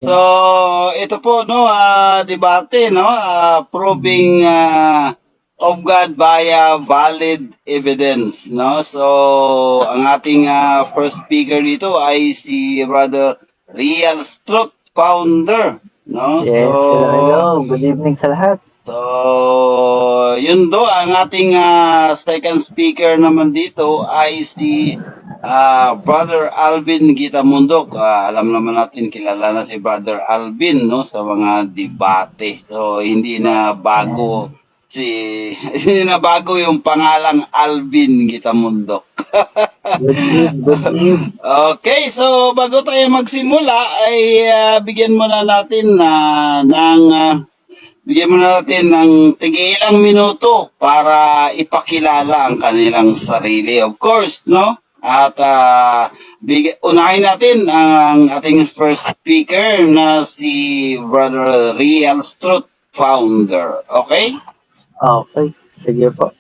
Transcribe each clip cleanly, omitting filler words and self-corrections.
So, ito po, no, debate, no, proving of God via valid evidence, no? So, ang ating first speaker dito ay si Brother Real Truth Founder, no? Yes, So, hello, hello. Good evening sa lahat. So, yun do, ang ating second speaker naman dito ay si Brother Alvin Gitamundok. Alam naman natin, kilala na si Brother Alvin, no, sa mga debate. So, hindi na bago yung pangalang Alvin Gitamundok. Good eve, good eve. Okay, so bago tayo magsimula ay bigyan muna natin ng tig-ilang minuto para ipakilala ang kanilang sarili. Of course, no? At unahin natin ang ating first speaker na si Brother Real Truth Founder. Okay? Okay, sige po.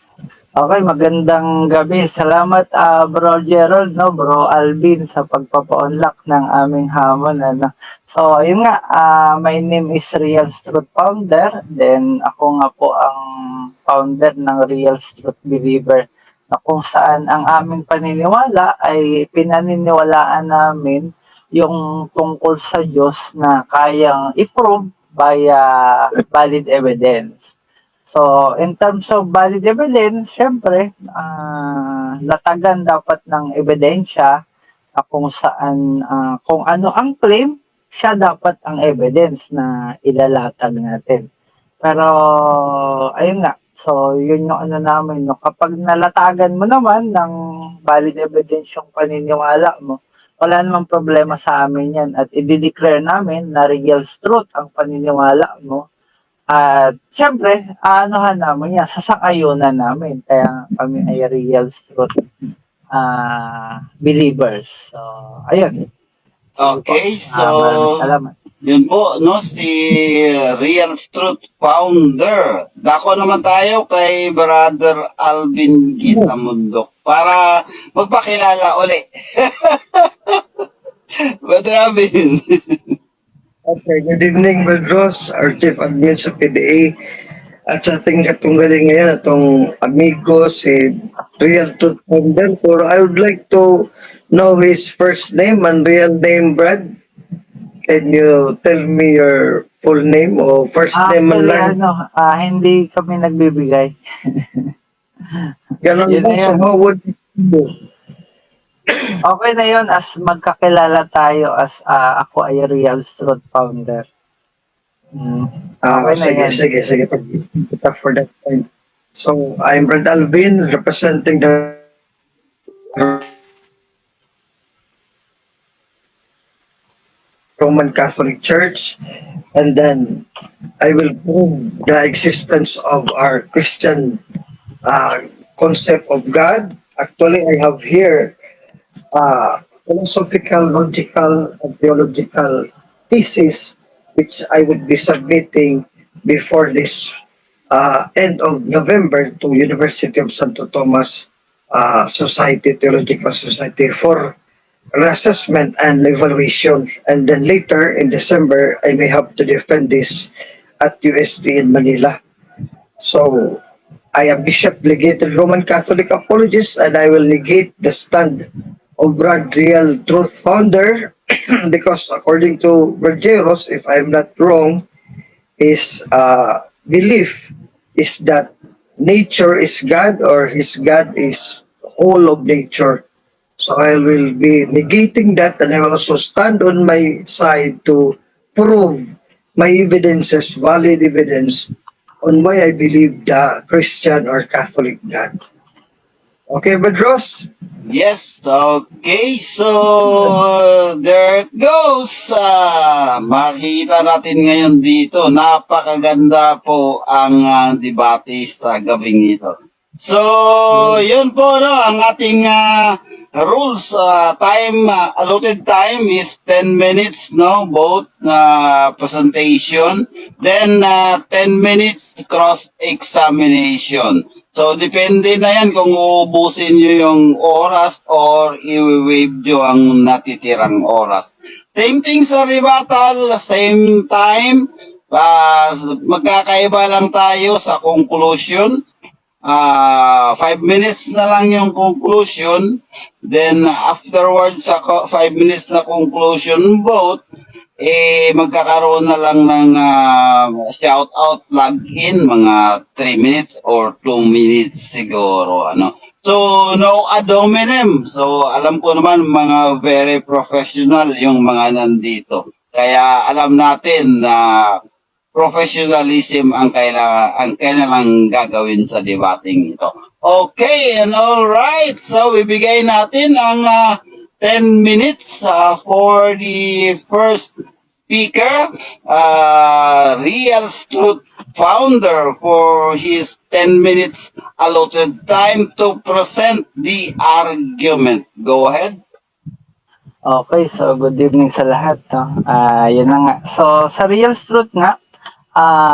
Okay, magandang gabi. Salamat, Bro Gerald, no, Bro Alvin, sa pagpapa-unlock ng aming hamon. Ano. So, ayun nga, my name is Real Truth Founder. Then, ako nga po ang founder ng Real Truth Believer na kung saan ang aming paniniwala ay pinaniniwalaan namin yung tungkol sa Diyos na kayang i-prove by valid evidence. So, in terms of valid evidence, syempre, latagan dapat ng ebidensya na kung saan, kung ano ang claim, siya dapat ang evidence na ilalatag natin. Pero, ayun nga, so, yun yung ano namin, no? Kapag nalatagan mo naman ng valid evidence yung paniniwala mo, wala namang problema sa amin yan at i-declare namin na real truth ang paniniwala mo. At syempre, aanuhan namin yan, sasang-ayunan namin. Kaya kami ay real truth believers. So, ayun. Sige po. Okay, so Maraming salamat. Yun po, no, si Real Truth Founder. Dako naman tayo kay Brother Alvin Gitamundok para magpakilala uli. Brother Alvin. Okay, good evening, Brad Ross, our Chief Admin sa PDA. At sa ating katunggali ngayon, atong amigo, si Real Truth Founder. Pero I would like to know his first name and real name, Brad. Can you tell me your full name o first name man Actually, lang? ano, hindi kami nagbibigay. Ganon Yun ba? na So yun. how would you do? Okay na yun as magkakilala tayo as ako ay Real Truth Founder. Ah, Okay na sige, yan. Sige, sige. Pag for that point. So, I'm Brad Alvin, representing the Roman Catholic Church, and then I will prove the existence of our Christian concept of God. Actually, I have here philosophical, logical, and theological thesis which I would be submitting before this end of November to University of Santo Tomas Society, Theological Society, for reassessment and evaluation. And then later in December, I may have to defend this at UST in Manila. So I am Bishop Delegated Roman Catholic Apologist, and I will negate the stand of Brad Real Truth Founder because, according to Bergeros, if I'm not wrong, his belief is that nature is God or his God is whole of nature. So I will be negating that, and I will also stand on my side to prove my evidences, valid evidence on why I believe the Christian or Catholic God. Okay, Brad Ross? Yes, okay. So, there it goes. Makikita natin ngayon dito, napakaganda po ang debate sa gabing ito. So, yun po, no, ang ating rules. Time, allotted time is 10 minutes, no, both presentation. Then, 10 minutes cross-examination. So, depende na yan kung uubusin nyo yung oras or i-waive nyo ang natitirang oras. Same thing sa rebuttal, same time. Magkakaiba lang tayo sa conclusion. 5 minutes na lang yung conclusion. Then afterwards sa 5 minutes na conclusion vote, eh magkakaroon na lang ng shout out plug in, mga 3 minutes or 2 minutes siguro, ano. So no ad hominem. So alam ko naman, mga very professional yung mga nandito, kaya alam natin na professionalism ang kailangang gagawin sa debating ito. Okay, and all right. So ibigay natin ang 10 minutes for the first speaker, Real Truth founder, for his 10 minutes allotted time to present the argument. Go ahead. Okay, so good evening sa lahat, no? Yun na nga. So, sa Real Truth nga,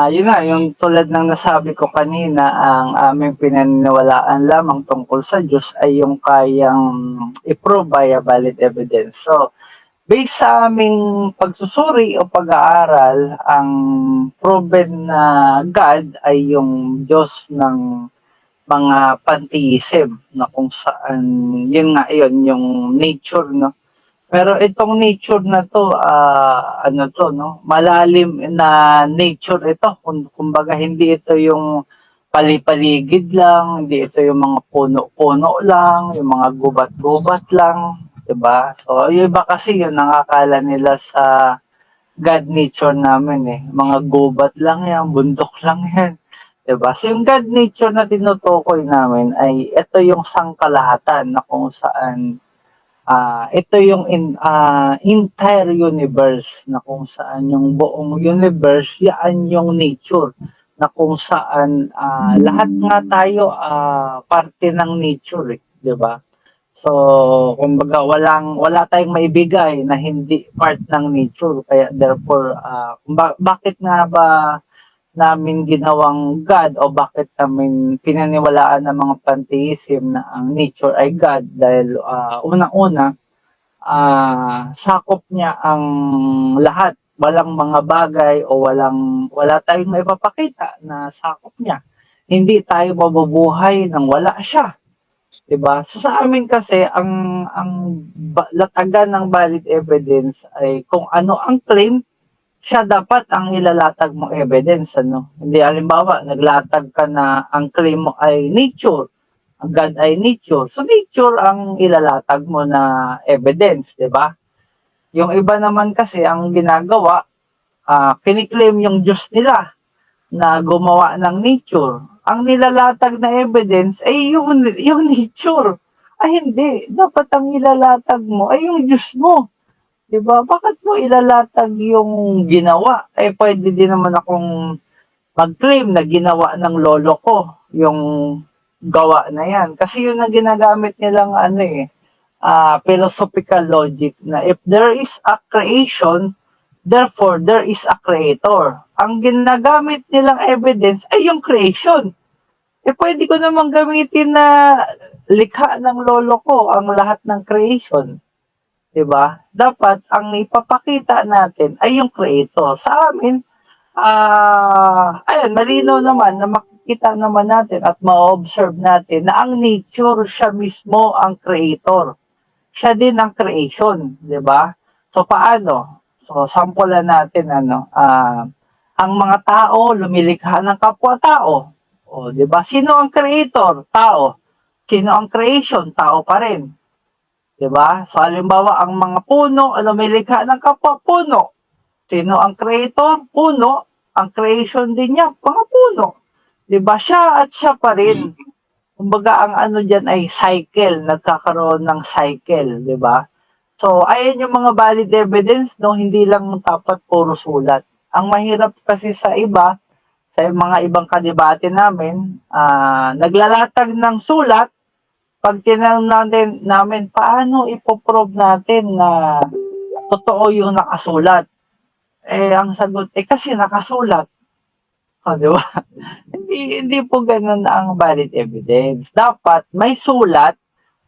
yun nga, yung tulad ng nasabi ko kanina, ang aming pinaniniwalaan lamang tungkol sa Diyos ay yung kayang i-prove by a valid evidence. So, based sa aming pagsusuri o pag-aaral, ang proven na God ay yung Diyos ng mga pantheism na kung saan yun nga yun, yung nature, no? Pero itong nature na to, ano to, no? Malalim na nature ito. Kumbaga, hindi ito yung pali-paligid lang, hindi ito yung mga puno-puno lang, yung mga gubat-gubat lang, 'di ba? So, yung iba kasi, yun ang akala nila sa God nature namin eh. Mga gubat lang yan, bundok lang yan, 'di ba? So, yung God nature na tinutukoy namin ay ito yung sangkalahatan na kung saan ito yung entire universe na kung saan yung buong universe, yan yung nature na kung saan lahat nga tayo parte ng nature eh, 'di ba? So, kumbaga, wala tayong maibigay na hindi part ng nature, kaya therefore bakit nga ba namin ginawang God o bakit namin pinaniwalaan ng mga pantheism na ang nature ay God? Dahil unang-una, sakop niya ang lahat. Walang mga bagay o wala tayong maipapakita na sakop niya. Hindi tayo mabubuhay nang wala siya. 'Di ba? So sa amin kasi, ang latagan ng valid evidence ay kung ano ang claim, siya dapat ang ilalatag mong evidence, ano? Hindi halimbawa, naglatag ka na ang claim mo ay nature, ang God ay nature. So nature ang ilalatag mo na evidence, 'di ba? Yung iba naman kasi, ang ginagawa, kiniklaim yung Diyos nila na gumawa ng nature. Ang nilalatag na evidence ay yung nature. Ay hindi, dapat ang ilalatag mo ay yung Diyos mo. 'Di ba? Bakit mo ilalatag yung ginawa? Eh pwede din naman akong mag-claim na ginawa ng lolo ko yung gawa na yan. Kasi yun ang ginagamit nilang ano eh, philosophical logic na if there is a creation, therefore there is a creator. Ang ginagamit nilang evidence ay yung creation. Eh pwede ko namang gamitin na likha ng lolo ko ang lahat ng creation. 'Di ba? Dapat ang ipapakita natin ay yung creator. Sa amin, ayun, malinaw naman na makikita naman natin at ma-observe natin na ang nature, siya mismo ang creator. Siya din ang creation, 'di ba? So paano? So sample natin, ano, ang mga tao lumilikha ng kapwa-tao. O, 'di ba? Sino ang creator? Tao. Sino ang creation? Tao pa rin. 'Di ba? So halimbawa, ang mga puno lumilikha ng kapwa puno. Sino ang creator? Puno. Ang creation din niya, mga puno. 'Di ba? Siya at siya pa rin. Kumbaga, ang ano diyan ay cycle, nagkakaroon ng cycle, 'di ba? So ayan yung mga valid evidence, no, hindi lang dapat puro sulat. Ang mahirap kasi sa iba, sa mga ibang kadebate namin, naglalatag ng sulat, pag tinanong namin paano ipoprove natin na totoo yung nakasulat? Eh, ang sagot, eh kasi nakasulat. O, di ba? Hindi Hindi, hindi po ganun ang valid evidence. Dapat may sulat,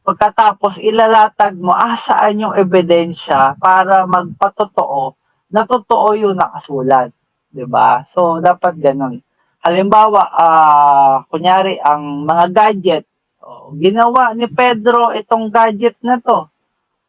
pagkatapos ilalatag mo asaan yung ebidensya para magpatotoo na totoo yung nakasulat. 'Di ba? So, dapat ganun. Halimbawa, kunyari, ang mga gadget, oh, ginawa ni Pedro itong gadget na to.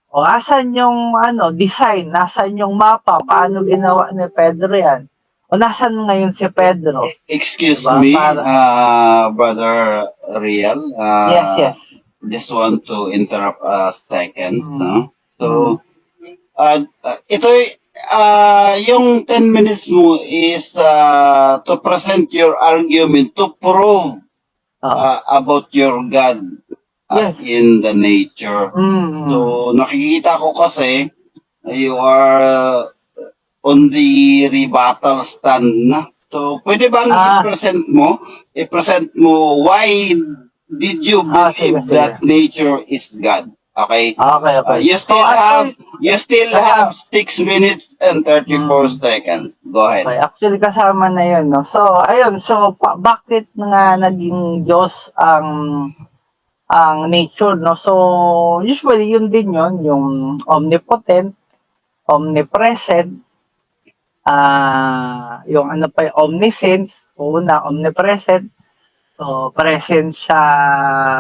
O, asan yung ano, design? Nasaan yung mapa? Paano ginawa ni Pedro yan? O, nasan ngayon si Pedro? Excuse Diba? Me, Para Brother Riel. Yes. Just want to interrupt a seconds, no? So, ito, yung 10 minutes mo is to present your argument to prove Oo. About your God as in the nature. So, nakikita ko kasi you are on the rebuttal stand na. So, pwede bang i-present mo why did you Sige, believe sige. That nature is God? Okay? Okay. You still So, have you still have 6 minutes and 34 seconds. Go ahead. Okay, actually kasama na 'yun, no. So, ayun, so bakit nga naging Diyos ang nature, no? So, usually yun din 'yun, yung omnipotent, omnipresent, yung ano pa, yung omniscience, una, omnipresent. So, present siya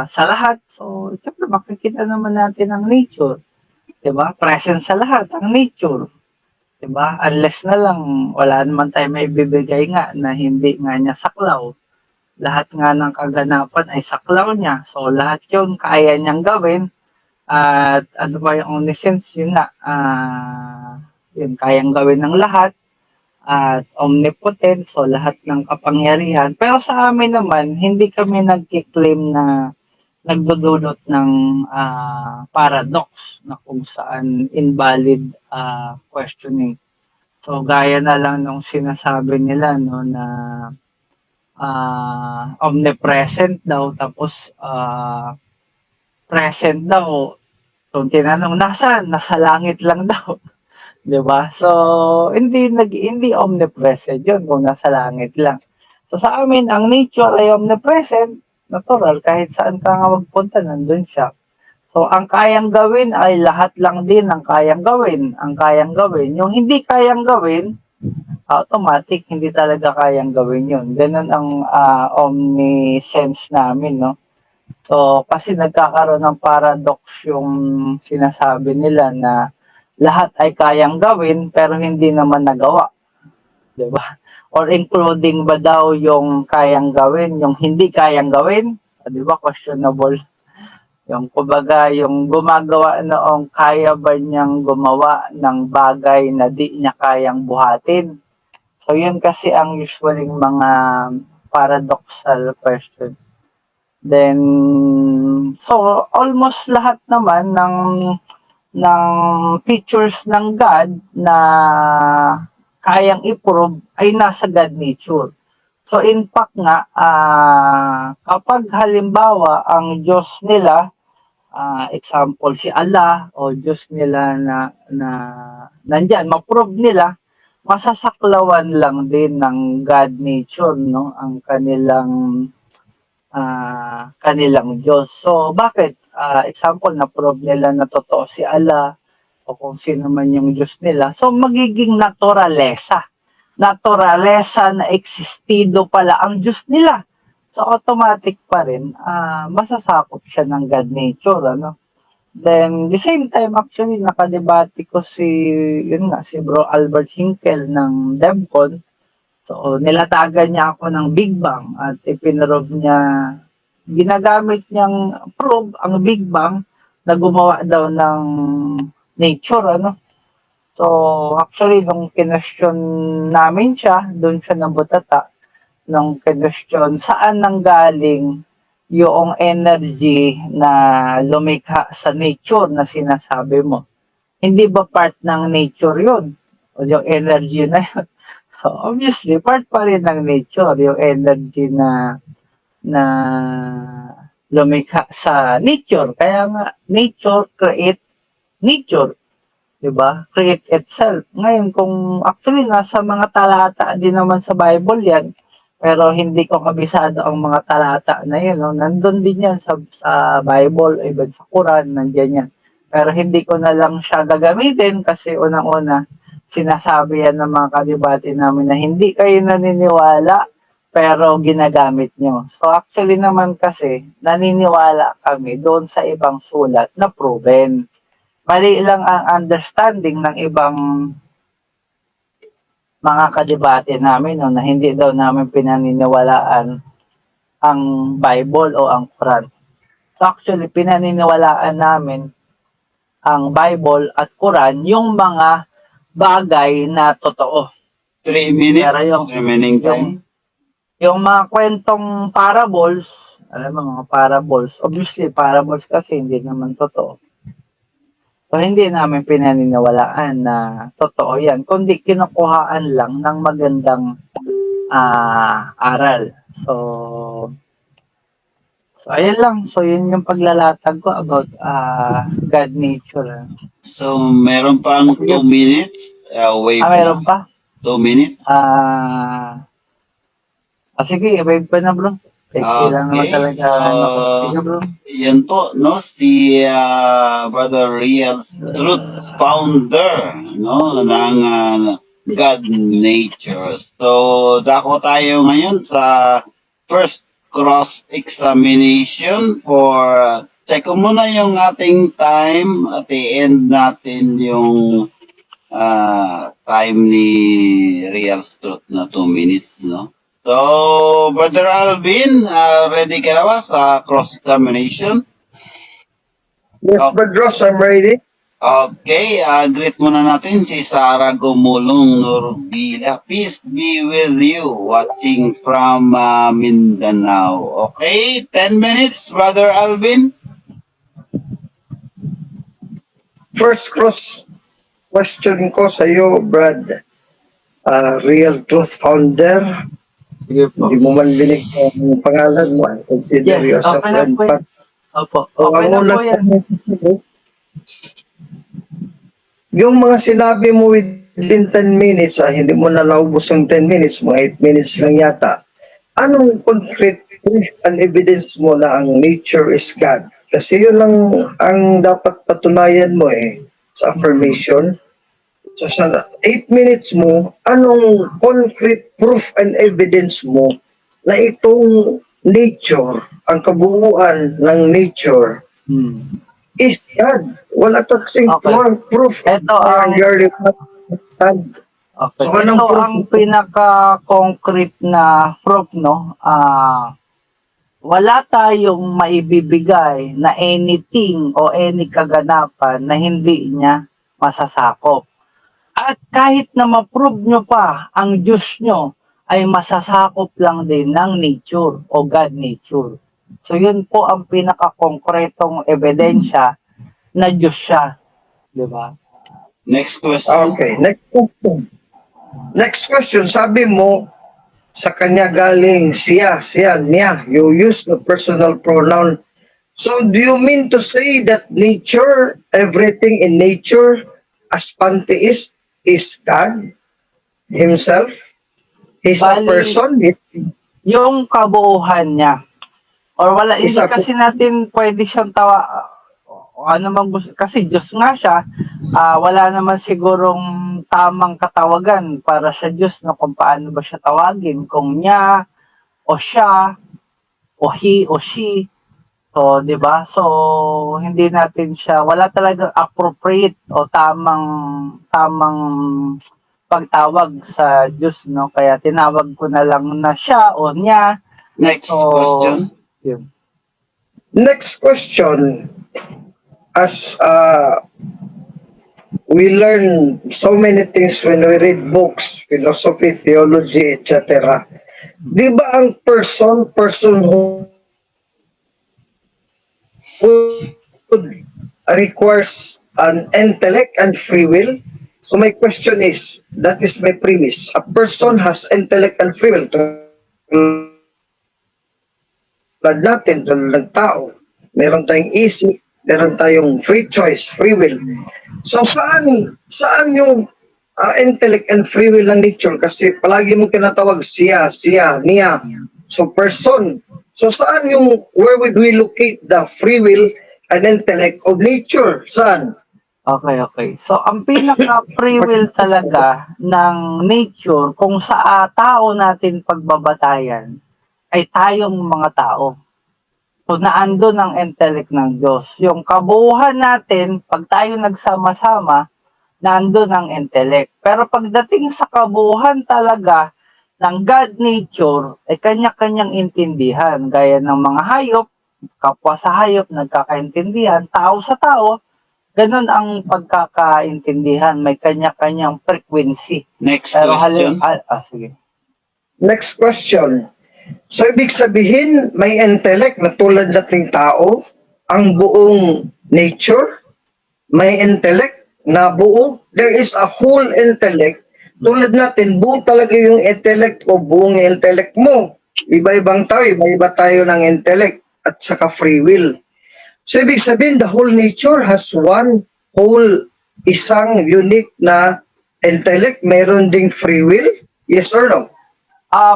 sa lahat. So, siyempre makikita naman natin ang nature. 'Di ba? Present sa lahat ang nature. 'Di ba? Unless na lang wala naman tayo maibibigay nga na hindi nga niya saklaw. Lahat nga ng kaganapan ay saklaw niya. So, lahat 'yun kaya niyang gawin. At ano ba yung omniscience? Yun nga, yun, kayang gawin ng lahat. At omnipotent, so lahat ng kapangyarihan. Pero sa amin naman, hindi kami nagki-claim na nagdudulot ng paradox na kung saan invalid questioning. So gaya na lang nung sinasabi nila, no, na omnipresent daw, tapos present daw. So tinanong, nasaan? Nasa langit lang daw. 'Di ba? So hindi omnipresent 'yun kung nasa langit lang. So sa amin, ang nature ay omnipresent, natural, kahit saan ka nga magpunta, nandun siya. So ang kayang gawin ay lahat lang din ang kayang gawin, ang kayang gawin. Yung hindi kayang gawin, automatic hindi talaga kayang gawin 'yun. Ganun ang omniscience namin, no. So kasi nagkakaroon ng paradox yung sinasabi nila na lahat ay kayang gawin pero hindi naman nagawa. 'Di ba? Or including ba daw yung kayang gawin, yung hindi kayang gawin? 'Di ba? Questionable. Yung kumbaga, yung gumagawa noong, kaya ba niyang gumawa ng bagay na di niya kayang buhatin? So yun kasi ang usually mga paradoxal question. Then, so almost lahat naman ng features ng God na kayang i-prove ay nasa God nature. So in fact nga, kapag halimbawa ang Diyos nila, example si Allah o Diyos nila na nandyan, ma-prove nila, masasaklawan lang din ng God nature, no, ang kanilang Diyos. So bakit? Example, na-prove nila na totoo si Allah o kung sino man yung Diyos nila. So magiging naturalesa. Naturalesa na existido pala ang Diyos nila. So automatic pa rin, masasakop siya ng God nature, ano? Then, the same time, actually, nakadebate ko si, yun nga, si Bro Albert Hinkel ng DevCon. So, nilatagan niya ako ng Big Bang at ipinrove niya, ginagamit niyang prove ang Big Bang na gumawa daw ng nature, ano? So, actually, nung kinestyon namin siya, doon siya nabutata, nung kinestyon, saan nanggaling yung energy na lumikha sa nature na sinasabi mo? Hindi ba part ng nature yun? O yung energy na yun? So, obviously, part pa rin ng nature, yung energy na lumikha sa nature. Kaya nga, nature create nature. 'Di ba? Create itself. Ngayon, kung actually nasa mga talata din naman sa Bible yan, Pero hindi ko kabisado ang mga talata na yun, no? Nandun din yan sa Bible, even sa Quran, nandiyan yan. Pero hindi ko na lang siya gagamitin kasi unang-una, sinasabi yan ng mga kadibate namin na hindi kayo naniniwala pero ginagamit nyo. So actually naman kasi, naniniwala kami doon sa ibang sulat na proven. Mali lang ang understanding ng ibang mga kadibate namin, no, na hindi daw namin pinaniniwalaan ang Bible o ang Quran. So actually, pinaniniwalaan namin ang Bible at Quran, yung mga bagay na totoo. 3 minutes Pero remaining time. yung mga kwentong parables, alam mo, mga parables, obviously, parables kasi hindi naman totoo. So, hindi namin pinaniniwalaan na totoo yan, kundi kinukuhaan lang ng magandang aral. So, ayun lang. So, yun yung paglalatag ko about God nature. So, meron pang 2 minutes. Wave Ah, meron na. pa? 2 minutes. Ah, sige, wave pa na, bro. Peksi lang naman Okay, talaga. So, Ano ko. Sige, bro. Yan po, no? Si Brother Real Truth Founder, no? Ng God Nature. So, dako tayo ngayon sa first cross-examination for check ko muna yung ating time at i-end natin yung time ni Real Truth na 2 minutes, no? So, Brother Alvin, ready ka na ba sa cross-examination? Yes, Oh. Brad Ross, I'm ready. Okay, greet muna natin si Sarah Gumulong Nurbila. Peace be with you, watching from Mindanao. Okay, 10 minutes, Brother Alvin. First cross question ko sa iyo, Brad, Real Truth Founder. Sige po. Hindi mo man binigyan ang pangalan mo. I consider Yes, you as a okay lang friend. po yan. But, Opo. oh, Okay ang lang po unang yan. comment sa'yo, yung mga sinabi mo within 10 minutes, hindi mo na naubos ang 10 minutes, mga 8 minutes lang yata. Anong concrete proof and evidence mo na ang nature is God? Kasi yun lang ang dapat patunayan mo eh sa affirmation. So sa 8 minutes mo, anong concrete proof and evidence mo na itong nature, ang kabuuan ng nature is God? Wala kasing proof. Ito ang stand. Okay. So, anong Ito proof? Ang pinaka-concrete na proof, no? Wala tayong maibibigay na anything o any kaganapan na hindi niya masasakop. At kahit na ma-prove nyo pa ang Diyos nyo, ay masasakop lang din ng nature o God nature. So yun po ang pinaka-konkretong ebidensya na Diyos siya. Di ba? Next question. Okay, next question. Next question, sabi mo, sa kanya galing siya, siya, niya. You use the personal pronoun. So do you mean to say that nature, everything in nature, as pantheist, is God himself? He's a Bali, person? yung kabuuhan niya. Or wala, hindi Isa kasi natin pwede siyang o ano mang gusto, kasi Diyos nga siya, wala naman sigurong tamang katawagan para sa Diyos, no, kung paano ba siya tawagin, kung niya, o siya, o he, o she. So, 'di ba? So, hindi natin siya, wala talagang appropriate o tamang tamang pagtawag sa Diyos, no? Kaya tinawag ko na lang na siya o niya. Next So, question. Yun. Next question. As we learn so many things when we read books, philosophy, theology, etc. Di ba ang person, personhood requires an intellect and free will? So my question is, that is my premise. A person has intellect and free will. Tulad natin, tulad ng tao. Meron tayong isip, meron tayong free choice, free will. So saan yung Intellect and free will ng nature kasi palagi mong tinatawag siya, siya, niya. So person. So saan yung, where would we locate the free will and intellect of nature? Saan? Okay. So, ang pinaka free will talaga ng nature, kung sa tao natin pagbabatayan, ay tayong mga tao. So, naandun ang intellect ng Diyos. Yung kabuuhan natin, pag tayo nagsama-sama, nandun ang intellect. Pero pagdating sa kabuuhan talaga ng God nature, ay kanya-kanyang intindihan. Gaya ng mga hayop, kapwa sa hayop, nagkakaintindihan, tao sa tao, ganun ang pagkakaintindihan. May kanya-kanyang frequency. Next Pero question. Sige. Next question. So ibig sabihin, may intellect na tulad nating tao, ang buong nature, may intellect na buo. There is a whole intellect. Tulad natin, buo talaga yung intellect o buong intellect mo. Iba-ibang tao, iba-iba tayo ng intellect at saka free will. So ibig sabihin, the whole nature has one whole, isang unique na intellect. Meron ding free will? Yes or no?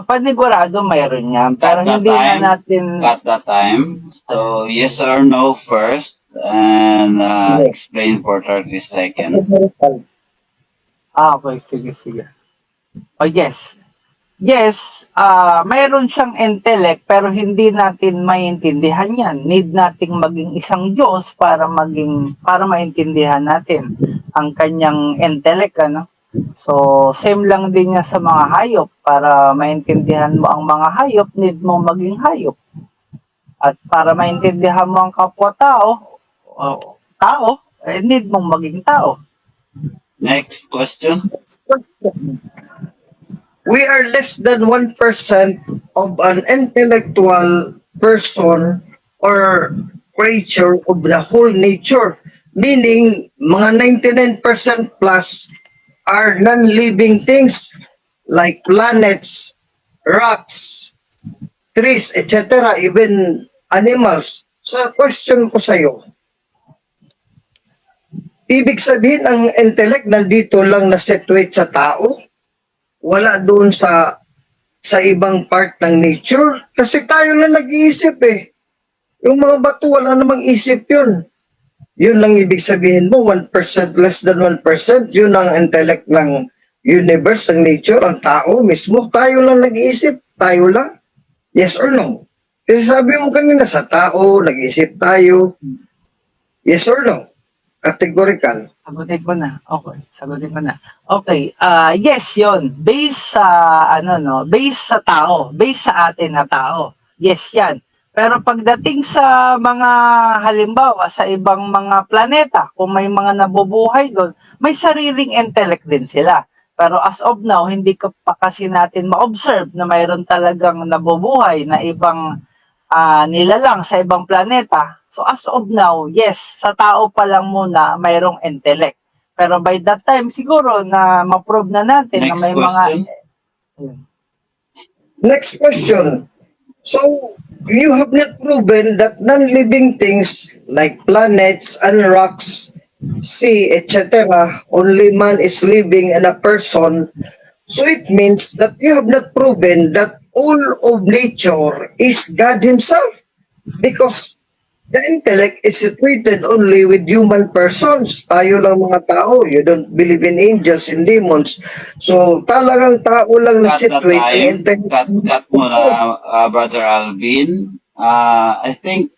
Panigurado mayroon yan. Pero At that hindi na time, natin. At that time. So, yes or no first and explain for 30 seconds. Ah, okay. Sige, sige. Oh, yes. Yes, mayroon siyang intellect pero hindi natin maintindihan yan. Need nating maging isang Diyos para maintindihan natin ang kanyang intellect, ano? So, same lang din yan sa mga hayop. Para maintindihan mo ang mga hayop, need mo maging hayop. At para maintindihan mo ang kapwa-tao, o, tao, eh, need mong maging tao. Next question. We are less than 1% of an intellectual person or creature of the whole nature. Meaning, mga 99% plus are non-living things like planets, rocks, trees, etc., even animals. So, question ko sa'yo, ibig sabihin ang intellect nandito lang na situate sa tao? Wala doon sa ibang part ng nature? Kasi tayo lang nag-iisip eh. Yung mga bato, wala namang isip yun. Yun lang ibig sabihin mo, 1%, less than 1%, yun ang intellect ng universe, ng nature, ang tao mismo. Tayo lang nag-iisip, tayo lang. Yes or no? Kasi sabi mo kanina, sa tao, nag-isip tayo. Yes or no? Categorical. Sagutin ko na. Okay, sagutin ko na. Okay, yes 'yon. Based sa ano, no, based sa tao, based sa atin na tao. Yes 'yan. Pero pagdating sa mga halimbawa sa ibang mga planeta, kung may mga nabubuhay doon, may sariling intellect din sila. Pero as of now, hindi ka pa kasi natin ma-observe na mayroon talagang nabubuhay na ibang nilalang sa ibang planeta. So as of now, yes, sa tao pa lang muna mayroong intellect. Pero by that time, siguro na ma-prove na natin na Next may mga question. Ayun. Next question. So, you have not proven that non-living things like planets and rocks, sea, etc., only man is living and a person. So it means that you have not proven that all of nature is God Himself. Because the intellect is situated only with human persons. Tayo lang mga tao. You don't believe in angels and demons. So talagang tao lang na Cut the situate ang time. intellect. Cut mo na, Brother Alvin. I think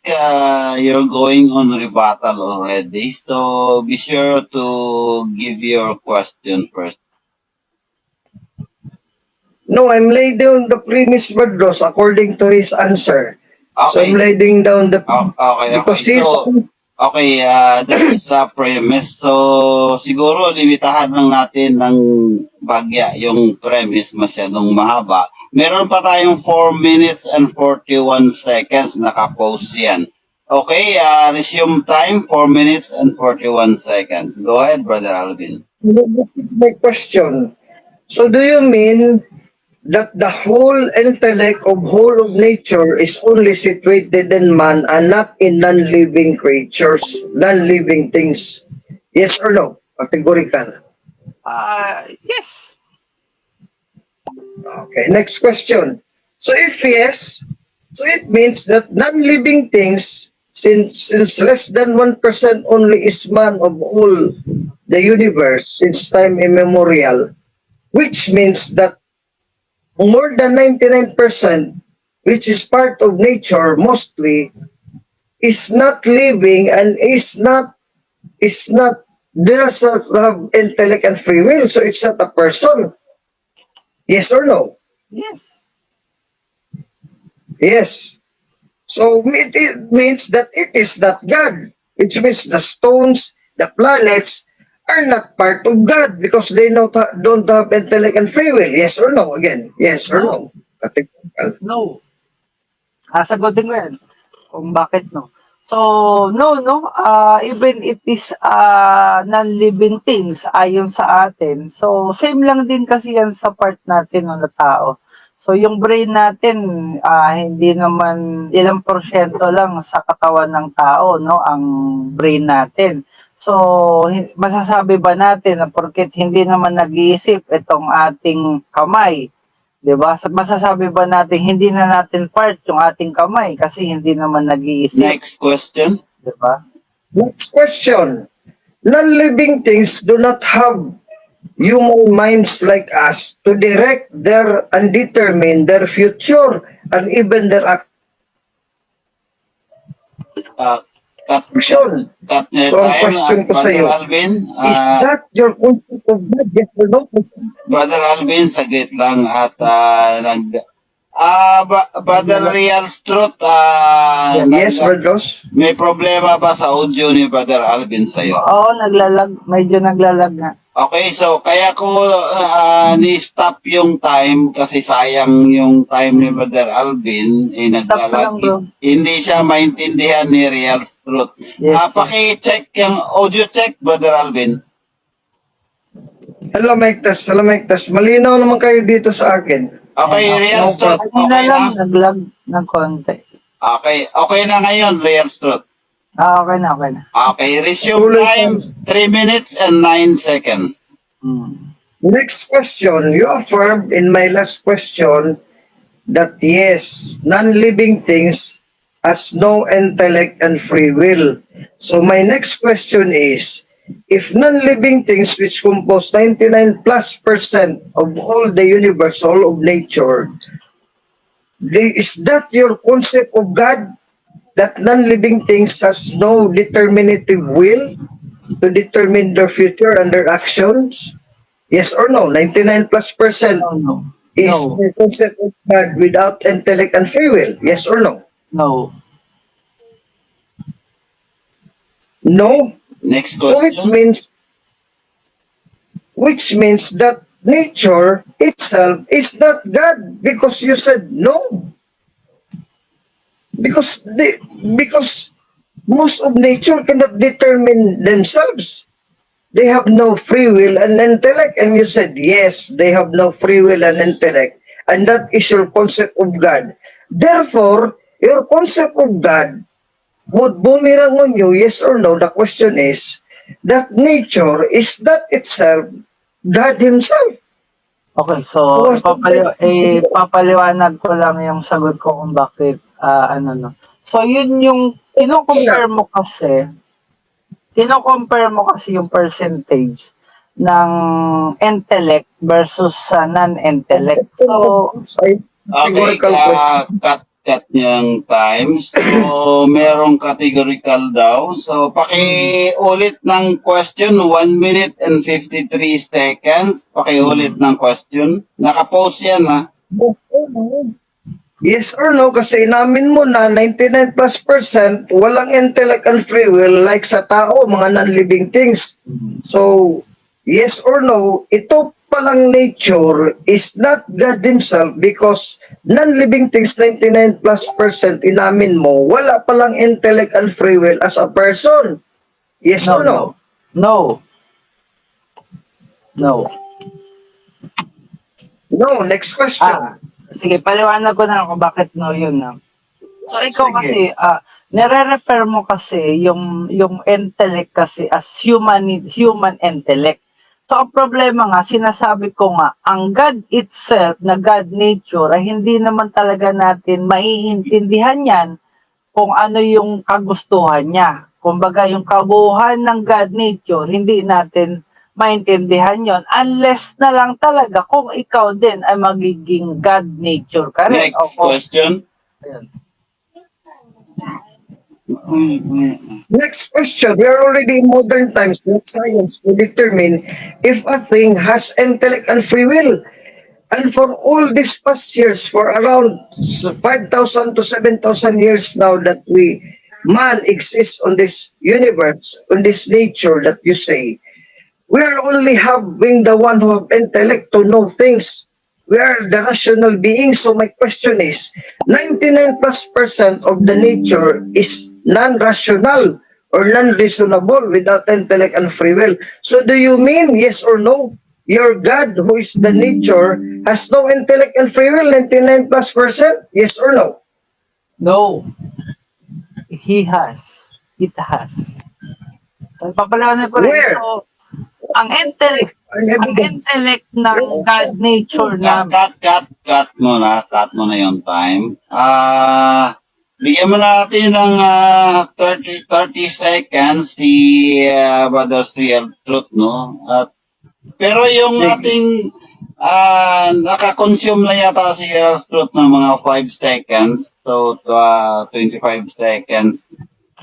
you're going on rebuttal already. So be sure to give your question first. No, I'm laying down the premise, Bro, according to his answer. So I'm laying down the Oh, okay. because his So, okay, that is a premise. So, siguro limitahan lang natin ng bagya yung premise, masyadong mahaba. Meron pa tayong 4 minutes and 41 seconds, naka-post yan. Okay, resume time, 4 minutes and 41 seconds. Go ahead, Brother Alvin. My question. So do you mean that the whole intellect of whole of nature is only situated in man and not in non-living creatures, non-living things? Yes or no? Categorical. Yes. Okay, next question. So if yes, so it means that non-living things, since less than 1% only is man of all the universe since time immemorial, which means that more than 99%, which is part of nature mostly, is not living and is not does not have intellect and free will, so it's not a person. Yes or no? Yes. Yes. So it means that it is not God. It means the stones, the planets are not part of God because they don't have intellect and free will. Yes or no? Again, yes or no? Categorical. No. Ah, sagutin ko yan kung bakit no. So, no. Even it is non-living things ayon sa atin. So, same lang din kasi yan sa part natin, no, na tao. So, yung brain natin, hindi naman ilang porsyento lang sa katawan ng tao, no, ang brain natin. So, masasabi ba natin na porket hindi naman nag-iisip itong ating kamay, 'di ba? Masasabi ba natin hindi na natin part yung ating kamay kasi hindi naman nag-iisip, Next question. 'di ba? Next question. Non-living things do not have human minds like us to direct their and determine their future and even their Cut, action. Cut na So, ang time, question ko Brother sa'yo, Alvin. is that your concept of God? Yes or no? Brother Alvin, saglit lang at nag Brother Real Truth, Yes, Brother. May problema ba sa audio ni Brother Alvin sa'yo? Oo, naglalag, medyo naglalag nga. Okay, so kaya ko ni-stop yung time kasi sayang yung time ni Brother Alvin, eh, Stop na lang, naglalag. Bro. Hindi siya maintindihan ni Real Truth. Yes. Paki-check yung audio check, Brother Alvin. Hello, mic test. Hello, mic test. Malinaw naman kayo dito sa akin. Okay, Real No. Truth. Kanina Okay lang, na? naglag ng konti. Okay na ngayon, Real Truth. Ah, okay na, okay na. Okay, resume Tuloy. Time, 3 minutes and 9 seconds. Next question. You affirmed in my last question that yes, non-living things has no intellect and free will. So my next question is, if non-living things, which compose 99+% of all the universe, all of nature, is that your concept of God? That non-living things has no determinative will to determine their future and their actions? Yes or no? 99+% No. is No. the concept of God without intellect and free will. Yes or no? No. No. Next So which question. means that nature itself is not God because you said no. Because most of nature cannot determine themselves. They have no free will and intellect. And you said yes, they have no free will and intellect. And that is your concept of God. Therefore, your concept of God would boomerang on you, yes or no? The question is, that nature is that itself God Himself? Okay, so ipapaliwanag ko lang yung sagot ko kung bakit ano, no. So yun yung kino-compare mo kasi yung percentage ng intellect versus sa non-intellect. So Ay, Okay, categorical question. Cut niyang time. So, merong categorical daw. So, paki-ulit ng question, 1 minute and 53 seconds. Paki-ulit ng question. Naka-post yan, ha? Yes or no? Yes or no? Kasi inamin mo na 99+% walang intellect and free will like sa tao, mga non-living things. So, yes or no, ito palang nature is not God Himself because non-living things, 99+% inamin mo, wala palang intellect and free will as a person. Yes No, or no? no. No. No, next question. Ah, sige, paliwanag ko na kung bakit no yun na. So ikaw Sige. Kasi nire-refer mo kasi yung intellect kasi as human human intellect. So, ang problema nga, sinasabi ko nga, ang God itself na God nature ay hindi naman talaga natin maiintindihan yan kung ano yung kagustuhan niya. Kumbaga, yung kabuuhan ng God nature, hindi natin maintindihan yon unless na lang talaga kung ikaw din ay magiging God nature ka rin. Next O kung, question. Ayun. Next question. We are already in modern times that science will determine if a thing has intellect and free will. And for all these past years, for around 5,000 to 7,000 years now that we, man exists on this universe, on this nature that you say, we are only having the one who have intellect to know things. We are the rational beings. So my question is, 99+% of the nature is non-rational or non-reasonable without intellect and free will. So do you mean, yes or no, your God who is the nature has no intellect and free will, 99+%? Yes or no? No. He has. It has. So, ipapaliwanag ko rin. Where? So, ang intellect, An ang evidence. Intellect ng God nature Cut, na cut, cut, cut muna. Cut mo na yung time. Bigyan mo natin ng 30 seconds si Brothers Real Truth, no? At, pero yung Sige. Ating naka-consume na yata si Real Truth ng mga 5 seconds. So, 25 seconds.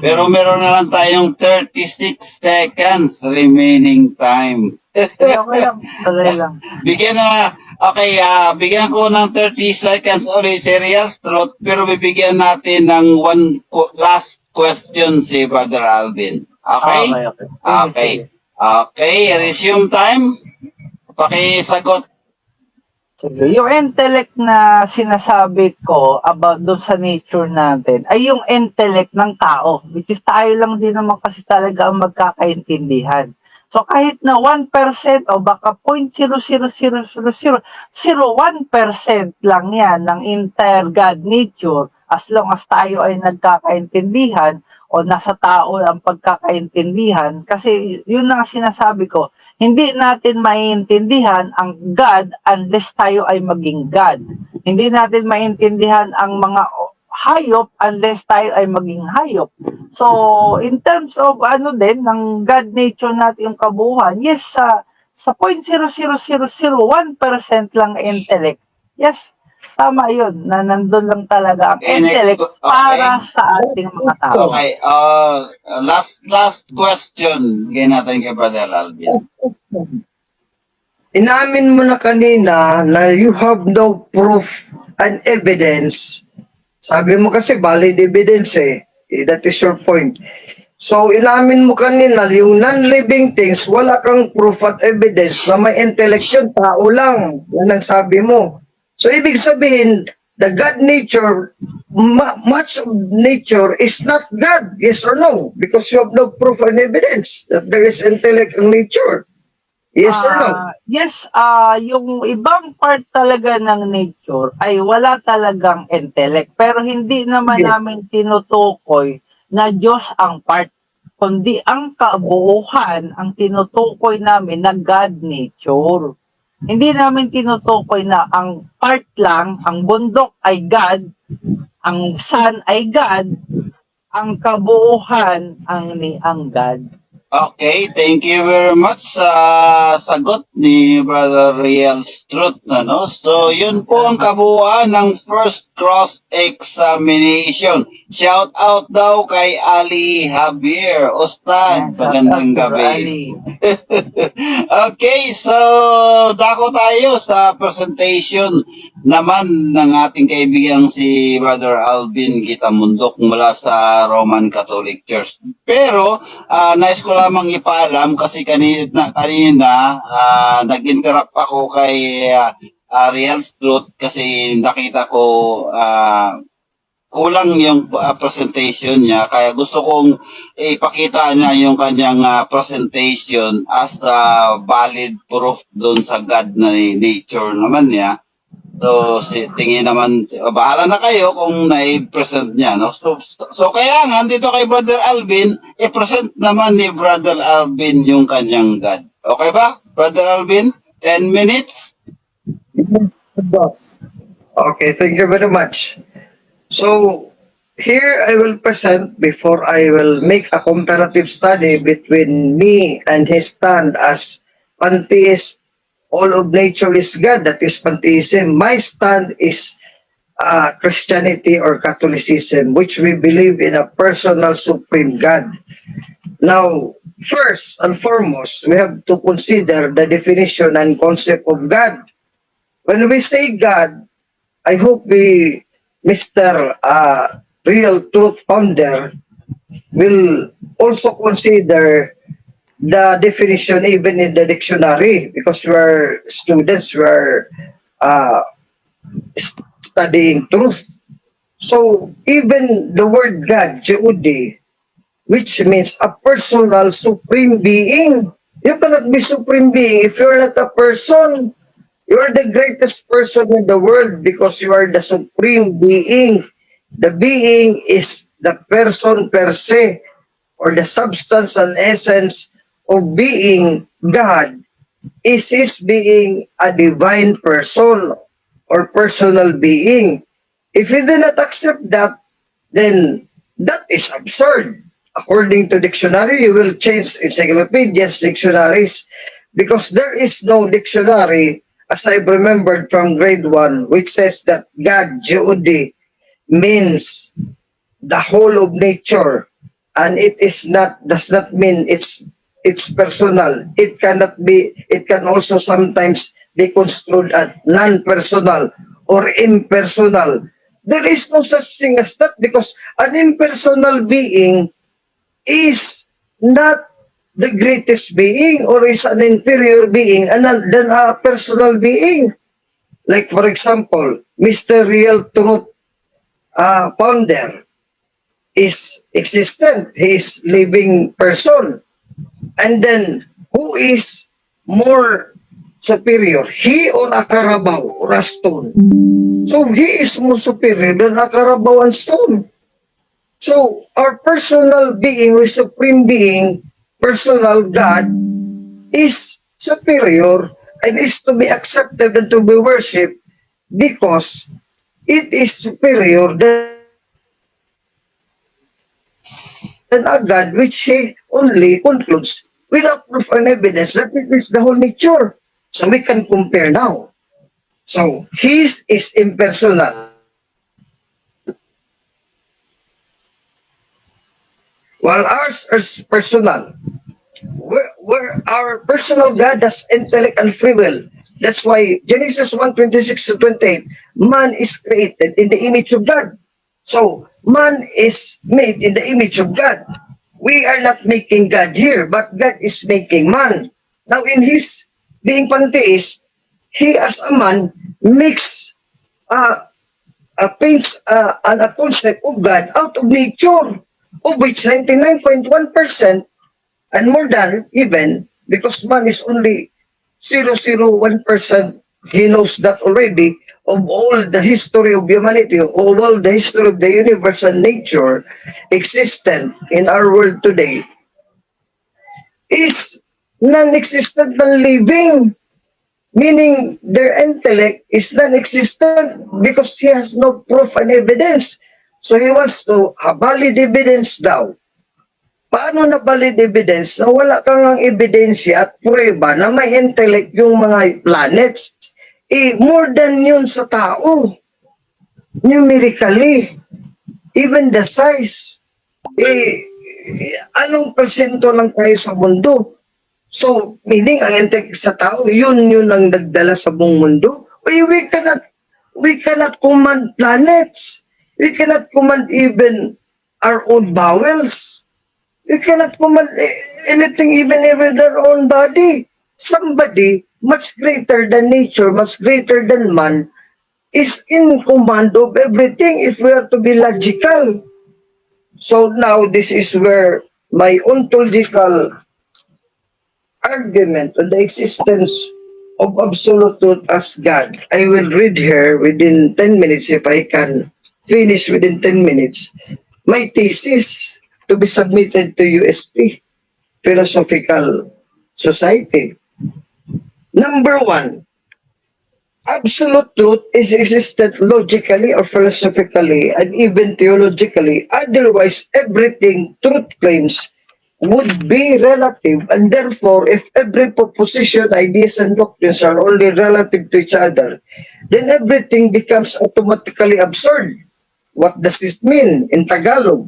Pero meron na lang tayong 36 seconds remaining time. Okay lang, tuloy lang. Bigyan na, okay, bigyan ko ng 30 seconds ulit si Real Truth, pero bibigyan natin ng one last question si Brother Alvin. Okay? Okay. Sige, Okay. sige. Okay, resume time. Pakisagot. Sige. Yung intellect na sinasabi ko about doon sa nature natin ay yung intellect ng tao, which is tayo lang din naman kasi talaga ang magkakaintindihan. So kahit na 1% o baka 0.0000001% lang yan ng entire God nature, as long as tayo ay nagkakaintindihan o nasa tao ang pagkakaintindihan, kasi yun ang sinasabi ko, hindi natin maiintindihan ang God unless tayo ay maging God. Hindi natin maintindihan ang mga hayop unless tayo ay maging hayop. So, in terms of ano din, ng God nature natin yung kabuuan, yes, sa 0.00001% lang intellect. Yes, tama yun, na nandun lang talaga ang Okay, next intellect para sa ating mga tao. Okay, last last question. Bigyan natin kay Brother Alvin. Inamin mo na kanina na you have no proof and evidence. Sabi mo kasi valid evidence eh. Eh, that is your point. So, inamin mo kanina yung non-living things, wala kang proof at evidence na may intellect yun, tao lang. Yan ang sabi mo. So, ibig sabihin, the God nature, much of nature is not God, yes or no? Because you have no proof and evidence that there is intellect in nature. Yes or no? Yes, yung ibang part talaga ng nature ay wala talagang intellect. Pero hindi naman namin tinutukoy na Diyos ang part, kundi ang kabuuhan ang tinutukoy namin na God nature. Hindi namin tinutukoy na ang part lang, ang bundok ay God, ang sun ay God, ang kabuuhan ang ni ang God. Okay, thank you very much sa sagot ni Brother Real Truth. Ano? So, yun po ang kabuuan ng first cross-examination. Shout out daw kay Ali Javier. Ustad, Yan, shout magandang out to gabi. Ali. Okay, so dako tayo sa presentation naman ng ating kaibigang si Brother Alvin Gitamundok mula sa Roman Catholic Church. Pero nais ko lamang ipaalam kasi kanina kanina nag-interrupt ako kay Real Truth kasi nakita ko kulang yung presentation niya, kaya gusto kong ipakita niya yung kanyang presentation as a valid proof doon sa God na nature naman niya. So, tingin naman, bahala na kayo kung na-present niya, no? So kailangan dito kay Brother Alvin, i-present naman ni Brother Alvin yung kanyang God. Okay ba? Brother Alvin, 10 minutes. Yes, boss. Okay, thank you very much. So, here I will present before I will make a comparative study between me and his stand as pantheist. All of nature is God, that is pantheism. My stand is Christianity or Catholicism, which we believe in a personal supreme God. Now, first and foremost, we have to consider the definition and concept of God. When we say God, I hope we, Mr. Real Truth Founder, will also consider the definition even in the dictionary because we're students, we're studying truth. So even the word God, G-O-D, which means a personal supreme being. You cannot be supreme being if you're not a person. You are the greatest person in the world because you are the supreme being. The being is the person per se or the substance and essence of being God is his being a divine person or personal being. If you do not accept that, then that is absurd. According to dictionary, you will change encyclopedias, dictionaries, because there is no dictionary, as I've remembered from grade 1, which says that God, G-O-D, means the whole of nature, and it is not does not mean it's personal. It cannot be. It can also sometimes be construed as non-personal or impersonal. There is no such thing as that because an impersonal being is not the greatest being or is an inferior being and than a personal being. Like, for example, Mr. Real Truth Founder is existent. He is living person. And then, who is more superior? He or a carabao or a stone? So, he is more superior than a carabao and stone. So, our personal being, or supreme being, personal God, is superior and is to be accepted and to be worshipped because it is superior than a God which he only concludes without proof and evidence that it is the whole nature. So we can compare now. So his is impersonal, while ours is personal. Where our personal God has intellect and free will. That's why Genesis 1:26 to 28, man is created in the image of God. So man is made in the image of God. We are not making God here, but God is making man. Now in his being pantheist, he as a man makes paints a concept of God out of nature, of which 99.1% and more than even, because man is only 0.01%, he knows that already, of all the history of humanity, of all the history of the universe and nature existent in our world today, is non-existent and living. Meaning their intellect is non-existent because he has no proof and evidence. So he wants to have valid evidence daw. Paano na valid evidence na wala kang ang ebidensya at prueba na may intellect yung mga planets? Eh, more than yun sa tao. Numerically. Even the size. Eh, anong porsyento lang tayo sa mundo? So, meaning, ang intellect sa tao, yun ang nagdala sa buong mundo. We cannot command planets. We cannot command even our own bowels. We cannot command anything, even our own body. Somebody much greater than nature, much greater than man, is in command of everything if we are to be logical. So now this is where my ontological argument on the existence of absolute truth as God. I will read here within 10 minutes, if I can finish within 10 minutes, my thesis to be submitted to UST, Philosophical Society. Number one, absolute truth is existent logically or philosophically and even theologically. Otherwise, everything truth claims would be relative, and therefore, if every proposition, ideas, and doctrines are only relative to each other, then everything becomes automatically absurd. What does this mean in Tagalog?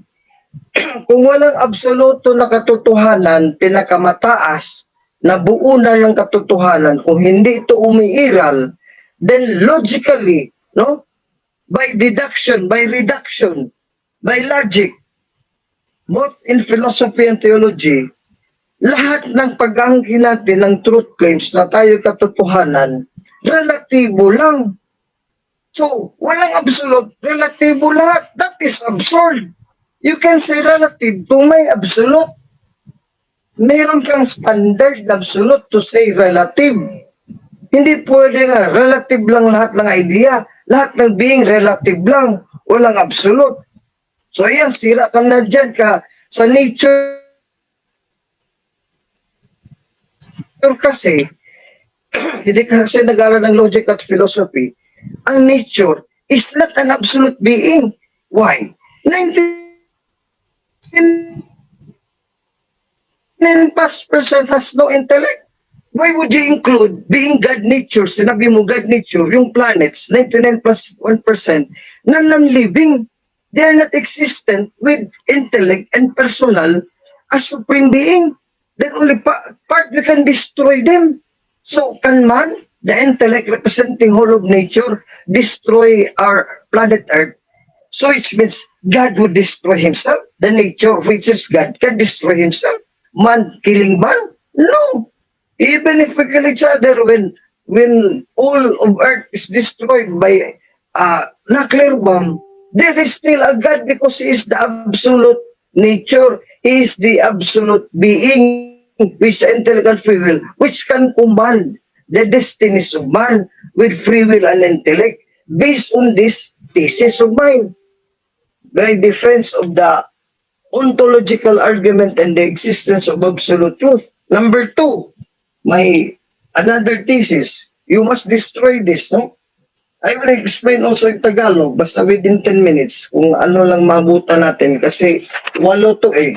Kung walang absoluto na katotohanan, pinakamataas na buo na ng katotohanan, kung hindi ito umiiral, then logically, no? By deduction, by reduction, by logic, both in philosophy and theology, lahat ng pag-angkin natin ng truth claims na tayo katotohanan, relatibo lang. So, walang absolute, relatibo lahat. That is absurd. You can say relative kung may absolute. Meron kang standard na absolute to say relative. Hindi pwede na relative lang lahat ng idea. Lahat ng being relative lang. Walang absolute. So ayan, sira ka na dyan ka sa nature kasi, hindi ka kasi nag-aral ng logic at philosophy. Ang nature is not an absolute being. Why? 99+% has no intellect. Why would you include being God nature? Sinabi mo God nature, yung planets, 99 plus 1% na non-living. They are not existent with intellect and personal as supreme being. Then only part we can destroy them. So can man, the intellect representing whole of nature, destroy our planet Earth? So it means God would destroy himself. The nature, which is God, can destroy himself. Man killing man? No. Even if we kill each other, when all of Earth is destroyed by nuclear bomb, there is still a God because He is the absolute nature. He is the absolute being which intellect and free will, which can command the destinies of man with free will and intellect based on this thesis of mine. By defense of the ontological argument and the existence of absolute truth. Number two, my another thesis, you must destroy this, no? I will explain also in Tagalog, basta within 10 minutes, kung ano lang maabutan natin, kasi walo to eh.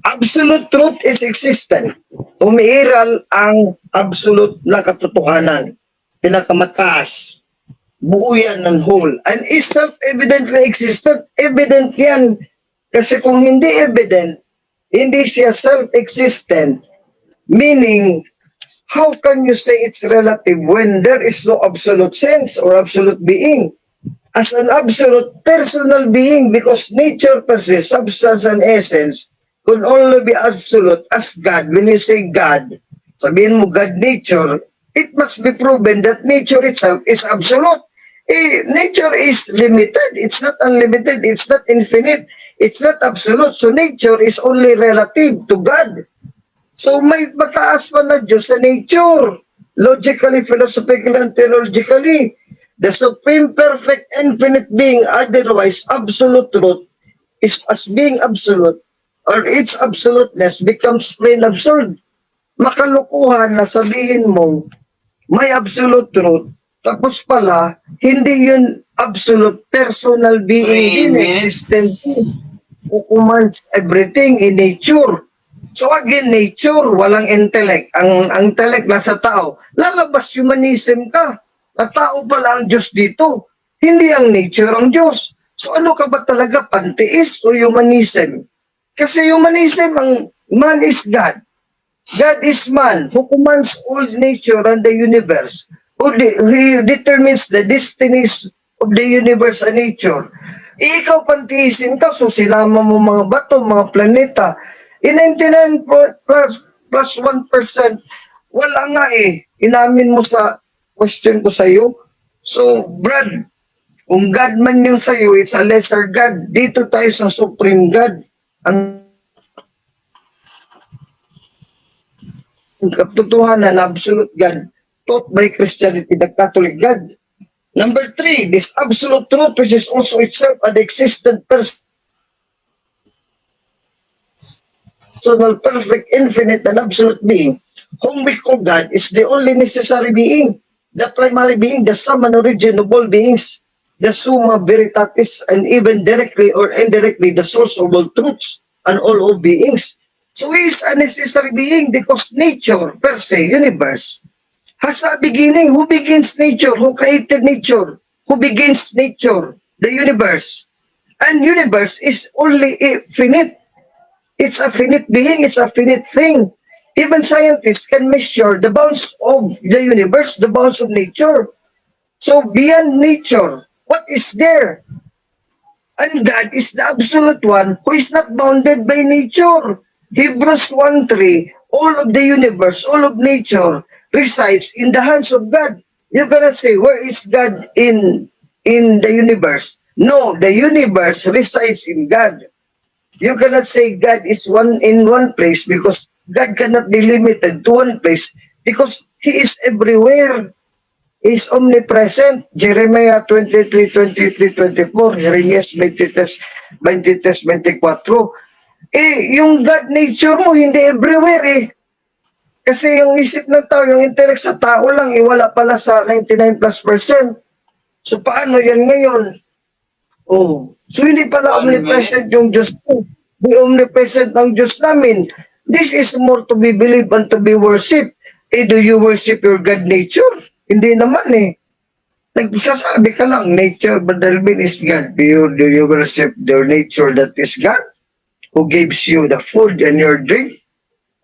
Absolute truth is existent. Umiiral ang absolute na katotohanan. Pinakamataas. Buo yan ng whole. And is self-evidently existent. Evident yan. Kasi kung hindi evident, hindi siya self-existent. Meaning, how can you say it's relative when there is no absolute sense or absolute being? As an absolute personal being, because nature per se, substance and essence, can only be absolute as God. When you say God, sabihin mo God nature, it must be proven that nature itself is absolute. Eh, nature is limited. It's not unlimited. It's not infinite. It's not absolute. So nature is only relative to God. So may mataas pa na Diyos sa nature. Logically, philosophically, and theologically. The supreme, perfect, infinite being, otherwise absolute truth, is as being absolute, or its absoluteness becomes plain absurd. Makalukuhan na sabihin mo, may absolute truth, tapos pala, hindi yun absolute personal being 3 din, minutes. Existent who commands everything in nature. So again, nature, walang intellect. Ang intellect nasa tao. Lalabas humanism ka. Na tao pala ang Diyos dito. Hindi ang nature ang Diyos. So ano ka ba talaga, pantheist o humanism? Kasi humanism, ang man is God. God is man who commands all nature and the universe. He determines the destinies of the universe and nature. Eh, ikaw pantheism ka, so sinama mo mga bato, mga planeta. In 99 plus 1%, wala nga eh. Inamin mo sa question ko sa iyo. So, Brad, kung God man yung sa'yo, it's a lesser God. Dito tayo sa Supreme God. Ang katotohanan, absolute God, taught by Christianity, the Catholic God. Number three, this absolute truth, which is also itself an existent personal, perfect, infinite, and absolute being, Whom we call God, is the only necessary being, the primary being, the sum and origin of all beings, the summa veritatis, and even directly or indirectly the source of all truths and all of beings. So he is a necessary being because nature, per se, universe, has a beginning. Who begins nature? Who created nature? Who begins nature? The universe. And universe is only finite. It's a finite being. It's a finite thing. Even scientists can measure the bounds of the universe, the bounds of nature. So beyond nature, what is there? And God is the absolute one who is not bounded by nature. Hebrews 1:3, all of the universe, all of nature resides in the hands of God. You cannot say, "Where is God in the universe?" No, the universe resides in God. You cannot say God is one in one place because God cannot be limited to one place because He is everywhere. He is omnipresent. Jeremiah 23, 23, 24, Jeremias 23, 23, 24. Eh, yung God nature mo, hindi everywhere eh. Kasi yung isip ng tao, yung intellect sa tao lang, eh, wala pala sa 99 plus percent. So paano yan ngayon? Oh. So hindi pala One omnipresent yung Diyos ko. Di omnipresent ang Diyos namin. This is more to be believed and to be worshipped. Eh, do you worship your God nature? Hindi naman eh. Nagsasabi ka lang, nature, but Alvin, is God. Do you worship the nature that is God? Who gives you the food and your drink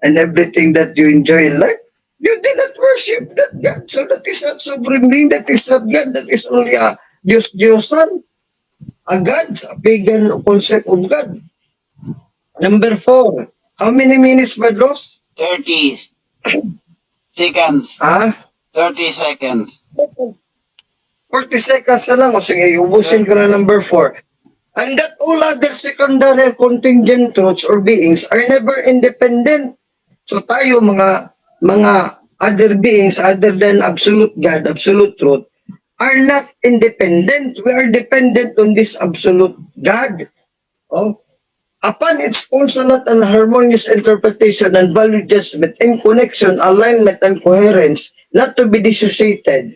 and everything that you enjoy in life? You did not worship that God. So that is not supreme being. That is not God. That is only a Diyos Diyosan. A God, a pagan concept of God. Number four. How many minutes, Madros? 30 seconds. Ha? 30 seconds. 40 seconds na lang. O sige, ubusin ko na number four. And that all other secondary contingent truths or beings are never independent. So tayo mga other beings other than absolute God, absolute truth, are not independent. We are dependent on this absolute God. Oh. Upon its consonant and harmonious interpretation and value judgment in connection, alignment, and coherence, not to be dissociated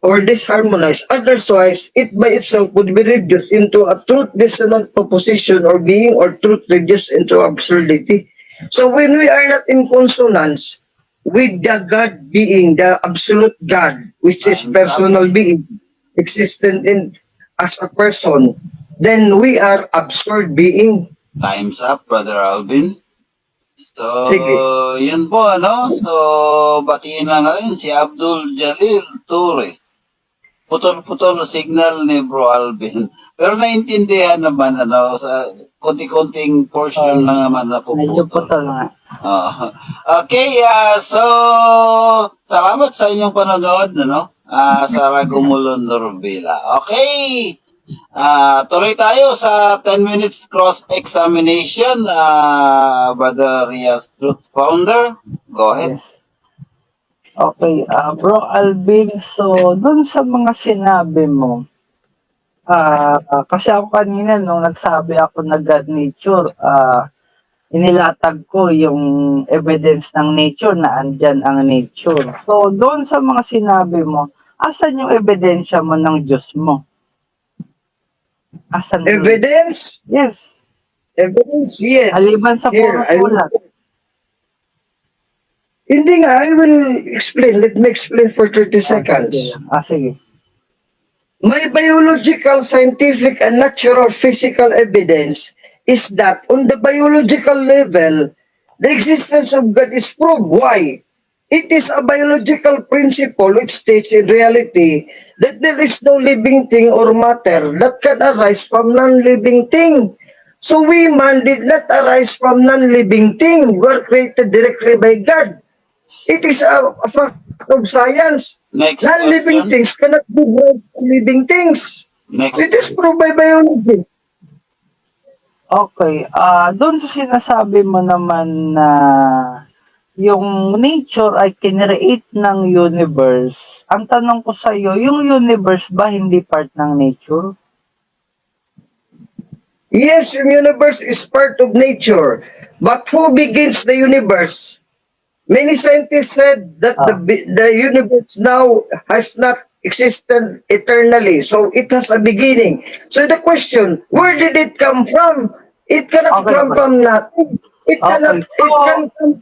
or disharmonized. Otherwise, it by itself would be reduced into a truth dissonant proposition or being or truth reduced into absurdity. So when we are not in consonance with the God being, the absolute God, which is Time's up. Personal being, existent in as a person, then we are absurd being. Time's up, Brother Alvin. So, Sige. Yun po, ano? So, batiin na natin si Abdul Jalil Torres. Putol-putol signal ni Bro Alvin. Pero naintindihan naman, ano, sa konti-konting portion lang naman na Medyo puputol. Putol nga. Okay, so salamat sa inyong panonood, ano? Sa Gumulon Norvila. Okay. Tuloy tayo sa 10 minutes cross-examination. Brother Riaz Truth Founder, go ahead. Yes. Okay, Bro Alvin, so dun sa mga sinabi mo, kasi ako kanina nung nagsabi ako na God nature, inilatag ko yung evidence ng nature na andyan ang nature. So doon sa mga sinabi mo, asan yung ebidensya mo ng Diyos mo? Asan yun? Evidence? Yes. Evidence, yes. Maliban sa Here, puro sulat. Hindi nga, I will explain. Let me explain for 30 seconds. Sige lang. Ah, sige. My biological, scientific, and natural physical evidence is that on the biological level, the existence of God is proved. Why? It is a biological principle which states in reality that there is no living thing or matter that can arise from non-living thing. So we man did not arise from non-living thing. We are created directly by God. It is a fact of science. Next Non-living question. Things cannot give rise to living things. Next. It is proved by biology. Okay, doon sa sinasabi mo naman na yung nature ay kinreate ng universe. Ang tanong ko sa iyo, yung universe ba hindi part ng nature? Yes, yung universe is part of nature. But who begins the universe? Many scientists said that the universe now has not existed eternally. So it has a beginning. So the question, where did it come from? It cannot come from nothing. It cannot, it can come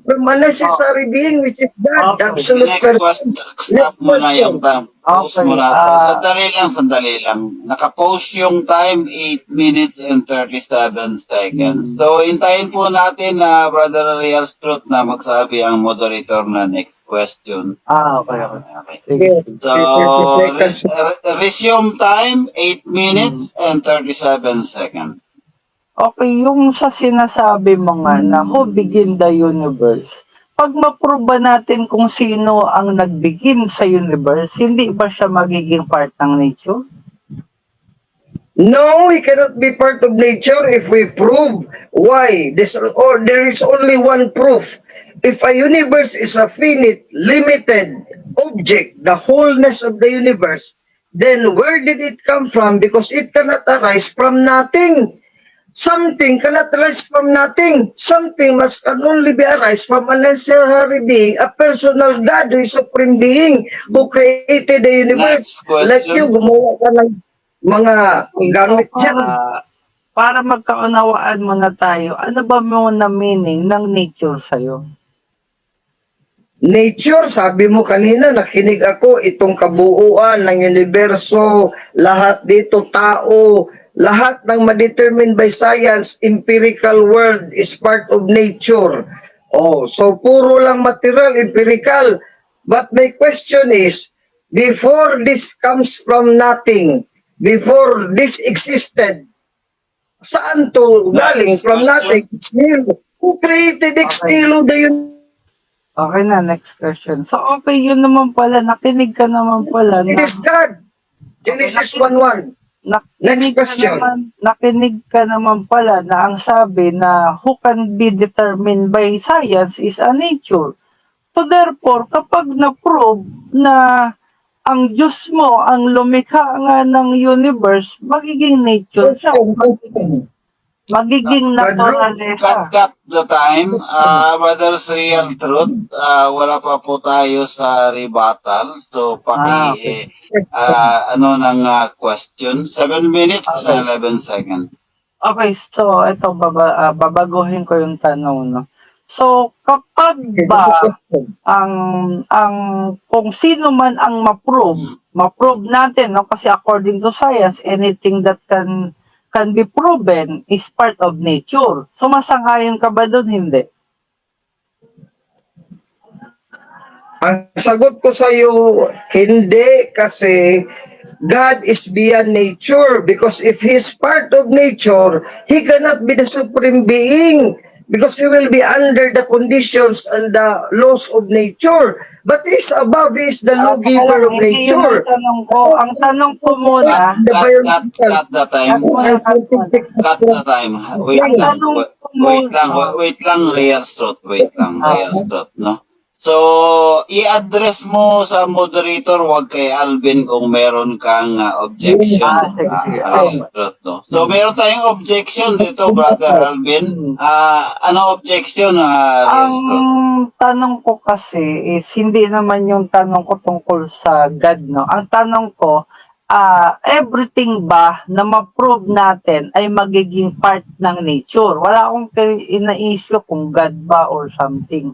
from a necessary being, which is God, the absolute Next person. Question, stop mo na yung time. Pause mo na. Sandali lang, sandali lang. Naka-post yung time, 8 minutes and 37 seconds. So, hintayin po natin na Brother Real Truth na magsabi ang moderator na next question. Ah, okay. Okay. Sige. Yes, So, 30 seconds. Resume time, 8 minutes and 37 seconds. Okay, yung sa sinasabi mo nga na who begin the universe, pag ma-prove ba natin kung sino ang nag-begin sa universe, hindi ba siya magiging part ng nature? No, he cannot be part of nature if we prove why. This or there is only one proof. If a universe is a finite, limited object, the wholeness of the universe, then where did it come from? Because it cannot arise from nothing. Something cannot arise from nothing. Something must can only be arise from a necessary being, a personal God who is supreme being who created the universe. Next question. Like you, gumawa ka ng mga gamit So, dyan. para magkaunawaan muna tayo, ano ba mo na meaning ng nature sa'yo? Nature, sabi mo kanina, nakinig ako, itong kabuuan ng universo, lahat dito, tao, lahat ng ma-determine by science, empirical world is part of nature. Oh, so puro lang material, empirical. But my question is, before this comes from nothing, before this existed, saan to galing? Next From question. Nothing. It's nil. Who created ex nihilo the universe? Okay na, next question. So, okay, yun naman pala, nakinig ka naman pala It na, is God. Genesis 1:1. Nakinig Next ka question. nakinig ka naman pala na ang sabi na who can be determined by science is a nature. So therefore, kapag na-prove na ang Diyos mo ang lumikha nga ng universe, magiging nature siya. Magiging Brother, naturalesa. Cut, cut the time. Brothers Real Truth, wala pa po tayo sa rebuttal. So, paki, ano ng question. 7 minutes and 11 seconds. Okay, so ito babaguhin ko yung tanong, no. So kapag ba ang kung sino man ang ma-prove natin, no, kasi according to science, anything that can be proven is part of nature. Sumasang-ayon ka ba doon? Hindi? Ang sagot ko sa iyo, hindi, kasi God is beyond nature, because if He is part of nature, He cannot be the supreme being because He will be under the conditions and the laws of nature. But He is above, He is the lawgiver of Hindi yun nature. ang tanong ko. Ang tanong ko muna, The Cut, cut, biological cut the time. Cut muna, cut muna. Cut the time. Wait Ang lang. tanong Wait, ko wait muna, lang. Wait lang, Real Truth. Wait lang, Real Truth, no? So, i-address mo sa moderator, wag kay Alvin kung meron kang objection. Ah, sige, sige. Real Truth, no? So, meron tayong objection dito, Brother Alvin. Ah, ano objection, Real Ang Truth? Tanong ko kasi is hindi naman yung tanong ko tungkol sa God, no? Ang tanong ko, everything ba na ma-prove natin ay magiging part ng nature? Wala akong ina-issue kung God ba or something.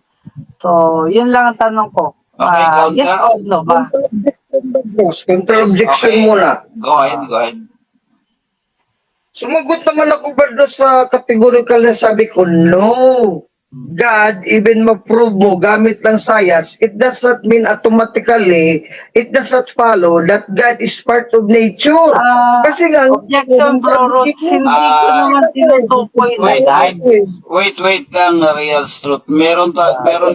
So, yun lang ang tanong ko. Okay, counter. Yes or no ba? Boss, counter objection muna. Go ahead, go ahead. Sumagot naman ako, Bardo, sa categorical na sabi ko, no. God, even ma-prove mo gamit lang science, it does not mean automatically, it does not follow that God is part of nature. Ah, Kasi nga, objection, Bro Rods, hindi ko naman tinutukoy na Wait, God. Wait. Wait, wait lang, Real Truth. Meron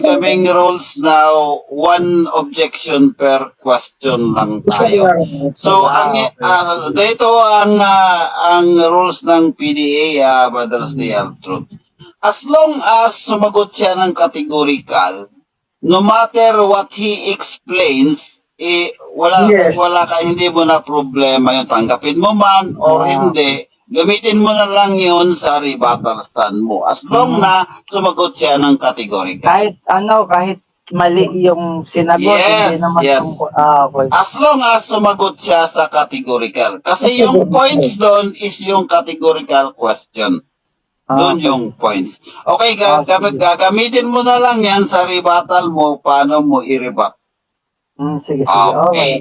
kaming rules now, one objection per question lang tayo. So, ganito ang rules ng PDA, Brothers Real Truth. As long as sumagot siya ng categorical, no matter what he explains, eh, wala wala ka, hindi mo na problema yung tanggapin mo man or hindi, Gamitin mo na lang yun sa rebuttal stand mo. As long na sumagot siya ng categorical. Kahit ano, kahit mali yung sinagot, hindi naman tungkol. Ah, okay. As long as sumagot siya sa categorical. Kasi yung points doon is yung categorical question. Doon yung points. Okay, Sige. gagamitin mo na lang yan sa rebuttal mo, paano mo i-rebut. Sige. Okay.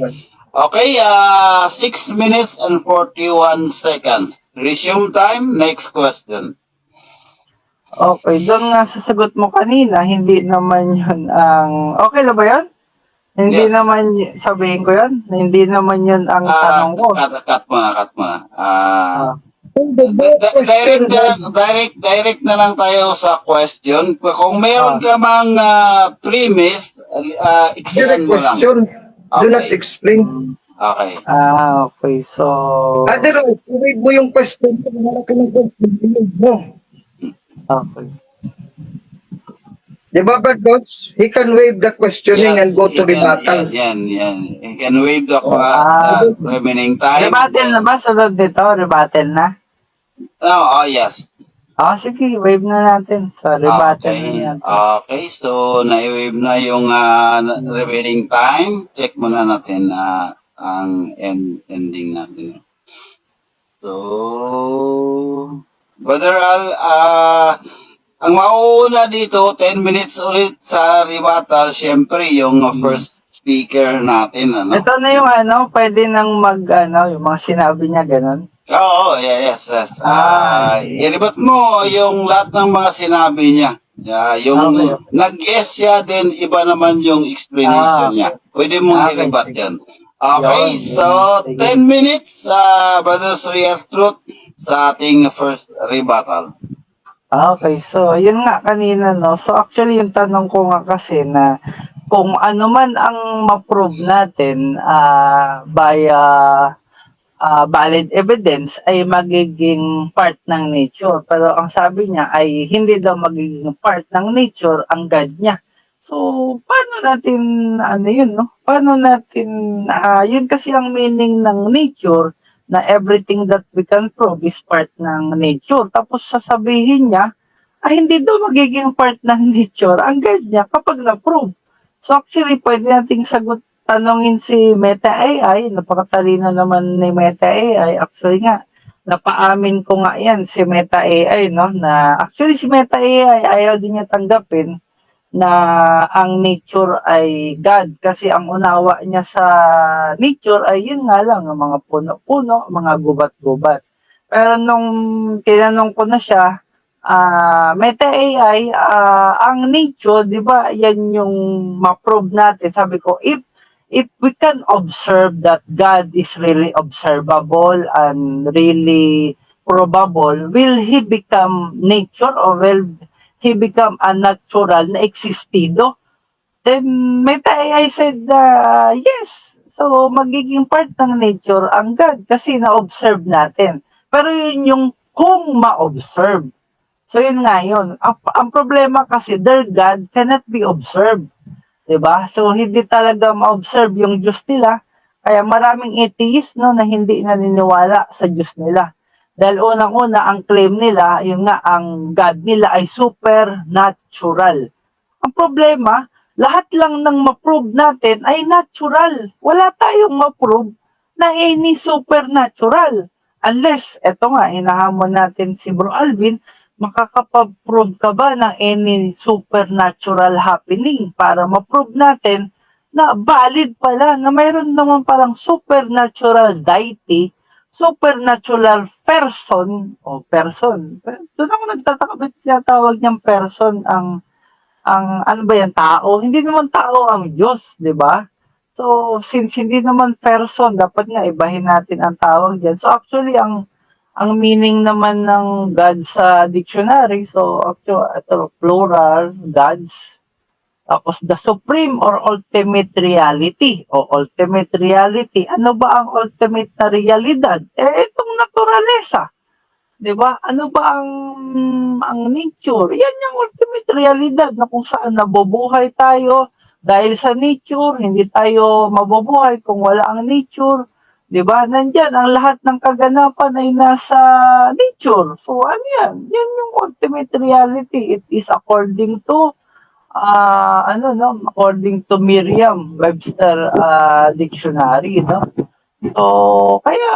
Okay, 6 minutes and 41 seconds. Resume time, next question. Okay, doon nga sa sagot mo kanina, hindi naman yun ang. Okay na ba yun? Hindi Yes. naman, sabihin ko yun, hindi naman yun ang tanong ko. Cut, cut mo na, cut mo na. The Direct question na lang, direct na lang tayo sa question. Kung meron ka mang premise, iksian Direct mo lang. question. Do not explain. Okay. Ah, okay. So, Otherwise, i-waive mo yung question. Kung wala ka ng question, i-waive mo. Okay. Di ba, Bardos? He can waive the questioning and go to he can- rebuttal. Yan. He can waive the remaining time. Rebuttal na ba? Sunod nito? Rebuttal na? Oh, yes. Ah, sige, waive na natin. So, rebuttal na natin. Okay, so na-waive na yung remaining time. Check muna natin ang ending natin. So, Brother Al, ang mauuna dito, 10 minutes ulit sa rebuttal, syempre yung first speaker natin. Ano? Ito na yung ano, pwede nang mag, ano, yung mga sinabi niya, ganun. Oo, yeah, yes. I-rebut mo yung lahat ng mga sinabi niya. Yeah, yung nag-yes siya, then iba naman yung explanation niya. Pwede mong i-rebut yan. Okay, Yun, so sige. 10 minutes, Brothers Real Truth, sa ating first rebuttal. Ah, okay, so yun nga kanina, no. So actually yung tanong ko nga kasi na kung ano man ang ma-prove natin by valid evidence ay magiging part ng nature. Pero ang sabi niya ay hindi daw magiging part ng nature ang God niya. So, paano natin, ano yun, no? Paano natin, yun kasi ang meaning ng nature na everything that we can prove is part ng nature. Tapos sasabihin niya, ay hindi daw magiging part ng nature ang God niya kapag na-prove. So actually, pwede nating sagot, tanongin si Meta AI, napakatalino naman ni Meta AI. Actually nga, napaamin ko nga yan si Meta AI, no? Na actually si Meta AI, ayaw din niya tanggapin na ang nature ay God kasi ang unawa niya sa nature ay yun nga lang, ang mga puno-puno, mga gubat-gubat. Pero nung tinanong ko na siya, Meta AI, ang nature, di ba, yan yung ma-prove natin. Sabi ko, if we can observe that God is really observable and really probable, will He become nature or will He become a natural na existido? Then Meta AI said, yes. So, magiging part ng nature ang God kasi na-observe natin. Pero yun yung kung ma-observe. So, yun nga yun. Ang problema kasi, their God cannot be observed. 'Di ba? So, hindi talaga ma-observe yung Diyos nila. Kaya maraming atheist, no, na hindi naniniwala sa Diyos nila. Dahil unang-una, ang claim nila, yun nga, ang God nila ay supernatural. Ang problema, lahat lang ng ma-prove natin ay natural. Wala tayong ma-prove na any supernatural. Unless, eto nga, hinahamon natin si Bro Alvin, makakapag-prove ka ba ng any supernatural happening para ma-prove natin na valid pala, na mayroon naman palang supernatural deity, supernatural person, o person. Doon ako nagtataka ba't tinatawag niyang person ang ano ba yan, tao? Hindi naman tao ang Diyos, di ba? So, since hindi naman person, dapat nga ibahin natin ang tawag diyan. So, actually, ang meaning naman ng God sa dictionary, so actually, ito, plural, gods, tapos the supreme or ultimate reality o ultimate reality. Ano ba ang ultimate na realidad? Eh, itong naturalesa. 'Di ba? Ano ba ang nature? Yan yung ultimate realidad na kung saan nabubuhay tayo dahil sa nature, hindi tayo mabubuhay kung wala ang nature. 'Di ba? Nandiyan ang lahat ng kaganapan ay nasa nature. So ano yan? Yan yung ultimate reality. It is according to ano, no, according to Merriam-Webster dictionary, no? So kaya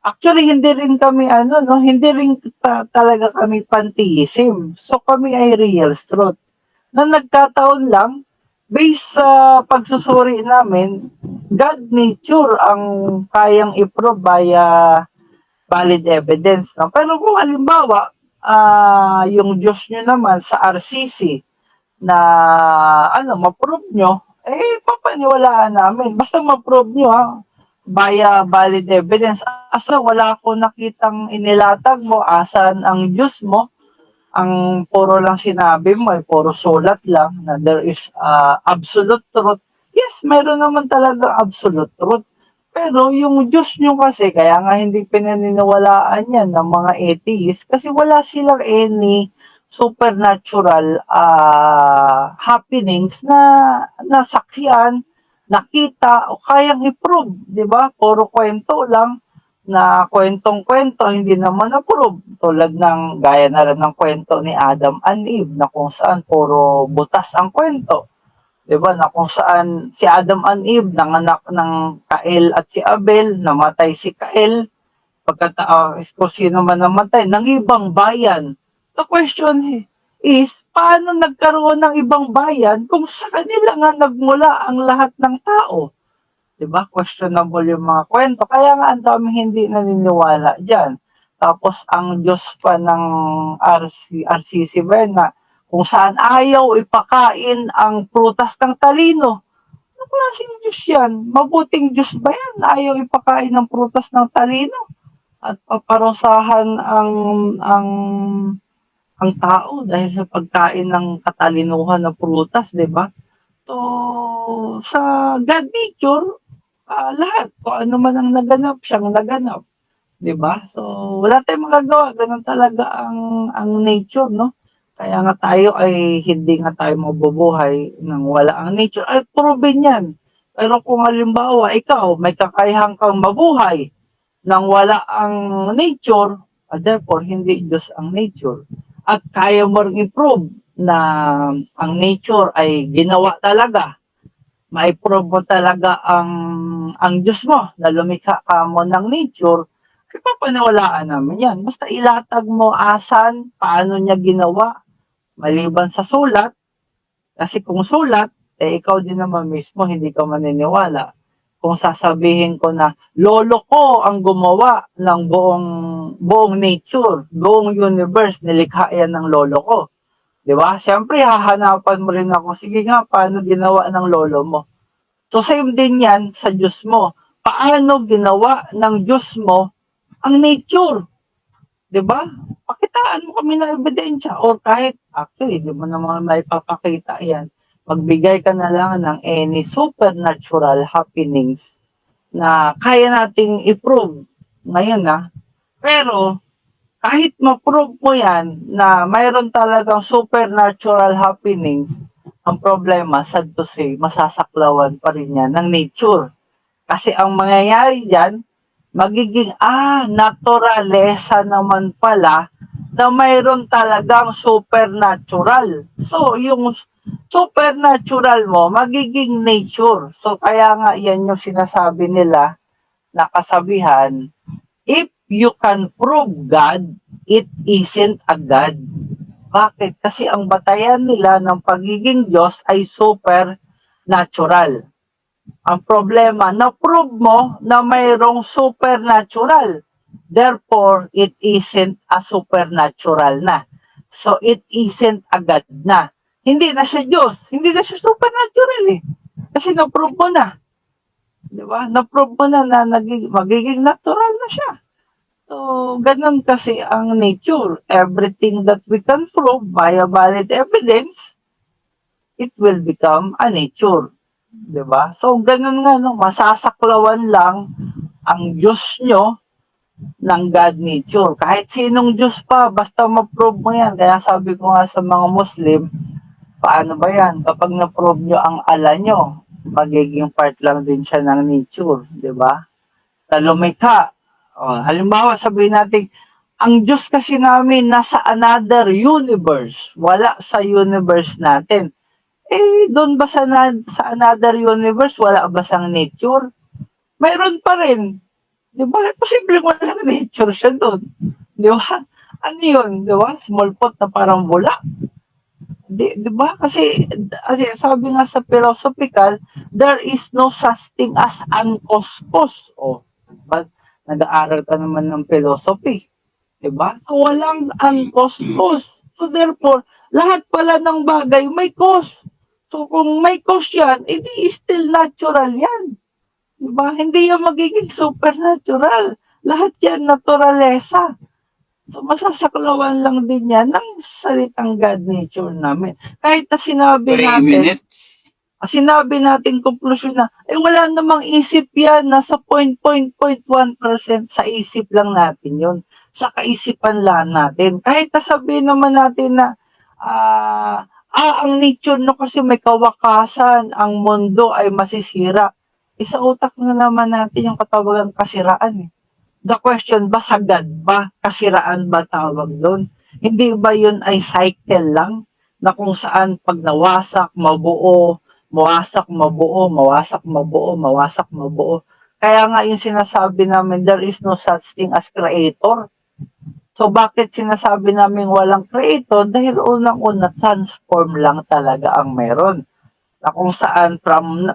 actually hindi rin kami ano, no, hindi rin talaga kami pantheism. So kami ay real truth. Na nagkataon lang, based sa pagsusuri namin, God nature ang kayang i-prove via valid evidence. No? Pero kung halimbawa, yung Diyos nyo naman sa RCC na ano, ma-prove nyo, eh, papaniwalaan namin. Basta ma-prove nyo, ha, via valid evidence. Asa wala akong nakitang inilatag mo, asan ang Diyos mo, ang puro lang sinabi mo ay puro sulat lang na there is absolute truth. Yes, meron naman talaga absolute truth. Pero yung Diyos nyo kasi, kaya nga hindi pinaniniwalaan yan ng mga atheists kasi wala silang any supernatural happenings na nasaksihan, nakita o kayang i-prove, di ba? Puro kwento lang na kwentong-kwento, hindi naman na-prove. Tulad ng, gaya na rin ng kwento ni Adam and Eve na kung saan puro butas ang kwento. 'Di ba? Na kung saan si Adam and Eve nanganak ng Cain at si Abel, namatay si Cain, pagkatapos kung sino man namatay, ng ibang bayan. The question is, paano nagkaroon ng ibang bayan kung sa kanila nga nagmula ang lahat ng tao? 'Di ba? Questionable yung mga kwento. Kaya nga ang daming hindi naniniwala diyan. Tapos ang Diyos pa ng RCC ba yun na kung saan ayaw ipakain ang prutas ng talino. Ano klaseng Diyos yan? Mabuting Diyos ba yan? Ayaw ipakain ng prutas ng talino at paparusahan ang tao dahil sa pagkain ng katalinuhan ng prutas, 'di ba? So, sa God nature, lahat kung ano man ang naganap, siyang naganap, 'di ba? So, wala tayong magagawa, ganun talaga ang nature, no? Kaya nga tayo ay hindi nga tayo mabubuhay nang wala ang nature. Ay, proven yan. Pero kung halimbawa, ikaw, may kakayahan kang mabuhay nang wala ang nature, therefore, hindi Diyos ang nature. At kaya mo rin i-prove na ang nature ay ginawa talaga. Ma-prove mo talaga ang Diyos mo na lumikha ka mo ng nature, ay papaniwalaan namin yan. Basta ilatag mo asan, paano niya ginawa, maliban sa sulat, kasi kung sulat, eh ikaw din naman mismo hindi ka maniniwala. Kung sasabihin ko na lolo ko ang gumawa ng buong buong nature, buong universe, nilikha yan ng lolo ko. 'Di ba? Siyempre hahanapan mo rin ako. Sige nga, paano ginawa ng lolo mo? So same din yan sa Diyos mo. Paano ginawa ng Diyos mo ang nature? 'Di ba? Pakitaan mo kami ng ebidensya or kahit actually di mo naman maipapakita yan. Magbigay ka na lang ng any supernatural happenings na kaya nating i-prove ngayon na. Pero kahit ma-prove mo yan na mayroon talagang supernatural happenings, ang problema, sad to say, masasaklawan pa rin yan ng nature. Kasi ang mangyayari dyan, magiging, naturalesa naman pala na mayroon talagang supernatural. So, yung supernatural mo, magiging nature. So, kaya nga yan yung sinasabi nila na kasabihan, "If you can prove God, it isn't a God." Bakit? Kasi ang batayan nila ng pagiging Diyos ay supernatural. Ang problema, na-prove mo na mayroong supernatural. Therefore, it isn't a supernatural na. So, it isn't a God na. Hindi na siya Diyos. Hindi na siya supernatural eh. Kasi na-prove mo na. Di ba? Na-prove mo na na magiging natural na siya. So, ganun kasi ang nature. Everything that we can prove via valid evidence, it will become a nature. 'Di ba? So, ganun nga, no? Masasaklawan lang ang Diyos nyo ng God nature. Kahit sinong Diyos pa, basta ma-prove mo yan. Kaya sabi ko nga sa mga Muslim, paano ba yan? Kapag na-prove nyo ang Allah nyo, magiging part lang din siya ng nature. 'Di ba? Na lumikha. O, halimbawa, sabihin natin, ang Diyos kasi namin nasa another universe. Wala sa universe natin. Eh, doon ba sa another universe, wala ba sang nature? Mayroon pa rin. Di ba? Posible walang nature siya doon. Di ba? Ano yun? Di ba? Small pot na parang bula. Di ba? Kasi sabi nga sa philosophical, there is no such thing as uncaused cause. O, ba? Nag-aaral ka naman ng philosophy. Di ba? So, walang uncaused cause. So, therefore, lahat pala ng bagay may cause. So, kung may cause yan, edi still natural yan. Di ba? Hindi yan magiging supernatural. Lahat yan naturalesa. So, masasaklawan lang din yan ng salitang God nature namin. Kahit na sinabi 3 natin, minutes. Sinabi natin konklusyon na, eh, wala namang isip yan, nasa 0.0.1% sa isip lang natin yun. Sa kaisipan lang natin. Kahit na sabihin naman natin na, ang nature, no, kasi may kawakasan, ang mundo ay masisira. Isa utak na naman natin yung katawagang kasiraan eh. The question ba, sagad ba? Kasiraan ba tawag doon? Hindi ba yun ay cycle lang na kung saan pag nawasak, mabuo, mawasak, mabuo, mawasak, mabuo, mawasak, mabuo? Kaya nga yung sinasabi namin, there is no such thing as creator. So bakit sinasabi namin walang creator? Dahil unang-una, transform lang talaga ang meron. Na kung saan from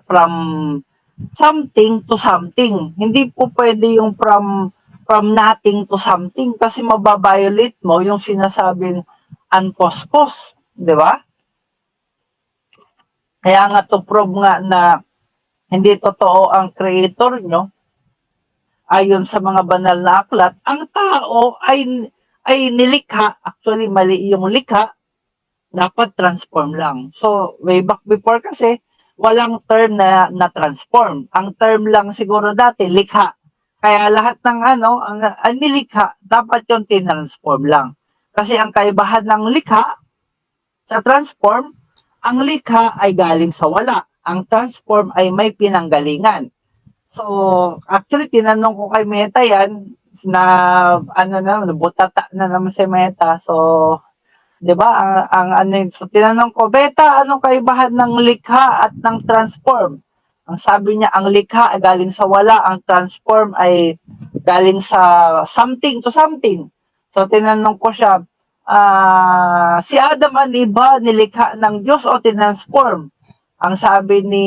something to something. Hindi po pwede yung from nothing to something kasi mababiolate mo yung sinasabing uncaused cause, di ba? Kaya nga to prove nga na hindi totoo ang creator nyo, ayon sa mga banal na aklat, ang tao ay nilikha, actually mali yung likha, dapat transform lang. So, way back before kasi, walang term na transform. Ang term lang siguro dati, likha. Kaya lahat ng ano, ang nilikha, dapat yung tinransform lang. Kasi ang kaibahan ng likha sa transform, ang likha ay galing sa wala. Ang transform ay may pinanggalingan. So, actually, tinanong ko kay Meta yan, na ano na, butata na naman si Meta. So, 'di ba? Ang ano yun, so tinanong ko, "Meta, anong kaibahan ng likha at ng transform?" Ang sabi niya, ang likha ay galing sa wala, ang transform ay galing sa something to something. So, tinanong ko siya, "Si Adam and Eve ba, nilikha ng Diyos o tinransform?" Ang sabi ni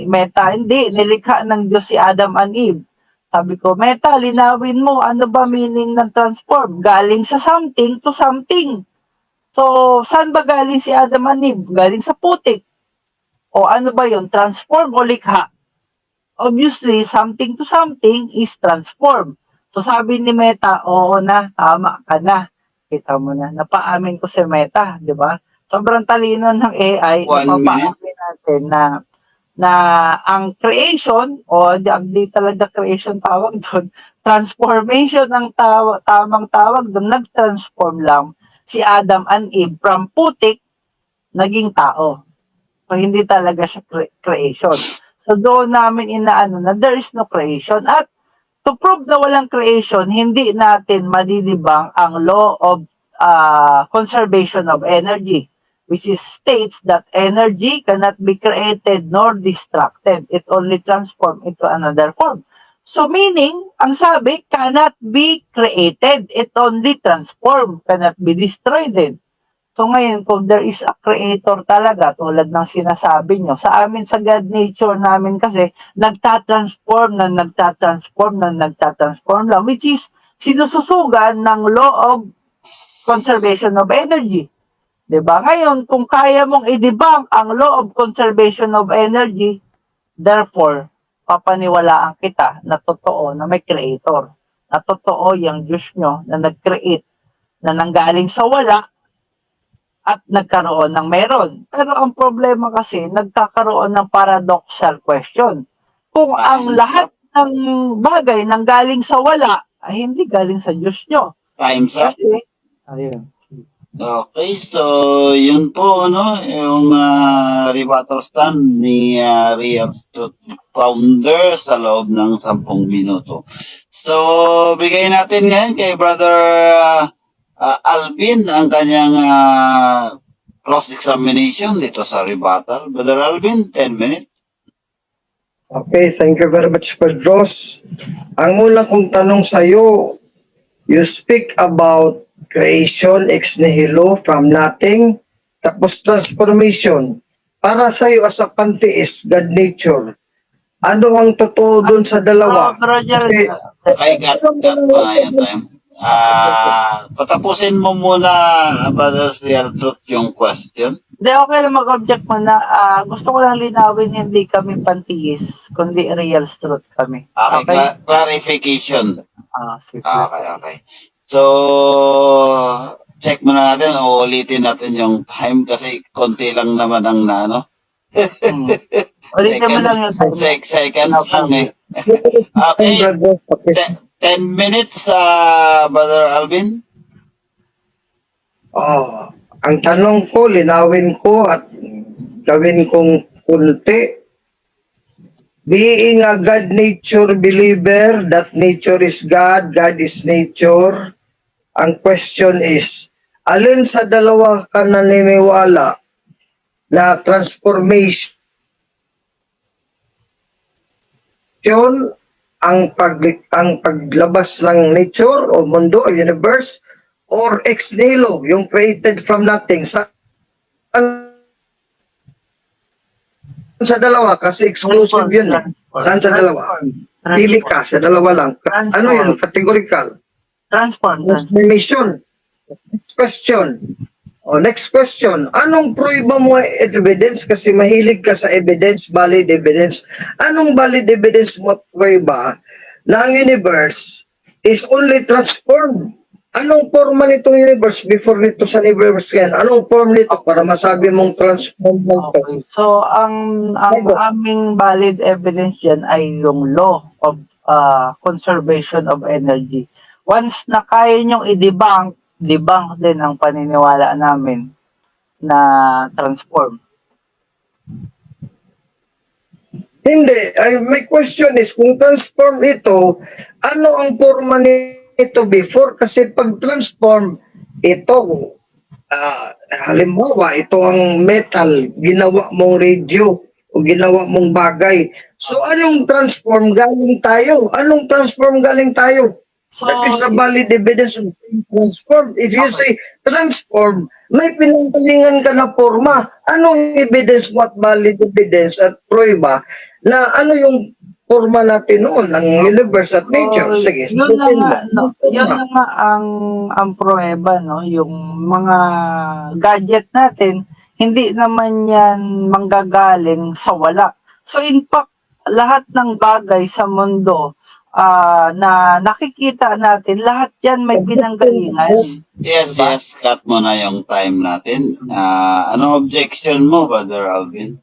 Meta, "Hindi, nilikha ng Diyos si Adam and Eve." Sabi ko, "Meta, linawin mo, ano ba meaning ng transform?" Galing sa something to something. So, saan ba galing si Adam and Eve? Galing sa putik. O ano ba yun? Transform o likha? Obviously, something to something is transform. So, sabi ni Meta, "Oo na, tama ka na." Kita mo na, napaamin ko si Meta, di ba? Sobrang talino ng AI, One napapaamin natin na na ang creation o di, di talaga creation tawag doon, transformation ang tamang tawag doon. Nag-transform lang si Adam and Eve from putik, naging tao. So, hindi talaga siya creation. So, doon namin inaano na there is no creation. At to prove na walang creation, hindi natin madi-debunk ang law of conservation of energy, which is states that energy cannot be created nor destructed. It only transform into another form. So meaning, ang sabi, cannot be created. It only transform, cannot be destroyed din. So ngayon, kung there is a creator talaga, tulad ng sinasabi nyo, sa amin sa God nature namin kasi, nagta-transform na nagta-transform na nagta-transform lang, which is sinususugan ng law of conservation of energy. 'Di ba? Ngayon, kung kaya mong i-debunk ang law of conservation of energy, therefore, papaniwalaan kita na totoo na may creator. Na totoo yung Diyos nyo na nag-create na nanggaling sa wala at nagkaroon ng meron. Pero ang problema kasi, nagkakaroon ng paradoxal question. Kung ang lahat ng bagay nanggaling sa wala, ay hindi galing sa Diyos nyo. Time's up. Kasi, ayun. Okay, so yun po, no, yung rebuttal stand ni Real Truth Founder sa loob ng 10 minuto. So, bigay natin ngayon kay Brother Alvin ang kanyang cross-examination dito sa rebuttal. Brother Alvin, 10 minutes. Okay, thank you very much, Pedros. Ang una kong tanong sa iyo, you speak about creation ex nihilo, from nothing, tapos transformation. Para sa iyo as a pantheist, God nature, ano ang totoo dun sa dalawa? Bro, Gerald, Kasi Okay, got pa yung time. Patapusin mo muna, Brother Real Truth, yung question. Hindi, okay lang mag-object muna. Gusto ko lang linawin, hindi kami pantheist, kundi real truth kami. Okay, Okay? Clarification. Sige. Okay. So, check muna natin o ulitin natin yung time kasi konti lang naman ang naano. Ulitin mo lang yung time. 6 seconds No lang eh. Okay, Brother, okay. 10 minutes, Brother Alvin. Oh, ang tanong ko, linawin ko at gawin kong kunti. Being a God nature believer, that nature is God, God is nature. Ang question is, alin sa dalawa ka naniniwala na transformation, ang paglabas ng nature o mundo o universe, or ex nihilo, yung created from nothing? Sa dalawa kasi exclusive yun eh. Saan sa dalawa? Pili ka sa dalawa lang. Ano yun? Categorical. Transform. Transform. Transformation. Next question. O, next question. Anong pruweba mo, evidence? Kasi mahilig ka sa evidence, valid evidence. Anong valid evidence mo at pruweba na ang universe is only transformed? Anong forma nitong universe before nito sa universe yan? Anong form nito para masabi mong transform mo ito? Okay. So, ang Bago. Aming valid evidence dyan ay yung law of conservation of energy. Once na kaya nyong i-debunk, debunk din ang paniniwala namin na transform. Hindi. Ay, my question is, kung transform ito, ano ang forma nito before? Kasi pag transform, ito, halimbawa, ito ang metal, ginawa mong radio, o ginawa mong bagay. So, anong transform galing tayo? Anong transform galing tayo? So, That is a valid evidence of being transformed. If you say transform, may pinanggalingan ka na forma. Anong evidence, what valid evidence at pruweba na ano yung forma natin noon ng universe at nature? So, Sige, yun na sagutin nga, mo. no, yun na nga ang pruweba, no, yung mga gadget natin, hindi naman yan manggagaling sa wala. So in fact, lahat ng bagay sa mundo na nakikita natin, lahat yan may pinanggalingan. Yes, Diba? yes, cut mo na yung time natin. Anong objection mo, Brother Alvin?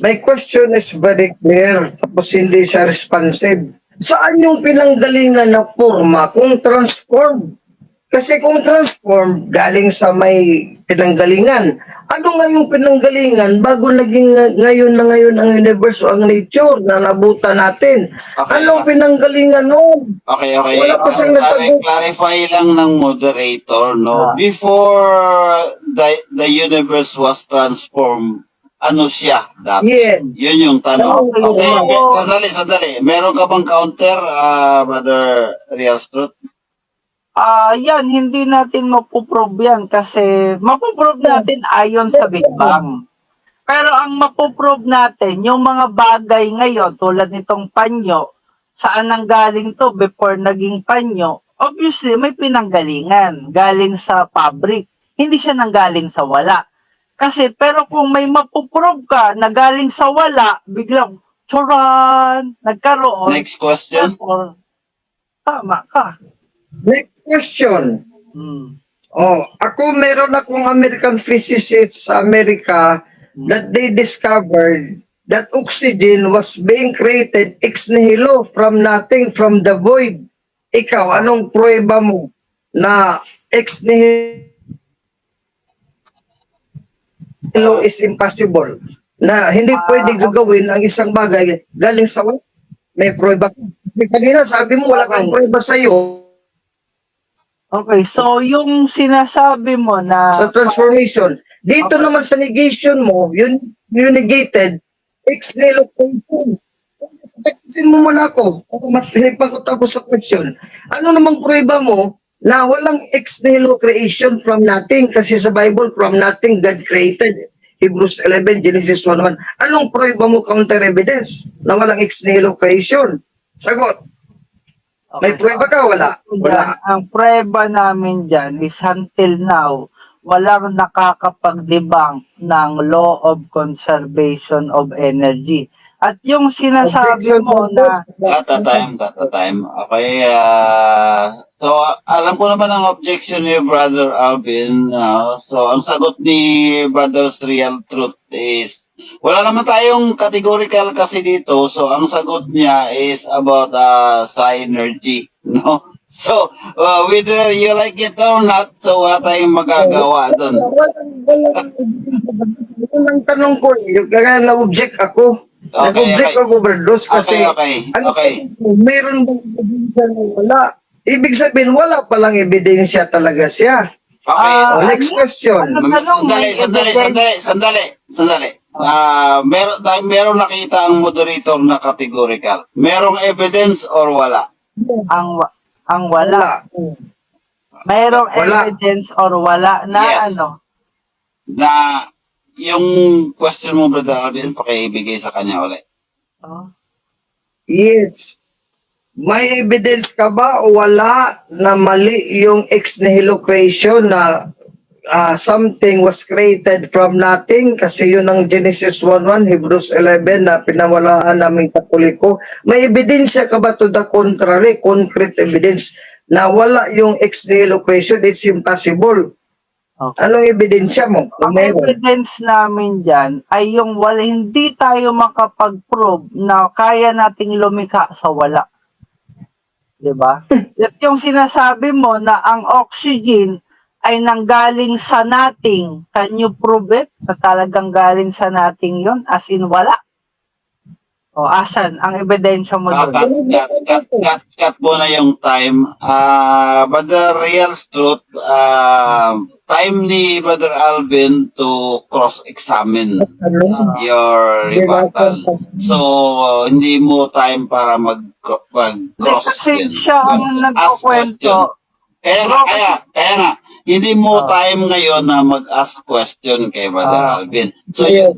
My question is very clear, tapos hindi siya responsive. Saan yung pinanggalingan na forma kung transform? Kasi kung transform, galing sa may pinanggalingan. Ano nga yung pinanggalingan bago naging ngayon na ngayon ang universe o ang nature na nabutan natin? Okay, Anong pinanggalingan noon? okay. Wala pa siyang nasagot. Clarify lang ng moderator, no? Before the universe was transformed, ano siya dati? Yeah. Yun yung tanong. Okay. Okay, sandali, sandali. Meron ka bang counter, Brother Real Truth? Yan, hindi natin mapuprove yan kasi mapuprove natin ayon sa Big Bang. Pero ang mapuprove natin, yung mga bagay ngayon, tulad nitong panyo, saan ang galing to before naging panyo? Obviously, may pinanggalingan. Galing sa fabric. Hindi siya nanggaling sa wala. Kasi, pero kung may mapuprove ka na galing sa wala, biglang, charan, nagkaroon. Next question. Therefore, tama ka. Next question. Oh, ako, meron akong American physicists sa Amerika that they discovered that oxygen was being created ex nihilo, from nothing, from the void. Ikaw, anong pruweba mo na ex nihilo Nihilo is impossible. Na hindi pwedeng gagawin ang isang bagay galing sa wala. May pruweba. Kanina sabi mo wala kang pruweba sa iyo Okay, so yung sinasabi mo na sa transformation. Dito naman sa negation mo, yun, you negated ex nihilo creation. Tapusin mo muna ako. Hindi pa ako tapos sa question. Ano namang pruweba mo na walang ex nihilo creation, from nothing? Kasi sa Bible, from nothing God created. Hebrews 11, Genesis 1:1. Anong pruweba mo, counter evidence, na walang ex nihilo creation? Sagot. May pruweba ka? Wala. Wala. Dyan, ang pruweba namin dyan is until now, walang nakakapag-debunk ng law of conservation of energy. At yung sinasabi Objection. mo na Cut the time, cut the time. Okay, so alam ko naman ang objection ni Brother Alvin. So ang sagot ni Brother's Real Truth is wala naman tayong categorical kasi dito. So ang sagot niya is about synergy, no? So whether you like it or not, so wala tayong magagawa doon. Walang tanong ko eh. Kaya na-object ako. Nag-object ako, Berdos, kasi ano, meron bang ebidensya na wala? Ibig sabihin, wala palang ebidensya talaga siya. Okay. Oh, next ano? question. Ano tanong? Sandali, May sandali, evidence? Sandali, sandali, sandali. Ah, meron nakita ang moderator na categorical. Merong evidence or wala? Ang wala. Wala. Mayroong Wala. Evidence or wala na Yes. ano? Na yung question mo, Brother Alvin, pakiibigay sa kanya ulit. Oh. Yes. May evidence ka ba o wala na mali yung ex nihilo creation, na something was created from nothing, kasi yun ang Genesis 1:1, Hebrews 11 na pinawalaan naming Katoliko? May ebidensya ka ba to the contrary, concrete evidence na wala yung ex nihilo creation, it's impossible? Anong ebidensya mo? Kung Ang meron. Evidence namin dyan ay yung wala, hindi tayo makapag-prove na kaya nating lumikha sa wala. 'Di ba? At yung sinasabi mo na ang oxygen ay nanggaling sa nothing, can you prove it? Na talagang galing sa nothing yun? As in wala? O, asan ang ebidensya mo Ah, doon? cut, cut, cut, cut, cut mo na yung time. Ah, Brother Real Truth, time ni Brother Alvin to cross-examine Ano? Your rebuttal. So, hindi mo time para Hindi, mag-cross kasi siya ang Ask nagkukwento. question. Kaya nga, Bro, kaya nga, hindi mo time ngayon na mag-ask question kay Brother Alvin. So, you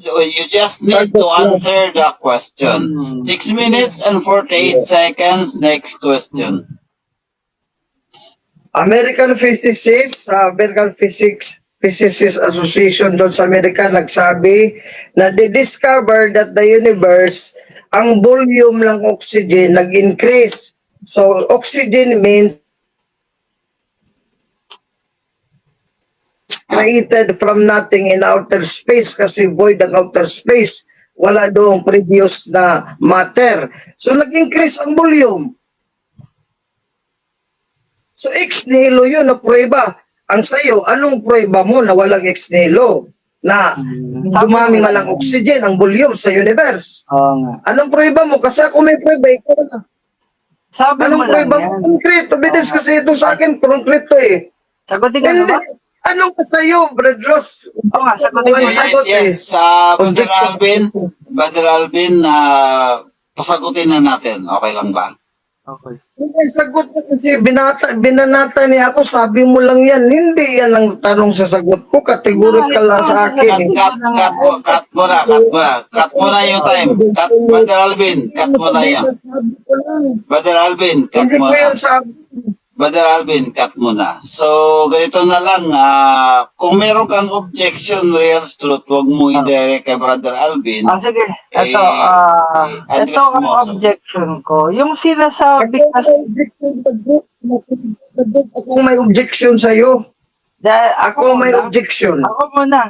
just need to answer the question. 6 minutes and 48 seconds. Next question. American physicists, American Physicists Association doon sa Amerika nagsabi na they discovered that the universe, ang volume ng oxygen nag-increase. So oxygen means created from nothing in outer space kasi void ang outer space. Wala doong previous na matter. So nag-increase ang volume. So ex nihilo yun na pruweba. Ang sayo, anong pruweba mo na walang ex nihilo? Na dumami man ang oxygen, ang volume sa universe. Oo nga. Anong pruweba mo? Kasi ako may pruweba, ikaw na. Sabi mo Anong lang pruweba mo? yan. Concrete. Evidence kasi ito sa akin, concrete to eh. Sagutin ka Hindi. na ba? Anong ka sa'yo, Brad Ross? Oo nga, sagutin ko Walang na. Yes, sagot eh. yes. Brother Objection. Alvin, Brother Alvin, pasagutin na natin. Okay lang ba? Okay. Hindi, sagot mo kasi binanata niya ako, sabi mo lang yan. Hindi yan ang tanong sa sagot ko. Categorical lang sa akin Cut, eh. cut, cut, cut mo na, cut mo na. Cut mo na yung time. Cut, Brother Alvin, cut mo na yan. Sabi ko lang. Brother Alvin, cut Hindi mo ko na. yan sabi. Brother Alvin, cut mo na. So, ganito na lang. Kung meron kang objection, Real Truth, wag mo i-direct kay Brother Alvin. Ah, sige. Ito, Eh, address ito ang mo. Objection ko. Yung sinasabi Ako kasi, may objection, ako may objection sa'yo. Dahil Ako may muna. objection. Ako muna.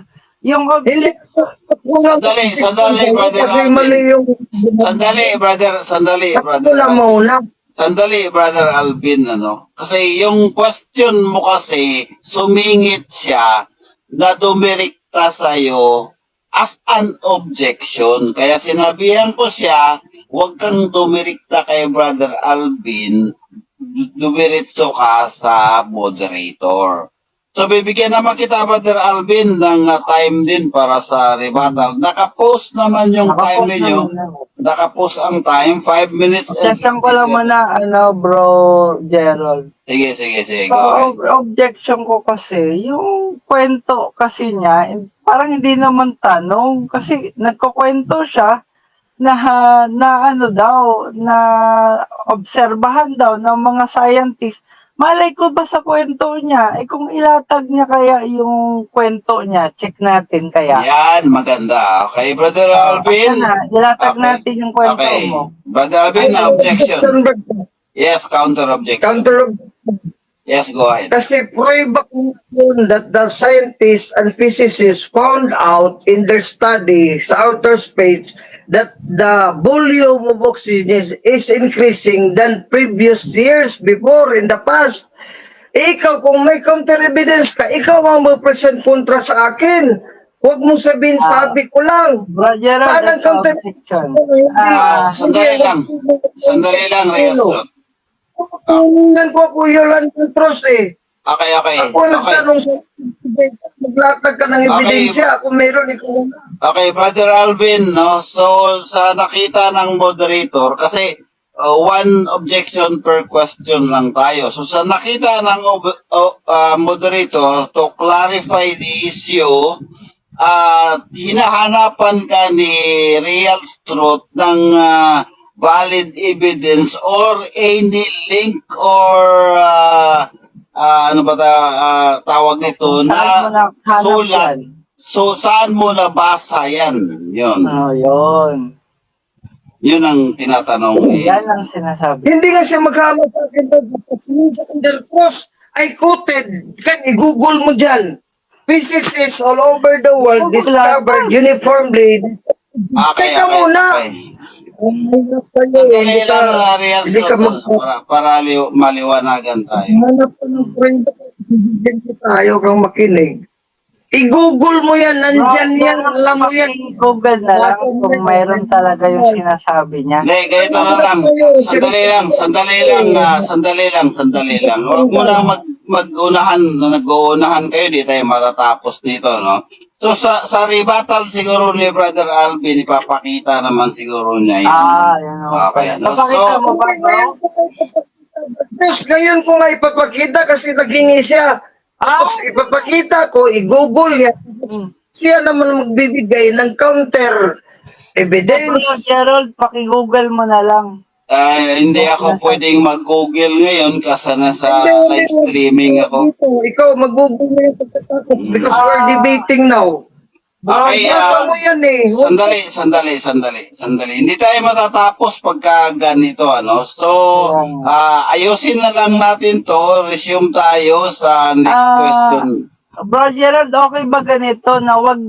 Yung Hindi objection, ako nga Sandali, objection sandali, sa'yo Brother kasi Alvin. mali yung Sandali, brother, sandali, Ako brother. lang Alvin. muna. Sandali, Brother Alvin, ano? Kasi yung question mo kasi, sumingit siya na dumirekta dumirekta sa'yo as an objection. Kaya sinabihan ko siya, huwag kang dumirekta kay Brother Alvin, dumiretso ka sa moderator. So bibigyan naman kita, Brother Alvin, ng time din para sa rebuttal. Nakapost naman yung time Nakapost ninyo. naman na. Nakapost ang time, 5 minutes and Objection ko lang 57. muna, ano, Bro Gerald. Sige, sige, sige. So, Go ahead. Objection ko kasi, yung kwento kasi niya, parang hindi naman tanong. Kasi nagkukwento siya na, na ano daw, na obserbahan daw ng mga scientist. Malay ko ba sa kwento niya? Eh kung ilatag niya kaya yung kwento niya, check natin kaya. Yan, maganda. Okay, Brother Alvin. Ayan na, ilatag natin yung kwento mo. Brother Alvin, objection. Objection, brother. Yes, counter objection. Counter. Yes, go ahead. Kasi prueba ko yun that the scientists and physicists found out in their study sa outer space that the volume of oxygen is increasing than previous years before in the past. Eh, ikaw, kung may counter evidence ka, ikaw ang mag-present kontra sa akin. Huwag mong sabihin, sabi ko lang. Bro Gerald, Saan ang ito, counter? objection. Ah, sandali lang. Sandali lang, Reyes. Tuningan ko ako Yolanda Cruz eh. Okay. Ako nagtanong sa maglatag ka ng ebidensya. Ako meron, ikaw wala. Okay, Brother Alvin, no? So, sa nakita ng moderator, kasi one objection per question lang tayo. So, sa nakita ng moderator, to clarify the issue, at hinahanapan ka ni Real Truth ng valid evidence or any link or ano ba tawag nito Saan na mo nahanap sulat. yan? So, saan mo nabasa yan? Yun. Oh, yun. Yun ang tinatanong eh. Yan ang sinasabi. Hindi nga siya maghama sa akin. Kasi sa Undercross, I quoted. Kan, i-google mo dyan. Physicists all over the world Google discovered uniformly. Okay, Teka muna. okay. Ang hirap sa'yo, Sandali hindi ka, lang, Ariel, hindi ka mag para maliwanagan tayo. Hanap ka ng kwento. Bibigyan ko tayo kang makinig. I-google mo yan, nandyan Bro, yan, alam mo yan. Google na lang kung mayroon talaga yung sinasabi niya. Hindi, ganito na lang. Sandali lang, sandali lang, sandali lang, sandali lang. Huwag mo na mag-unahan, nag-uunahan kayo, di tayo matatapos nito, no? So, sa rebuttal siguro ni Brother Alvin, ipapakita naman siguro niya yun. Ah, yan o. Okay, no? Napakita So, mo ba, bro? Tapos ngayon ko nga ipapakita kasi naghingi siya. Tapos ipapakita ko, i-google niya. Tapos siya naman magbibigay ng counter Bro evidence. Gerald, paki-google mo na lang. Ay, hindi ako pwedeng mag-google ngayon kasi nasa Hindi, hindi. live streaming ako. Dito, ikaw, mag-google mo yung pagkatapos because we're debating now. Okay, Nasa mo yan eh. sandali, sandali, sandali, sandali. Hindi tayo matatapos pagka ganito, ano. So, ayusin na lang natin to. Resume tayo sa next question. Bro Gerald, okay ba ganito na wag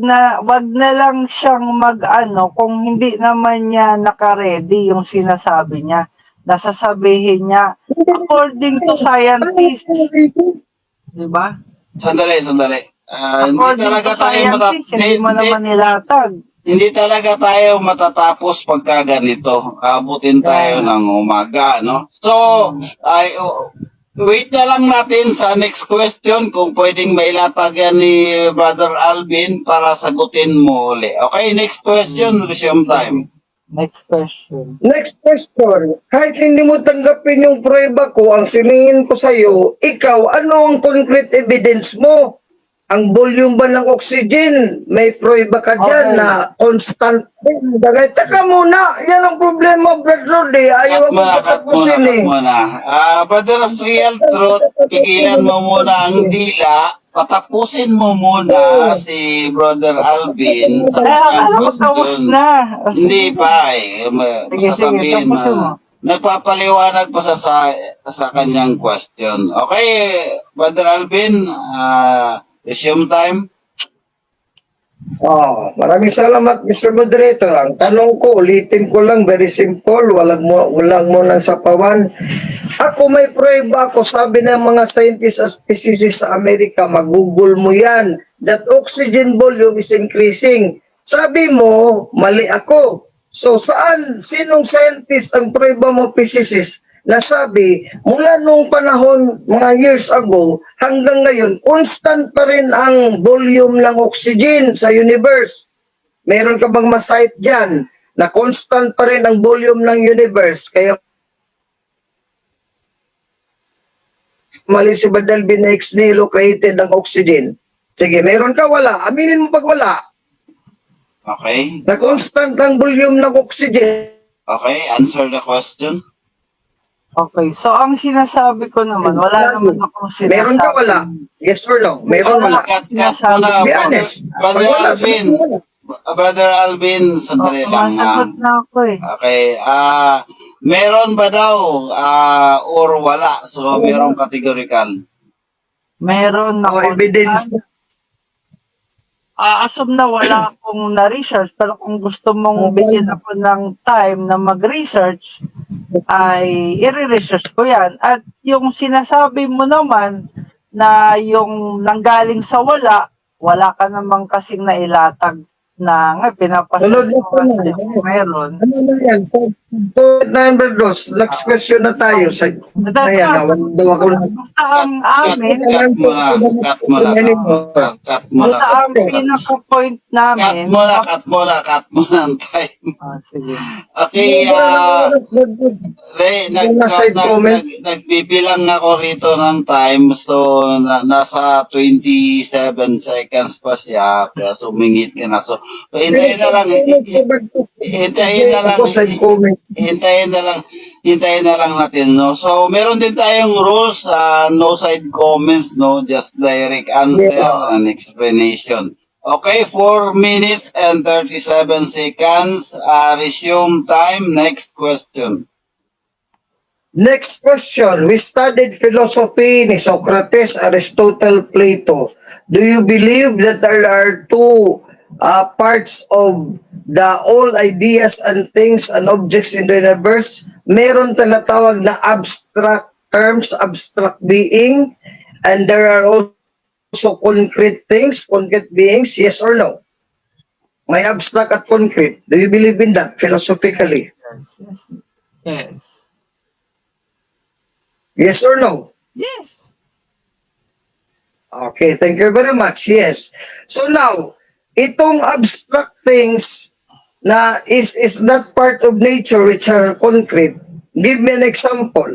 na lang siyang mag-ano kung hindi naman niya naka-ready yung sinasabi niya. Nasasabihin niya according to scientists, di ba? Sandali, sandali. Hindi According talaga to tayo scientists, hindi mo naman nilatag. Hindi talaga tayo matatapos pagka ganito. Abutin tayo ng umaga, no? So, ay oh, wait na lang natin sa next question kung pwedeng mailatag yan ni Brother Alvin para sagutin mo uli. Okay, next question, resume time. Next question. Next question. Kahit hindi mo tanggapin yung prueba ko, ang siningin ko sa'yo, ikaw, ano ang concrete evidence mo? Ang volume ba ng oxygen? May prueba ka dyan na constant. Dagay, teka muna, yan ang problema, Brad Rod, eh. Ayaw Cut ako muna, cut muna, patapusin cut eh. muna. Brother Real Truth, pigilan mo muna ang dila. Patapusin mo muna si Brother Alvin sa Eh, kanyang akala ko tapos question. na. Hindi pa eh. Sige, sige, Sasabihin tapusin mo. Nagpapaliwanag pa sa kanyang question. Okay, Brother Alvin, resume time. Oh, maraming salamat, Mr. Moderator. Ang tanong ko, ulitin ko lang, very simple, walang mo nang sapawan. Ako may prueba ako, sabi ng mga scientists at physicists sa Amerika, mag-google mo yan. that oxygen volume is increasing. Sabi mo, mali ako. So saan, sinong scientist ang prueba mo, physicist, na sabi, mula nung panahon, mga years ago, hanggang ngayon, constant pa rin ang volume ng oxygen sa universe? Meron ka bang ma-cite dyan na constant pa rin ang volume ng universe? Kaya mali si Brad Alvin na ex nihilo created ang oxygen. Sige, meron ka, wala? Aminin mo pag wala. Okay. Na constant ang volume ng oxygen. Okay, answer the question. Okay, so ang sinasabi ko naman, wala naman akong sinasabi. Meron ka, wala? Yes or no? Meron, wala? Cut, cut muna, Be Brother, honest. Brother Pag wala, Alvin. sabihin mo wala. Brother Alvin, sandali Oh, lang. masagot na ako eh. Okay, meron ba daw or wala? So, merong categorical. Meron na Oh, evidence. Assume na wala akong na-research, pero kung gusto mong bigyan ako ng time na mag-research, ay i-research ko yan. At yung sinasabi mo naman na yung nanggaling sa wala, wala ka namang kasing nailatag na nga, pinapasal Sunod na ko nga tanong. sa'yo kung meron. Ano na yan? So, number dos. Next question na tayo. Sa, ayan, wala daw ako na. Basta ang amin, Cut mo na, cut mo na, cut, cut mo na. Basta ang pinaka-point Cut namin, mo na, cut mo na, cut mo na ang time. Ah, sige. Okay, de, Wala side comments. Nagbibilang ako rito ng time. So, nasa 27 seconds pa siya. Kaya sumingit ka na. So, hintayin na lang. Hintayin na lang. Ako side comment. Hintayin na lang natin, no? So, meron din tayong rules, no side comments, no? Just direct answer and explanation. Okay, 4 minutes and 37 seconds. Resume time. Next question. Next question. We studied philosophy ni Socrates, Aristotle, Plato. Do you believe that there are two parts of the all ideas and things and objects in the universe? Meron tinatawag na abstract terms, abstract being, and there are also concrete things, concrete beings, yes or no? May abstract at concrete. Do you believe in that philosophically? Yes. Yes or no? Yes. Okay, thank you very much. Yes. So now, itong abstract things na is not part of nature which are concrete. Give me an example.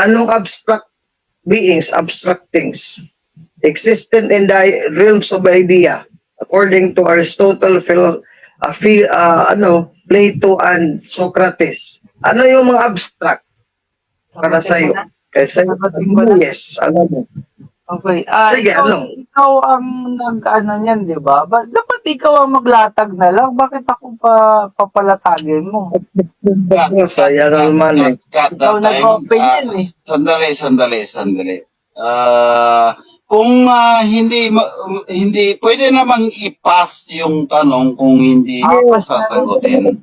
Anong abstract beings, abstract things existent in the realms of idea according to Aristotle, ano, Plato and Socrates? Ano yung mga abstract para sa iyo? Kasi Sagutin ko na. Yes, ano mo? Okay. Sige, ikaw, ano? Ikaw ang nag-ano niyan, di ba? Dapat ikaw ang maglatag na lang. Bakit ako pa papalatagin mo? Sayang naman eh. Cut, cut Ikaw that time. nag-open yan eh. Sandali, sandali, sandali. Kung hindi pwede namang i-pass yung tanong kung hindi sasagutin.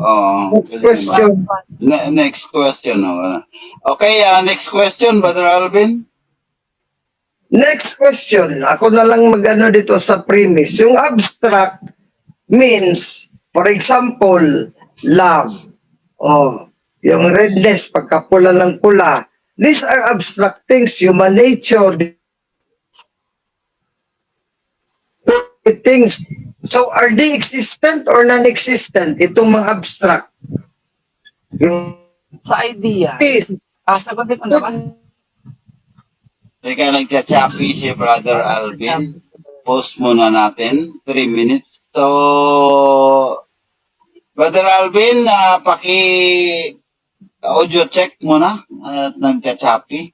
Oo, Next pwede naman. question. Next question. Oh. Okay, next question, Brother Alvin. Next question. Ako na lang mag-ano dito sa premise. Yung abstract means, for example, love. Oh, yung redness, pagkapula ng pula. These are abstract things, human nature, things. So, are they existent or non-existent? Itong mga abstract. Yung Sa idea. Sagutin ko na ba? Teka, nagcha-choppy si Brother Alvin. Post muna natin. 3 minutes. So, Brother Alvin, paki audio check muna at nagcha-choppy.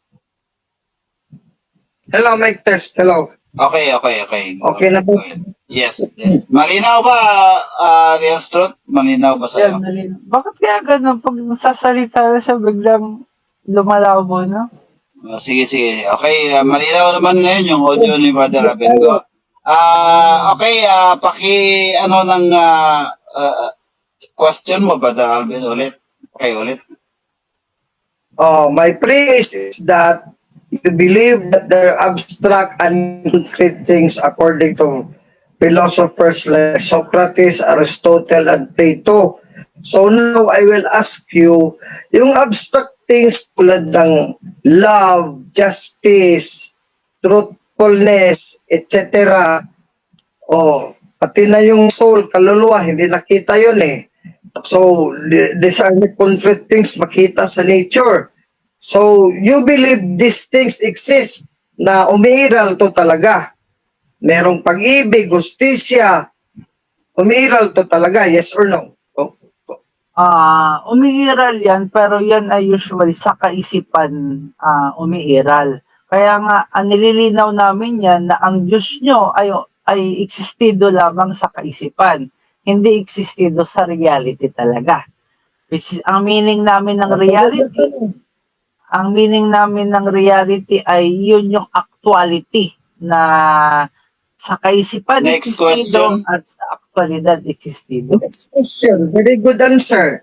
Hello, mic test. Hello. Okay. Okay na po. Yes. Malinaw ba, Real Truth? Malinaw ba sa'yo? Yan, malinaw. Bakit kaya ganun? Pag sasalita na siya, biglang lumalabo, no? Oh, sige, sige. Okay, malinaw naman ngayon yung audio ni Brother Alvin. Go. Okay, paki ano ng question mo, Brother Alvin, ulit. Okay, ulit. Oh, my premise is that You believe that there are abstract and concrete things according to philosophers like Socrates, Aristotle, and Plato. So now I will ask you, yung abstract things tulad ng love, justice, truthfulness, etc. Oh, pati na yung soul, kaluluwa, hindi nakita yun eh. So, these are the concrete things makita sa nature. So, you believe these things exist na umiiral to talaga. Merong pag-ibig, hustisya, umiiral to talaga, yes or no? Oh, Ah, umiiral 'yan, pero 'yan ay usually sa kaisipan umiiral. Kaya nga ang nililinaw namin 'yan na ang Diyos nyo ay existido lamang sa kaisipan, hindi existido sa reality talaga. Which is, ang meaning namin ng reality, ang meaning namin ng reality ay yun yung actuality na sa kaisipan Next existido question. At sa aktualidad existido. Next question. Very good answer.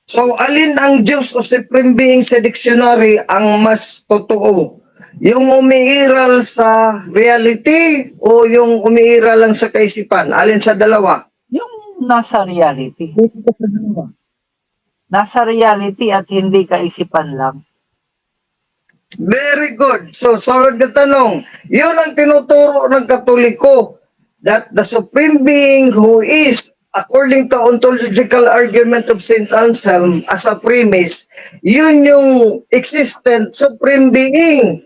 So, alin ang Diyos o Supreme Being sa dictionary ang mas totoo? Yung umiiral sa reality o yung umiiral lang sa kaisipan? Alin sa dalawa? Yung nasa reality. Nasa reality at hindi kaisipan lang. Very good. So, sunod na tanong. Yun ang tinuturo ng Katoliko, that the Supreme Being who is, according to ontological argument of St. Anselm, as a premise, yun yung existent Supreme Being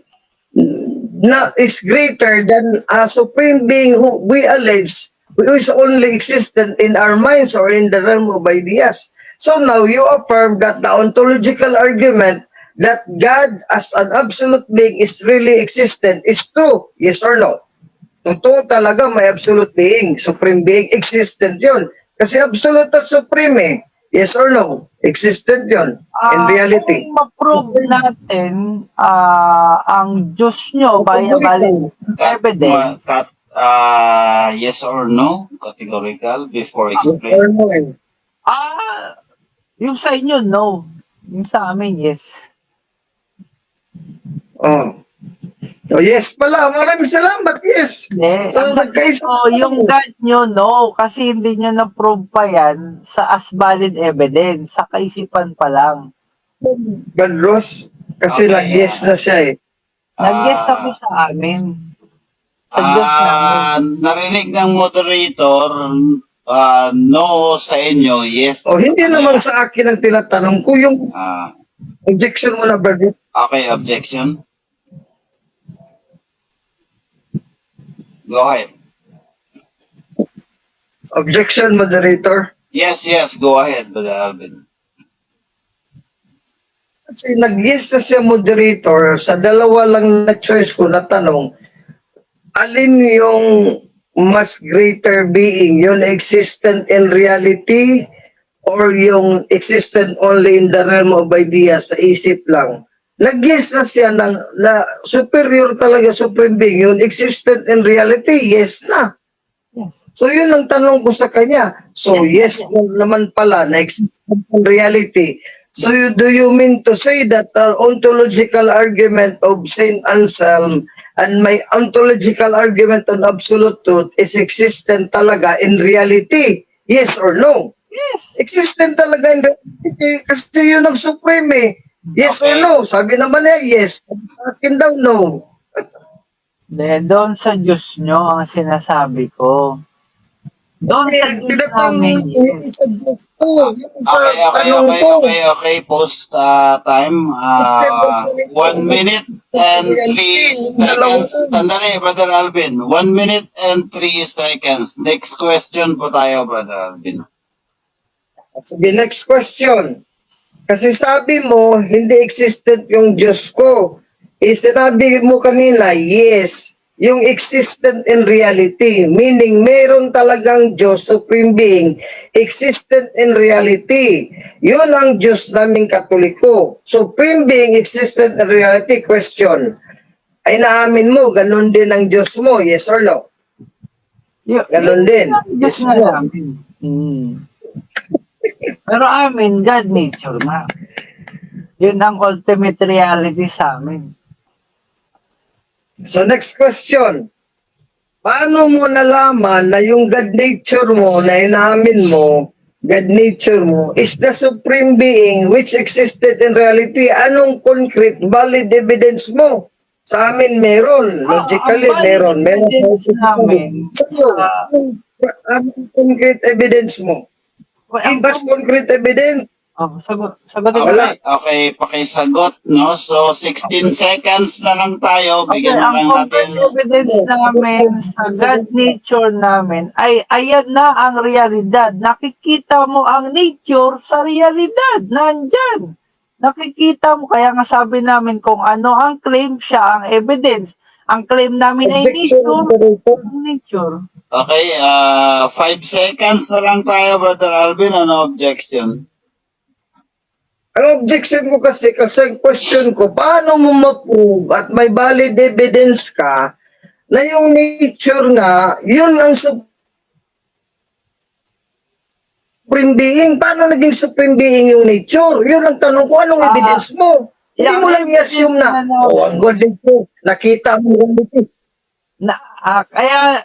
na is greater than a Supreme Being who we allege who is only existent in our minds or in the realm of ideas. So now you affirm that the ontological argument that God as an absolute being is really existent is true. Yes or no? Totoo talaga may absolute being, supreme being, existent yun. Kasi absolute at supreme eh. Yes or no? Existent yun in reality. Kung ma-prove natin ang Diyos nyo by a valid evidence, Yes or no? Categorical before Yes explain. or no eh. Yung sa inyo, no. Yung sa amin, yes. Oh. Oh, yes pala. Maraming salamat. Yes. Hindi. So, Ang nagkaisa. So, yung God nyo, no. Kasi hindi nyo na-prove pa yan sa as valid evidence. Sa kaisipan pa lang. God Ross, kasi nag-yes na siya eh. Nag-yes ako sa amin. Sa Diyos namin. Narinig ng moderator, no sa inyo, yes. O hindi naman sa akin ang tinatanong ko, yung objection mo na, Brother. Okay, objection. Go ahead. Objection, moderator. Yes, go ahead, Brother Alvin. Kasi nag-yes na siya, moderator, sa dalawa lang na choice ko na tanong, alin yung mas greater being, yung existent in reality or yung existent only in the realm of ideas, sa isip lang? Nag-yes na siya ng, na superior talaga supreme being, yung existent in reality, yes na. Yes. So yun ang tanong ko sa kanya. So yes, naman pala na existent in reality. So do you mean to say that the ontological argument of Saint Anselm and my ontological argument on absolute truth is existent talaga in reality? Yes or no? Yes. Existent talaga in reality kasi yun ang supreme eh. Yes or no? Sabi naman niya, yes. Akin daw, no. Then, doon sa Diyos nyo ang sinasabi ko. Doon sa Eh, Diyos tinatanong namin, ko yung yes. sa Diyos ko. Yung sa tanong ko. Okay. Post time. 1 minute and 3 seconds. Sandali, Brother Alvin. 1 minute and 3 seconds. Next question po tayo, Brother Alvin. Sige, next question. Kasi sabi mo, hindi existent yung Diyos ko. Eh, sinabi mo kanina, yes, yung existent in reality. Meaning, meron talagang Diyos, Supreme Being, existent in reality. Yun ang Diyos naming Katoliko. Supreme Being existent in reality. Question. Ay naamin mo, ganun din ang Diyos mo, yes or no? Ganun din. Ang Diyos Yes nga or no? namin. Pero amin, God nature nga. Yun ang ultimate reality sa amin. So next question. Paano mo nalaman na yung God nature mo na inamin mo, God nature mo, is the supreme being which existed in reality? Anong concrete, valid evidence mo? Sa amin meron. Logically, Ah, ang valid meron. Meron. evidence namin, Sa'yo, anong concrete evidence mo? Well, ang Give us concrete evidence. Oh, sagutin ko. Okay, pakisagot, no? So, 16 seconds na lang tayo. Okay, Bigyan na ang lang natin. concrete evidence namin sa God nature namin ay ayan na ang realidad. Nakikita mo ang nature sa realidad. Nandyan. Nakikita mo. Kaya nga sabi namin kung ano ang claim, siya ang evidence. Ang claim namin ay Objection, nature. moderator. Ang nature. Okay, 5 seconds na lang tayo, Brother Alvin. Ano objection? Ang objection ko kasi ang question ko, paano mo ma-prove at may valid evidence ka na yung nature nga, yun ang supreme being? Paano naging supreme being yung nature? Yun ang tanong ko, anong evidence mo? Hindi mo lang i-assume na, oh, ang God nature, nakita mo yung reality. Na,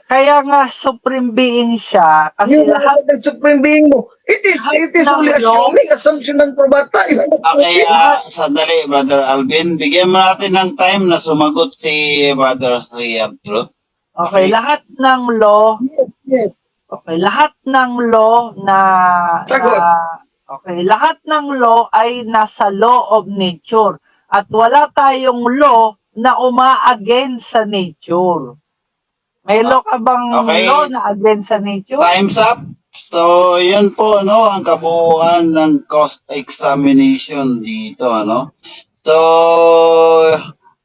kaya nga supreme being siya kasi Yun lahat ang supreme being mo. It is lahat only ng law- assuming, assumption ng probata. Okay, sandali, Brother Alvin. Bigyan mo natin ng time na sumagot si Brother Real Truth. Okay, lahat ng law. Okay, lahat ng law na, Sagot. Okay, lahat ng law ay nasa law of nature at wala tayong law na uma-against sa nature. May law ka bang law na against sa nature? Time's up. So, yun po, no, ang kabuuan ng cross examination dito, ano. So,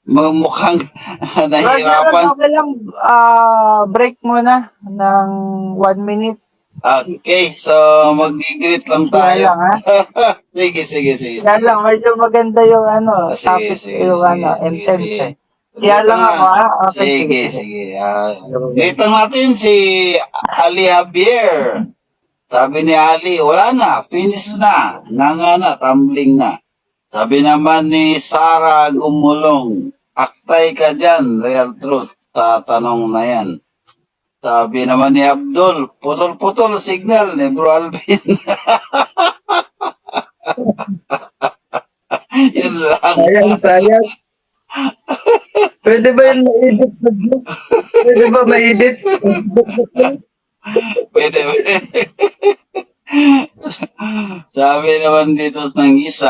mukhang nahirapan. Brother, okay lang, break muna ng 1 minute. Okay, so mag-greet lang Siya tayo. lang, ha? Sige. Kaya lang, medyo maganda yung ano, Ah, sige, topic, yung sige, ano, intense sige. eh. Kaya lang ako, ha? Okay, Sige, sige. Greet lang natin si Ali Javier. Sabi ni Ali, wala na, finish na, nganga na, tumbling na. Sabi naman ni Sarah Gumulong, aktay ka dyan, real truth, sa tanong na yan. Sabi naman ni Abdul, putol-putol signal ni Bro Alvin. Yun lang. Sayang, sayang. Pwede ba yun ma-edit na Diyos? Pwede ba ma-edit? Pwede, pwede. Sabi naman dito ng isa,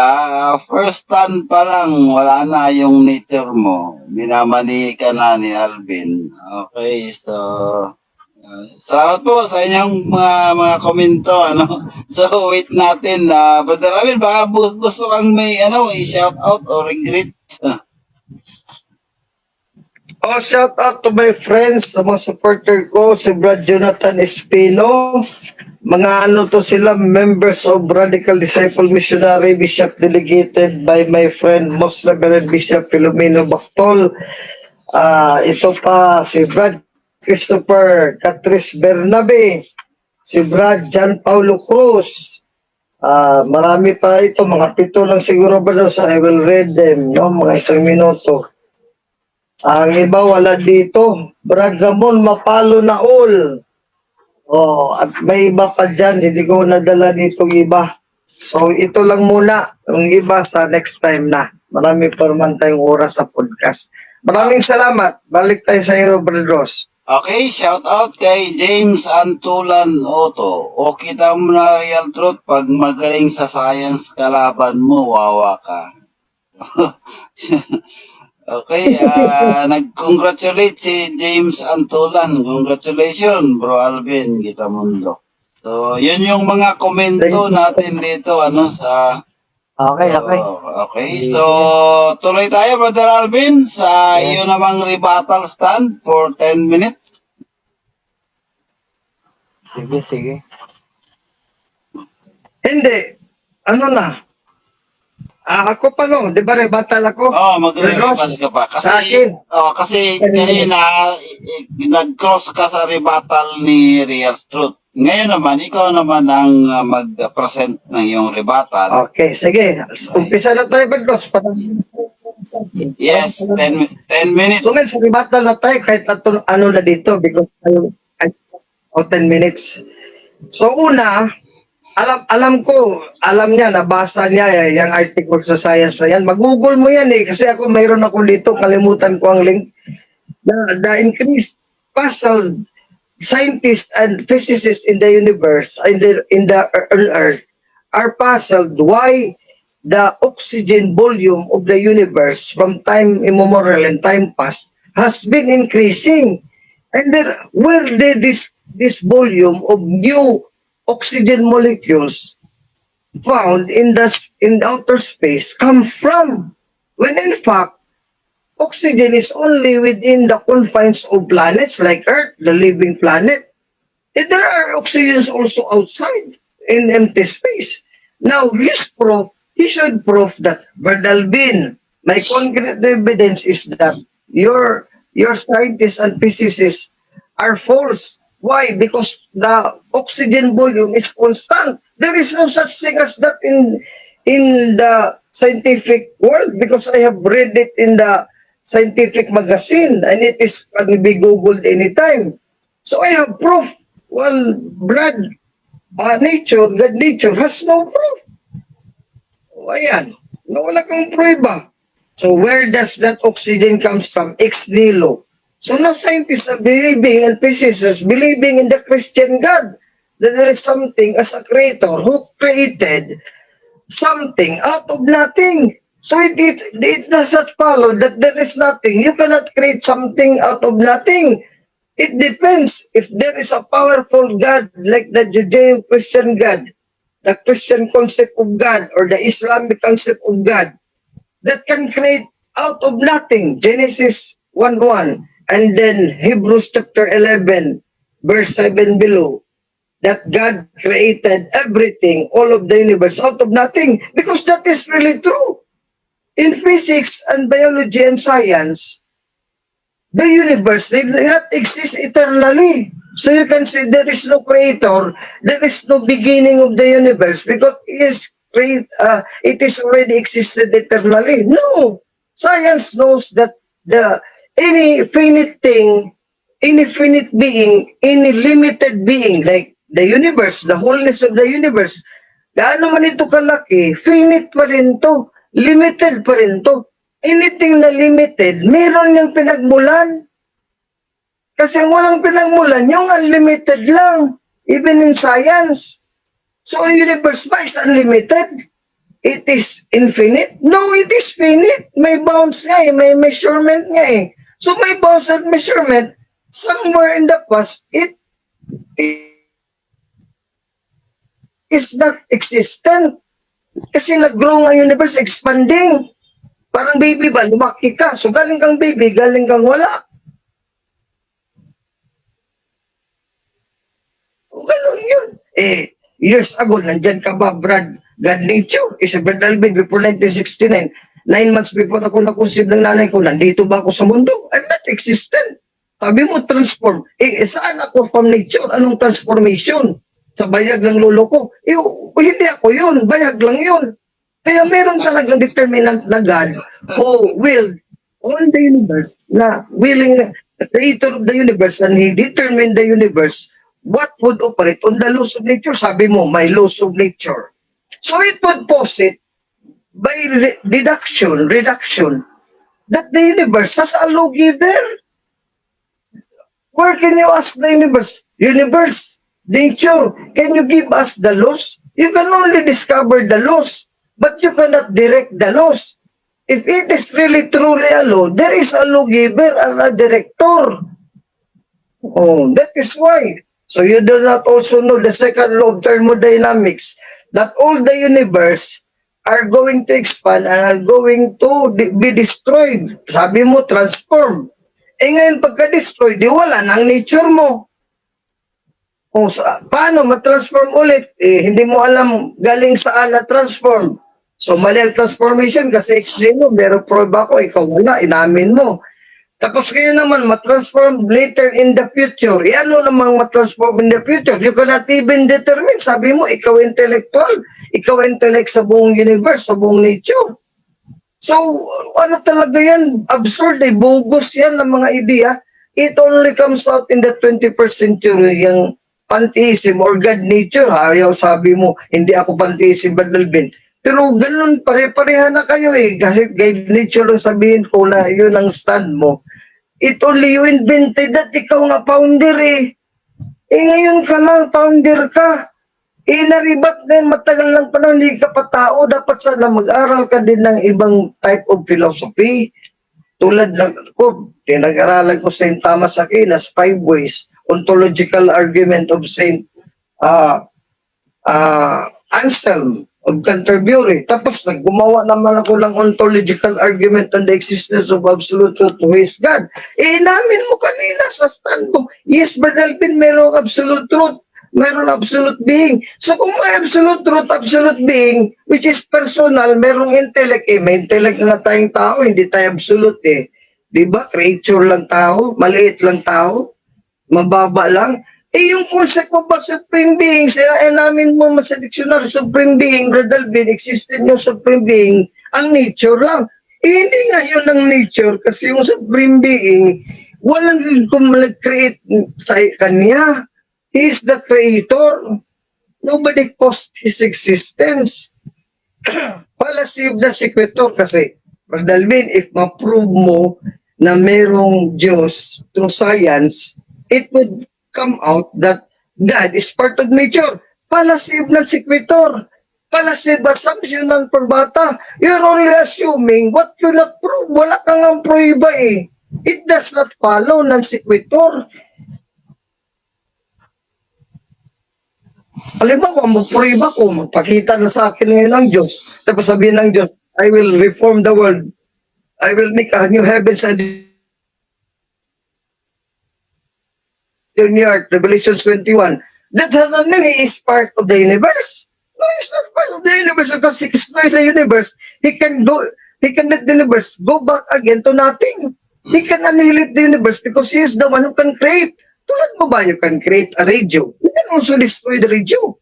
first stand pa lang, wala na yung nature mo. Minamali ka na ni Alvin. Okay, so salamat po sa inyong mga komento, ano. So wait natin na Brother Alvin, baka gusto kang may ano, i-shout out or greet. Oh, shout out to my friends, sa mga supporter ko, si Brad Jonathan Espino. Mga ano to sila, members of Radical Disciple Missionary Bishop delegated by my friend, Most Reverend Bishop Filomeno Bactol. Ah, ito pa, si Brad Christopher Catrice Bernabe, si Brad John Paulo Cruz. Ah, marami pa ito, mga 7 lang siguro ba daw sa I will read them, no? Mga isang minuto. Ang iba wala dito. Brad Ramon Mapalo na all. Oh, at may iba pa dyan, hindi ko nadala dito yung iba. So ito lang muna, yung iba sa next time na. Marami pa naman tayong oras sa podcast. Maraming salamat. Balik tayo sa iyo, Brad Ross. Okay, shout out kay James Antulan Otto. O kita mo na, real truth, pag magaling sa science kalaban mo, wawa ka. Okay, nag-congratulate si James Antulan. Congratulations, Bro Alvin Gitamundo. So, yun yung mga komento Thank you. natin dito ano sa Okay. Oh, okay. So, tuloy tayo, Brother Alvin, sa iyo namang rebuttal stand for 10 minutes. Sige. Hindi. Ano na? Ah, ako pa no, di ba rebuttal ako? Oh, magre-rebut ka pa. Kasi, Sa akin. oh, kasi kanina, nag-cross ka sa rebuttal ni Real Truth. Ngayon naman, ikaw naman ang mag-present ng iyong rebuttal. Okay, sige. Umpisa na tayo, Brad Ross. Yes, 10 10 minutes. So ngayon, sa rebuttal na tayo, kahit ato, ano na dito, because tayo, ay, o 10 minutes. So una, alam ko, alam niya, nabasa niya eh, yung article sa science na yan. Mag-google mo yan eh, kasi ako mayroon ako dito, kalimutan ko ang link. The increased puzzle scientists and physicists in the universe, in the on Earth, are puzzled why the oxygen volume of the universe from time immemorial and time past has been increasing. And then, where did this volume of new oxygen molecules found in outer space come from? When in fact, oxygen is only within the confines of planets like Earth, the living planet. Eh, there are oxygens also outside in empty space. Now, his proof, he should prove that, Brad Alvin, my concrete evidence is that your scientists and physicists are false. Why? Because the oxygen volume is constant. There is no such thing as that in the scientific world because I have read it in the scientific magazine and it is can be googled anytime. So I have proof. Well, Brad, nature, God nature has no proof. O, ayan. No, wala kang prueba. So where does that oxygen comes from? Ex nihilo. So now scientists are believing and physicists believing in the Christian God, that there is something as a creator who created something out of nothing. So it does not follow that there is nothing. You cannot create something out of nothing. It depends if there is a powerful God like the Judeo-Christian God, the Christian concept of God or the Islamic concept of God that can create out of nothing. Genesis 1:1 and then Hebrews chapter 11 verse 7 below, that God created everything, all of the universe out of nothing, because that is really true. In physics and biology and science, the universe did not exist eternally. So you can say there is no creator, there is no beginning of the universe because it is already existed eternally. No, science knows that the any finite thing, any finite being, any limited being like the universe, the wholeness of the universe, gaano man ito kalaki, finite pa rin to, limited pa rin to. Anything na limited, meron yung pinagmulan. Kasi ang walang pinagmulan, yung unlimited lang. Even in science. So, ang universe ba is unlimited? It is infinite? No, it is finite. May bounds nga eh, may measurement nga eh. So, may bounds and measurement. Somewhere in the past, it is not existent. Kasi nag-grow ang universe, expanding. Parang baby ba, lumaki ka. So galing kang baby, galing kang wala. O ganun yun. Eh, years ago, nandyan ka ba, Brad? God nature is a Brad Alvin before 1969. 9 months before ako na-conceive ng nanay ko, nandito ba ako sa mundo? I'm not existent. Sabi mo, transform. Eh, saan ako from nature? Anong transformation? Sa bayag ng lolo ko. Eh, oh, hindi ako yun. Bayag lang yun. Kaya meron talagang determinant na God who will on the universe na willing, the creator of the universe, and He determined the universe what would operate on the laws of nature. Sabi mo, may laws of nature. So it would posit by deduction, reduction, that the universe has a lawgiver. Where can you ask the universe? Universe, nature, can you give us the laws? You can only discover the laws, but you cannot direct the laws. If it is really truly a law, there is a lawgiver and a director. Oh, that is why. So you do not also know the second law of thermodynamics, that all the universe are going to expand and are going to be destroyed. Sabi mo, transform. Eh ngayon, pagka-destroy, di wala na ang nature mo. O, paano ma-transform ulit? Eh, hindi mo alam galing saan na-transform. So, mali ang transformation kasi explain mo, meron proof ako, ikaw wala, inamin mo. Tapos ngayon naman, ma-transform later in the future. Eh, ano namang ma-transform in the future? You cannot even determine. Sabi mo, ikaw intellectual. Ikaw intellect sa buong universe, sa buong nature. So, ano talaga yan? Absurd eh. Bogus yan ng mga ideya. It only comes out in the 21st century, yung pantheism or God nature. Ayaw sabi mo, "Hindi ako pantheism, Brad Alvin." Pero ganun, pare-pareha na kayo eh. Kasi God nature lang sabihin ko na yun ang stand mo. It only you invented that. Ikaw nga founder eh. Eh ngayon ka lang, founder ka. Eh na-rebut din, matagal lang panahon, hindi ka pa tao. Dapat sana mag-aral ka din ng ibang type of philosophy. Tulad ng, ko, tinag-aralan ko St. Thomas Aquinas, five ways, ontological argument of St. Anselm of Canterbury. Tapos naggumawa naman ako ng ontological argument on the existence of absolute truth, who is God. Eh, inamin mo kanina sa stand mo, yes, Brother Alvin, merong absolute truth. Meron absolute being. So kung may absolute truth, absolute being, which is personal, merong intellect, eh, may intellect nga tayong tao, hindi tayo absolute eh. Di ba? Creature lang tao, maliit lang tao, mababa lang. Eh, yung concept mo ba, supreme being, sila, eh, namin mo sa dictionary, supreme being, Brother Alvin, existent yung supreme being, ang nature lang. Eh, hindi nga yun ang nature, kasi yung supreme being, walang kung nag-create sa kanya. He is the creator. Nobody caused his existence. Fallacy of non sequitur kasi, Brother Alvin, if ma-prove mo na merong Diyos through science, it would come out that God is part of nature. Fallacy of non sequitur. Fallacy of assumption non probata. You're only assuming what you not prove. Wala kang ang prueba eh. It does not follow, non sequitur. Halimbawa, magprueba ko, magpakita na sa akin ngayon ng Diyos. Tapos sabihin ng Diyos, "I will reform the world. I will make a new heavens and new earth," Revelations 21. That does not mean he is part of the universe. No, he's not part of the universe because he destroyed the universe. He can go, he can let the universe go back again to nothing. He can annihilate the universe because he is the one who can create. Tulad mo ba, you can create a radio. You can also destroy the radio.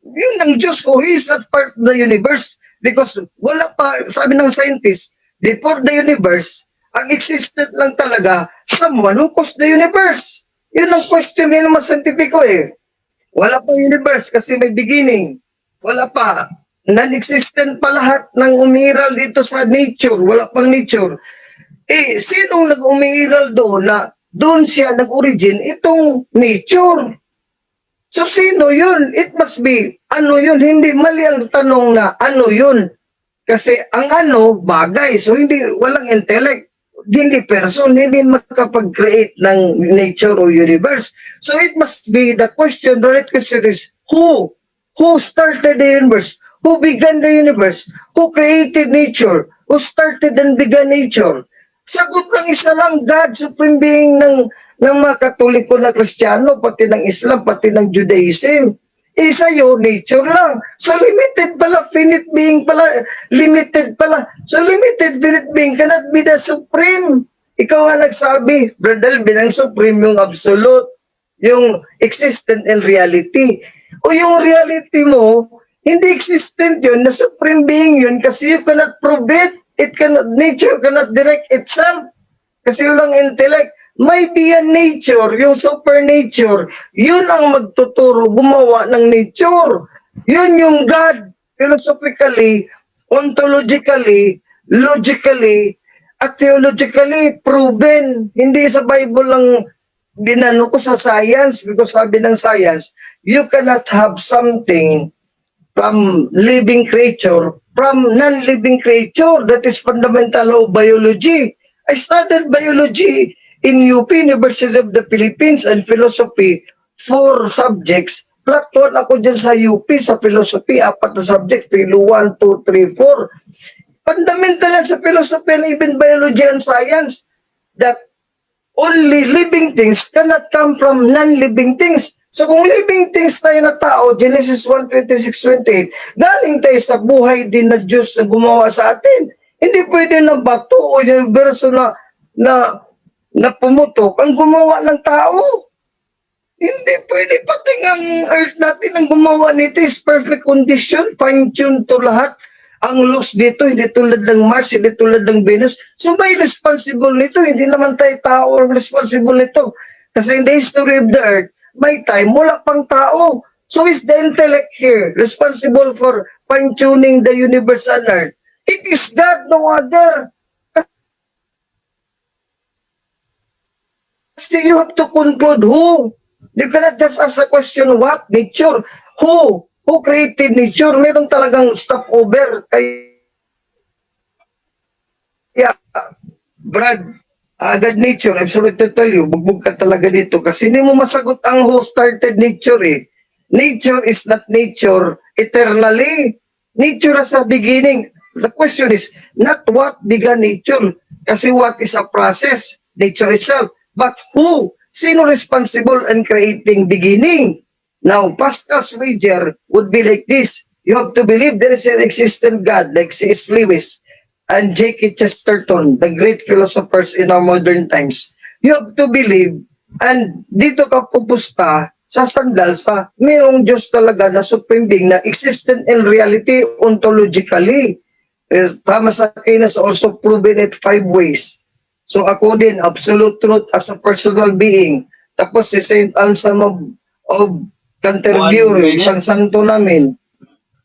Yun ang Diyos ko. He is not part of the universe because wala pa, sabi ng scientist, before the universe, ang existed lang talaga, someone who caused the universe. Yun ang question ngayon ng mga scientifico eh. Wala pa universe kasi may beginning. Wala pa. Non-existent pa lahat ng umiiral dito sa nature. Wala pang nature. Eh, sinong nag-umiiral doon na doon siya nag-origin itong nature? So, sino yun? It must be, ano yun? Hindi, mali ang tanong na ano yun. Kasi ang ano, bagay. So, hindi, walang intellect. Hindi person, hindi makapag-create ng nature o universe. So, it must be, the question, the right question is, who? Who started the universe? Who began the universe? Who created nature? Who started and began nature? Sagot lang, isa lang, God, Supreme Being ng mga Katoliko na Kristiyano, pati ng Islam, pati ng Judaism. Isa yun, nature lang. So limited pala, finite being pala, limited pala. So limited finite being cannot be the supreme. Ikaw nga nagsabi, Brother Alvin, ang supreme yung absolute, yung existent in reality. O yung reality mo, hindi existent yun, na supreme being yun kasi you cannot prove it. It cannot, nature cannot direct itself. Kasi walang intellect. May beyond nature, yung super nature, yun ang magtuturo, gumawa ng nature. Yun yung God, philosophically, ontologically, logically, at theologically proven. Hindi sa Bible lang binano ko, sa science, because sabi ng science, you cannot have something from living creature from non-living creature. That is fundamental of biology. I studied biology in UP, University of the Philippines, and philosophy, four subjects. Plot 1 ako dyan sa UP sa philosophy, apat na subject, Philo 1, 2, 3, 4. Fundamental yan sa philosophy and even biology and science that only living things cannot come from non-living things. So kung living things tayo na tao, Genesis 1, 26, 28, galing tayo sa buhay din na Diyos na gumawa sa atin. Hindi pwede na bato o universo na pumutok ang gumawa ng tao. Hindi pwede, pati ang earth natin ang gumawa nito is perfect condition, fine-tune to lahat. Ang laws dito, hindi tulad ng Mars, hindi tulad ng Venus. So may responsible nito. Hindi naman tayo tao ang responsible nito. Kasi in the history of the earth, may time, wala pang tao. So is the intellect here responsible for fine-tuning the universe and earth? It is God, no other. Kasi you have to conclude who. You cannot just ask a question, what? Nature. Who? Who created nature? Meron talagang stopover. Kaya, Brad, agad nature, I'm sorry to tell you, bugbog ka talaga dito kasi hindi mo masagot ang who started nature eh. Nature is not nature eternally. Nature has a beginning. The question is not what began nature, kasi what is a process, nature itself, but who? Sino responsible in creating beginning? Now, Pascal's wager would be like this. You have to believe there is an existent God, like C.S. Lewis and G.K. Chesterton, the great philosophers in our modern times. You have to believe, and dito ka pupusta sa sandal sa mayroong Diyos talaga na supreme being na existent in reality ontologically. Eh, Thomas Aquinas also proven it five ways. So ako din, absolute truth as a personal being. Tapos si Saint Anselm of Canterbury, One minute. Isang santo namin,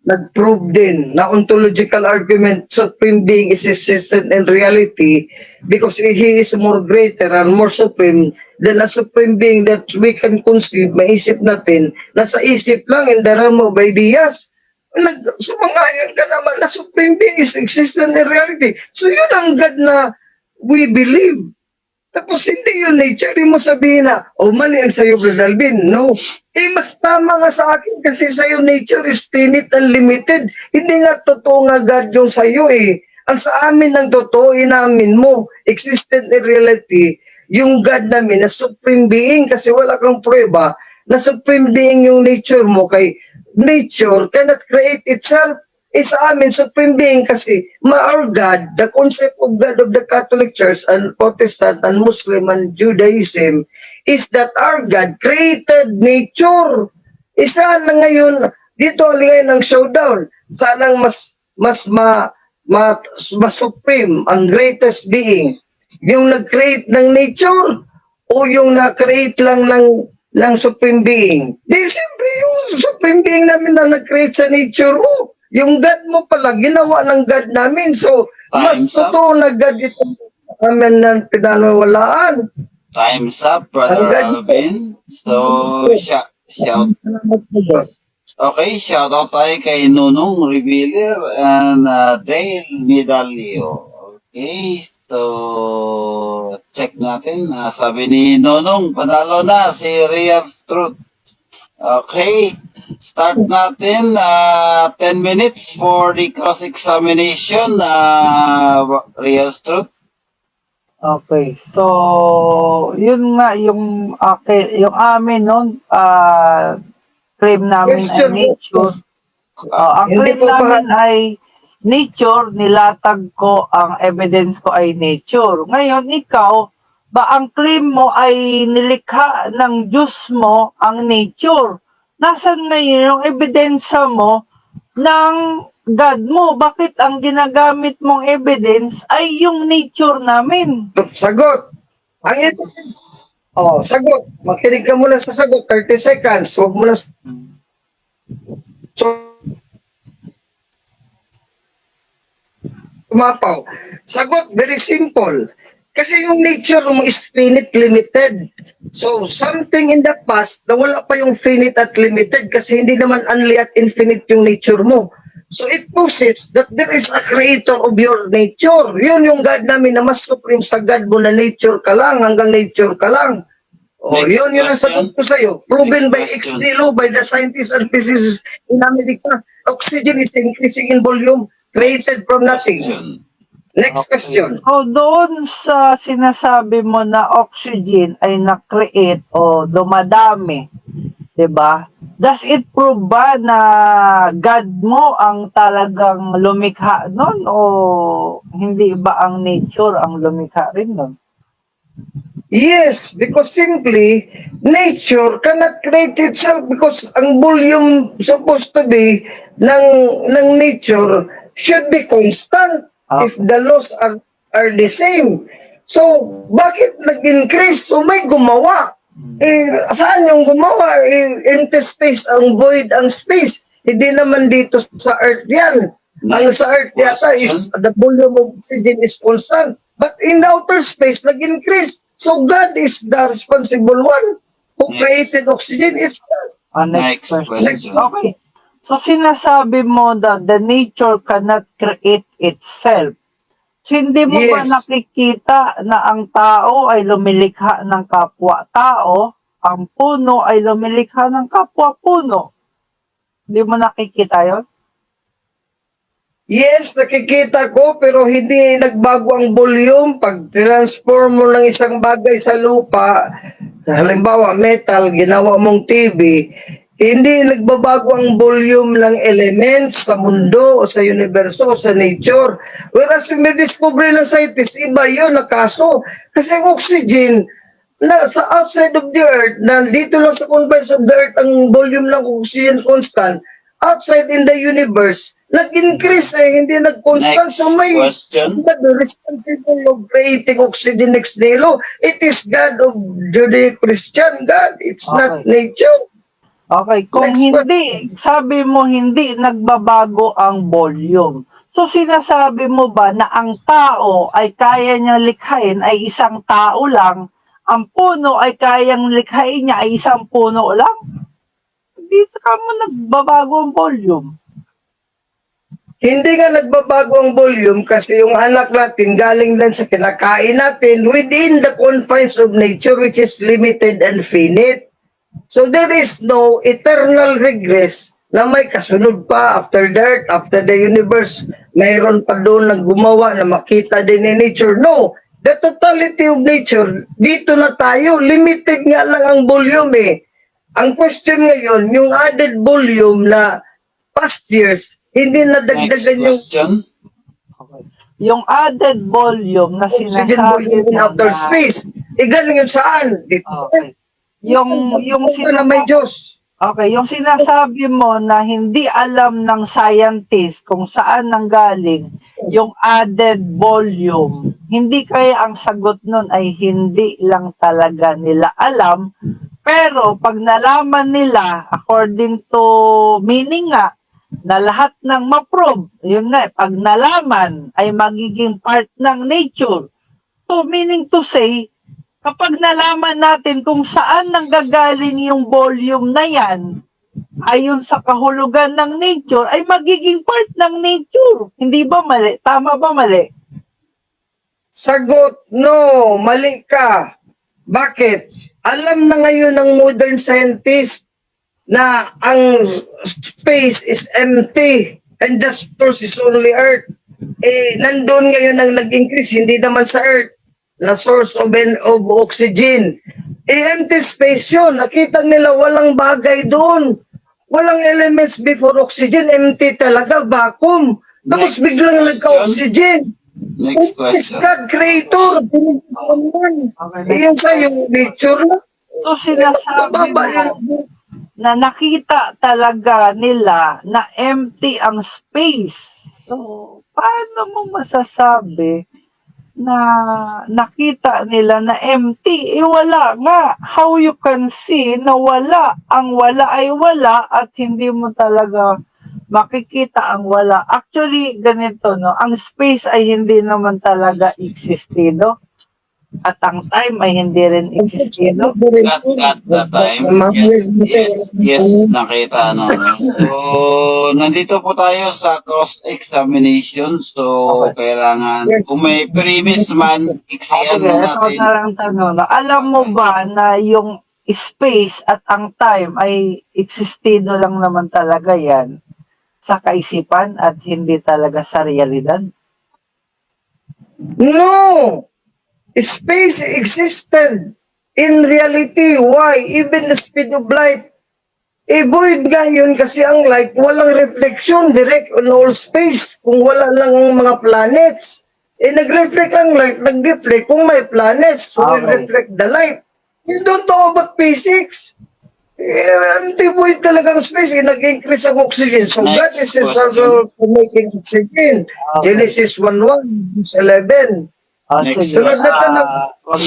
nag-prove din na ontological argument, supreme being is existent in reality because he is more greater and more supreme than a supreme being that we can conceive, maisip natin, nasa isip lang in the realm of ideas. Sumang-ayon ka naman na supreme being is existent in reality. So yun ang God na we believe. Tapos hindi yun nature. Hindi mo sabihin na, "Oh, mali ang sa'yo, Brother Alvin." No. Eh, mas tama nga sa akin kasi sa'yo nature is finite and limited. Hindi nga totoo nga God yung sa'yo eh. Ang sa amin ang totoo, inamin mo, existent in reality, yung God namin na supreme being kasi wala kang pruweba na supreme being yung nature mo kay nature cannot create itself. Eh sa amin, supreme being kasi our God, the concept of God of the Catholic Church and Protestant and Muslim and Judaism is that our God created nature. Isa na ngayon, dito ang ngayon ang showdown. Saan ang mas supreme, ang greatest being? Yung nag-create ng nature o yung na-create lang ng supreme being? Di siyempre yung supreme being namin na nag-create sa nature mo. Yung God mo pala, ginawa ng God namin. So, mas Time's up. Totoo na God ito namin na pinaniwalaan. Time's up, Brother Ang God- Alvin. So, shout Salamat po, boss. Okay, shout out tayo kay Nunong Revealer and Dale Medalio. Okay, so check natin. Sabi ni Nunong, panalo na si Real Truth. Okay, start natin, 10 minutes for the cross-examination, Real Truth. Okay. So, yun nga yung okay, yung amin noon, claim namin ay Question. Nature. Oh, ang Hindi claim po ba- namin ay nature, nilatag ko ang evidence ko ay nature. Ngayon, ikaw, ba ang claim mo ay nilikha ng Diyos mo ang nature? Nasaan ngayon yung ebidensya mo ng God mo? Bakit ang ginagamit mong evidence ay yung nature namin? Sagot. Ang evidence. Oh, sagot. Makinig ka muna sa sagot. 30 seconds. Huwag mo na so, tumapaw. Sagot, very simple. Kasi yung nature mo is finite, limited. So, something in the past na wala pa yung finite at limited kasi hindi naman unli at infinite yung nature mo. So, it posits that there is a creator of your nature. Yun yung God namin na mas supreme sa God mo na nature ka lang, hanggang nature ka lang. O, Next yun ang question. sagot ko sa'yo. Proven Next by question. ex nihilo by the scientists and physicists in America. Oxygen is increasing in volume, created from nothing. Question. Next question. So, doon sa sinasabi mo na oxygen ay na-create o dumadami, 'di ba? Does it prove ba na God mo ang talagang lumikha nun o hindi ba ang nature ang lumikha rin nun? Yes, because simply, nature cannot create itself because ang volume supposed to be ng nature should be constant if the laws are the same. So, bakit nag-increase? So, may gumawa. Eh, saan yung gumawa? Eh, empty space, ang void ang space. Hindi naman dito sa Earth yan. Ang Next sa Earth yata is question. The volume of oxygen is constant. But in the outer space, nag-increase. So God is the responsible one who Next. Created oxygen. It's God. Ah, next Next question. question. Okay. So sinasabi mo that the nature cannot create itself. So, hindi mo ba Yes. nakikita na ang tao ay lumilikha ng kapwa-tao, ang puno ay lumilikha ng kapwa-puno? Hindi mo nakikita yon? Yes, nakikita ko, pero hindi nagbago ang volume. Pag transform mo ng isang bagay sa lupa, halimbawa metal, ginawa mong TV, hindi nagbabago ang volume ng elements sa mundo o sa universo o sa nature. Whereas yung may discovery ng scientists, iba yun na kaso. Kasi ang oxygen, na sa outside of the Earth, na dito lang sa confines of the Earth ang volume ng oxygen constant, outside in the universe, nag-increase eh, hindi nag-constant. Next So may question. Somebody responsible of creating oxygen ex nihilo. It is God of Judeo-Christian God. It's not nature. Okay, kung Next. hindi, sabi mo hindi nagbabago ang volume. So sinasabi mo ba na ang tao ay kaya niyang likhain ay isang tao lang, ang puno ay kayang likhain niya ay isang puno lang? Hindi ka mo nagbabago ang volume. Hindi nga nagbabago ang volume kasi yung anak natin galing lang sa kinakain natin within the confines of nature, which is limited and finite. So there is no eternal regress na may kasunod pa after the Earth, after the universe, mayroon pa doon na gumawa na makita din in nature. No, the totality of nature, dito na tayo, limited nga lang ang volume eh. Ang question ngayon, yung added volume na past years, hindi Next nadagdagan yung question. Okay. Yung added volume na oxygen sinasabi volume in mo outer na, space. E galing yun saan? Dito sa Okay. Yung Kung na may Diyos. Okay, yung sinasabi mo na hindi alam ng scientist kung saan nanggaling yung added volume, hindi kaya ang sagot nun ay hindi lang talaga nila alam, pero pag nalaman nila, according to meaning nga, na lahat ng ma-prove, yun nga, pag nalaman ay magiging part ng nature. So, meaning to say, kapag nalaman natin kung saan nanggagaling yung volume na yan, ayon sa kahulugan ng nature, ay magiging part ng nature. Hindi ba mali? Tama ba mali? Sagot, no, mali ka. Bakit? Alam na ngayon ng modern scientist na ang space is empty and the source is only Earth. Eh, nandun ngayon ang nag-increase, hindi naman sa Earth, na source of oxygen. Eh, empty space yun. Nakita nila walang bagay doon. Walang elements before oxygen. Empty talaga, vacuum. Tapos Next biglang question. Nagka-oxygen. Next Is question. God creator. Okay, Eh, yun sa yung nature na. So sinasabi Bababa mo yun. na nakita talaga nila na empty ang space. So, paano mo masasabi na nakita nila na empty? Eh, wala nga. How you can see na wala? Ang wala ay wala at hindi mo talaga makikita ang wala. Actually, ganito, no? Ang space ay hindi naman talaga existido. At ang time ay hindi rin existido. At that time, yes, nakita, no, no. So, nandito po tayo sa cross-examination. So, kailangan, kung may premise man, iksian Okay, na ito natin. na lang tanong. No? Alam mo ba na yung space at ang time ay existido lang naman talaga yan sa kaisipan at hindi talaga sa realidad? No! Space existed in reality. Why? Even the speed of light. Eh, void nga yun kasi ang light, walang reflection direct on all space kung wala lang ang mga planets. Eh, nag-reflect ang light, nag-reflect kung may planets who will reflect the light. You don't know about physics. Eh, hindi void talagang space. Eh, nag-increase ang oxygen. So God Next is responsible for making oxygen. Genesis 1:1, verse 11. Oh, Next sige. Sunod na tanong. Ah, wag,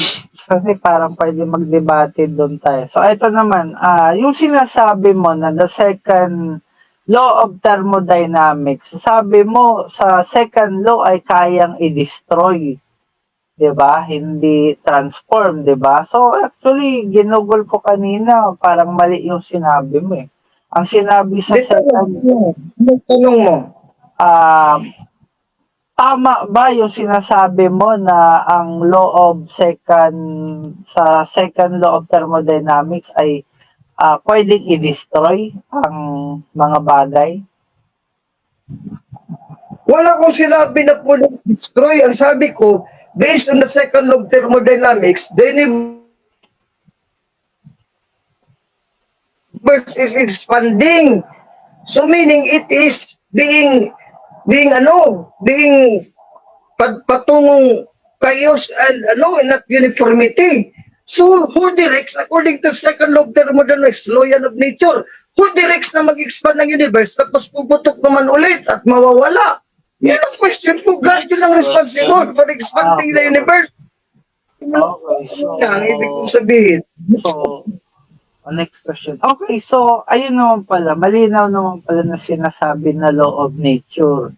kasi parang pwede magdebate doon tayo. So, ito naman, yung sinasabi mo na the second law of thermodynamics, sabi mo sa second law ay kayang i-destroy, 'di ba? Hindi transform, 'di ba? So, actually, ginugol ko kanina, parang mali yung sinabi mo eh. Ang sinabi sa Di, second tanong mo. Anong tanong mo? Tama ba yung sinasabi mo na ang law of second sa second law of thermodynamics ay pwedeng i-destroy ang mga bagay? Wala akong sinabi na pwedeng destroy. Ang sabi ko, based on the second law of thermodynamics, the universe is expanding. So meaning it is being ano, being patungong chaos and ano, not uniformity. So who directs, according to second law of thermodynamics, law yan of nature, who directs na mag-expand ng universe tapos puputok naman ulit at mawawala? Yan ang question ko. God Next yun ang responsible for expanding the universe. Okay, so Yan ang ibig kong sabihin. So, oh, next question. Okay, so ayun naman pala, malinaw naman pala na sinasabi na law of nature.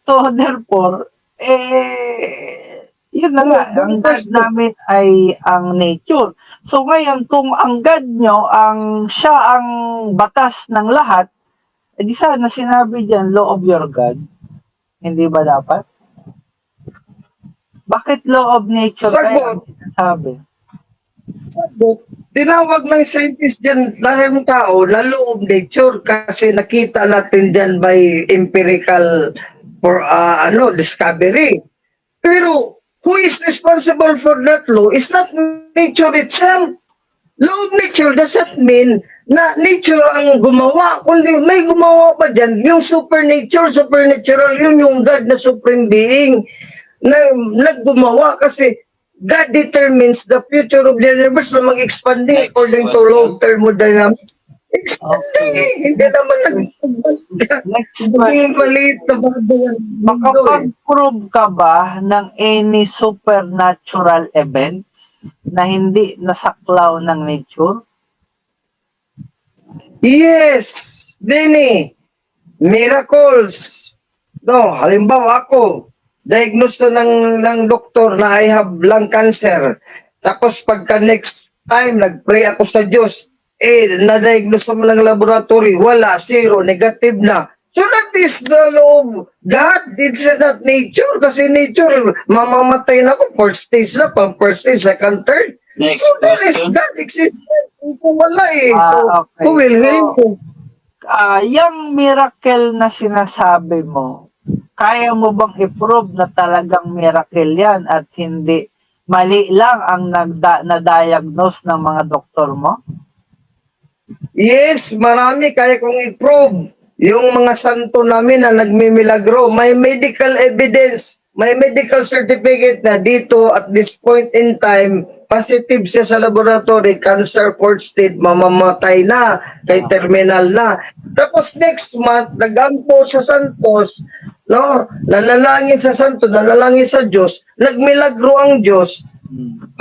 So, therefore, eh, yun na nga, ang God namin ay ang nature. So, ngayon, kung ang God nyo, ang siya ang batas ng lahat, edi sana sinabi diyan, law of your God. Hindi ba dapat? Bakit law of nature kaya ang Sagot. Sinasabi? Sagot, tinawag ng scientist dyan dahil ng tao na law of nature kasi nakita natin dyan by empirical for ano, discovery. Pero who is responsible for that law is not nature itself. Law of nature doesn't mean na nature ang gumawa, kundi may gumawa pa dyan, yung supernature, supernatural, yun yung God na supreme being na naggumawa kasi God determines the future of the universe na mag-expanding Next according to law of question. Thermodynamics. Expanding eh, hindi naman nag Next question. Naging maliit na bagay ang mundo eh. Makapag-prove ka ba ng any supernatural events na hindi nasaklaw ng nature? Yes, many miracles. No, halimbawa ako, diagnose na ng doktor na I have lung cancer. Tapos pagka next time, nag-pray ako sa Diyos, eh, na-diagnose naman ng laboratory, wala, zero, negative na. So that is the law of God. It's not nature. Kasi nature, mamamatay na ako, fourth stage na, pang first stage, second, third. Next So there is question. God exists. Ito wala eh. So, Ah, okay. who will help you? Yung miracle na sinasabi mo, kaya mo bang i-prove na talagang miracle yan at hindi mali lang ang na-diagnose ng mga doktor mo? Yes, marami kaya kong i-prove. Yung mga santo namin na nagmimilagro, may medical evidence, may medical certificate na dito at this point in time, positive siya sa laboratory, cancer fourth stage, mamamatay na, kay terminal na. Tapos next month, nagampo sa santos, no, nanalangin sa santo, nanalangin sa Diyos, nagmilagro ang Diyos,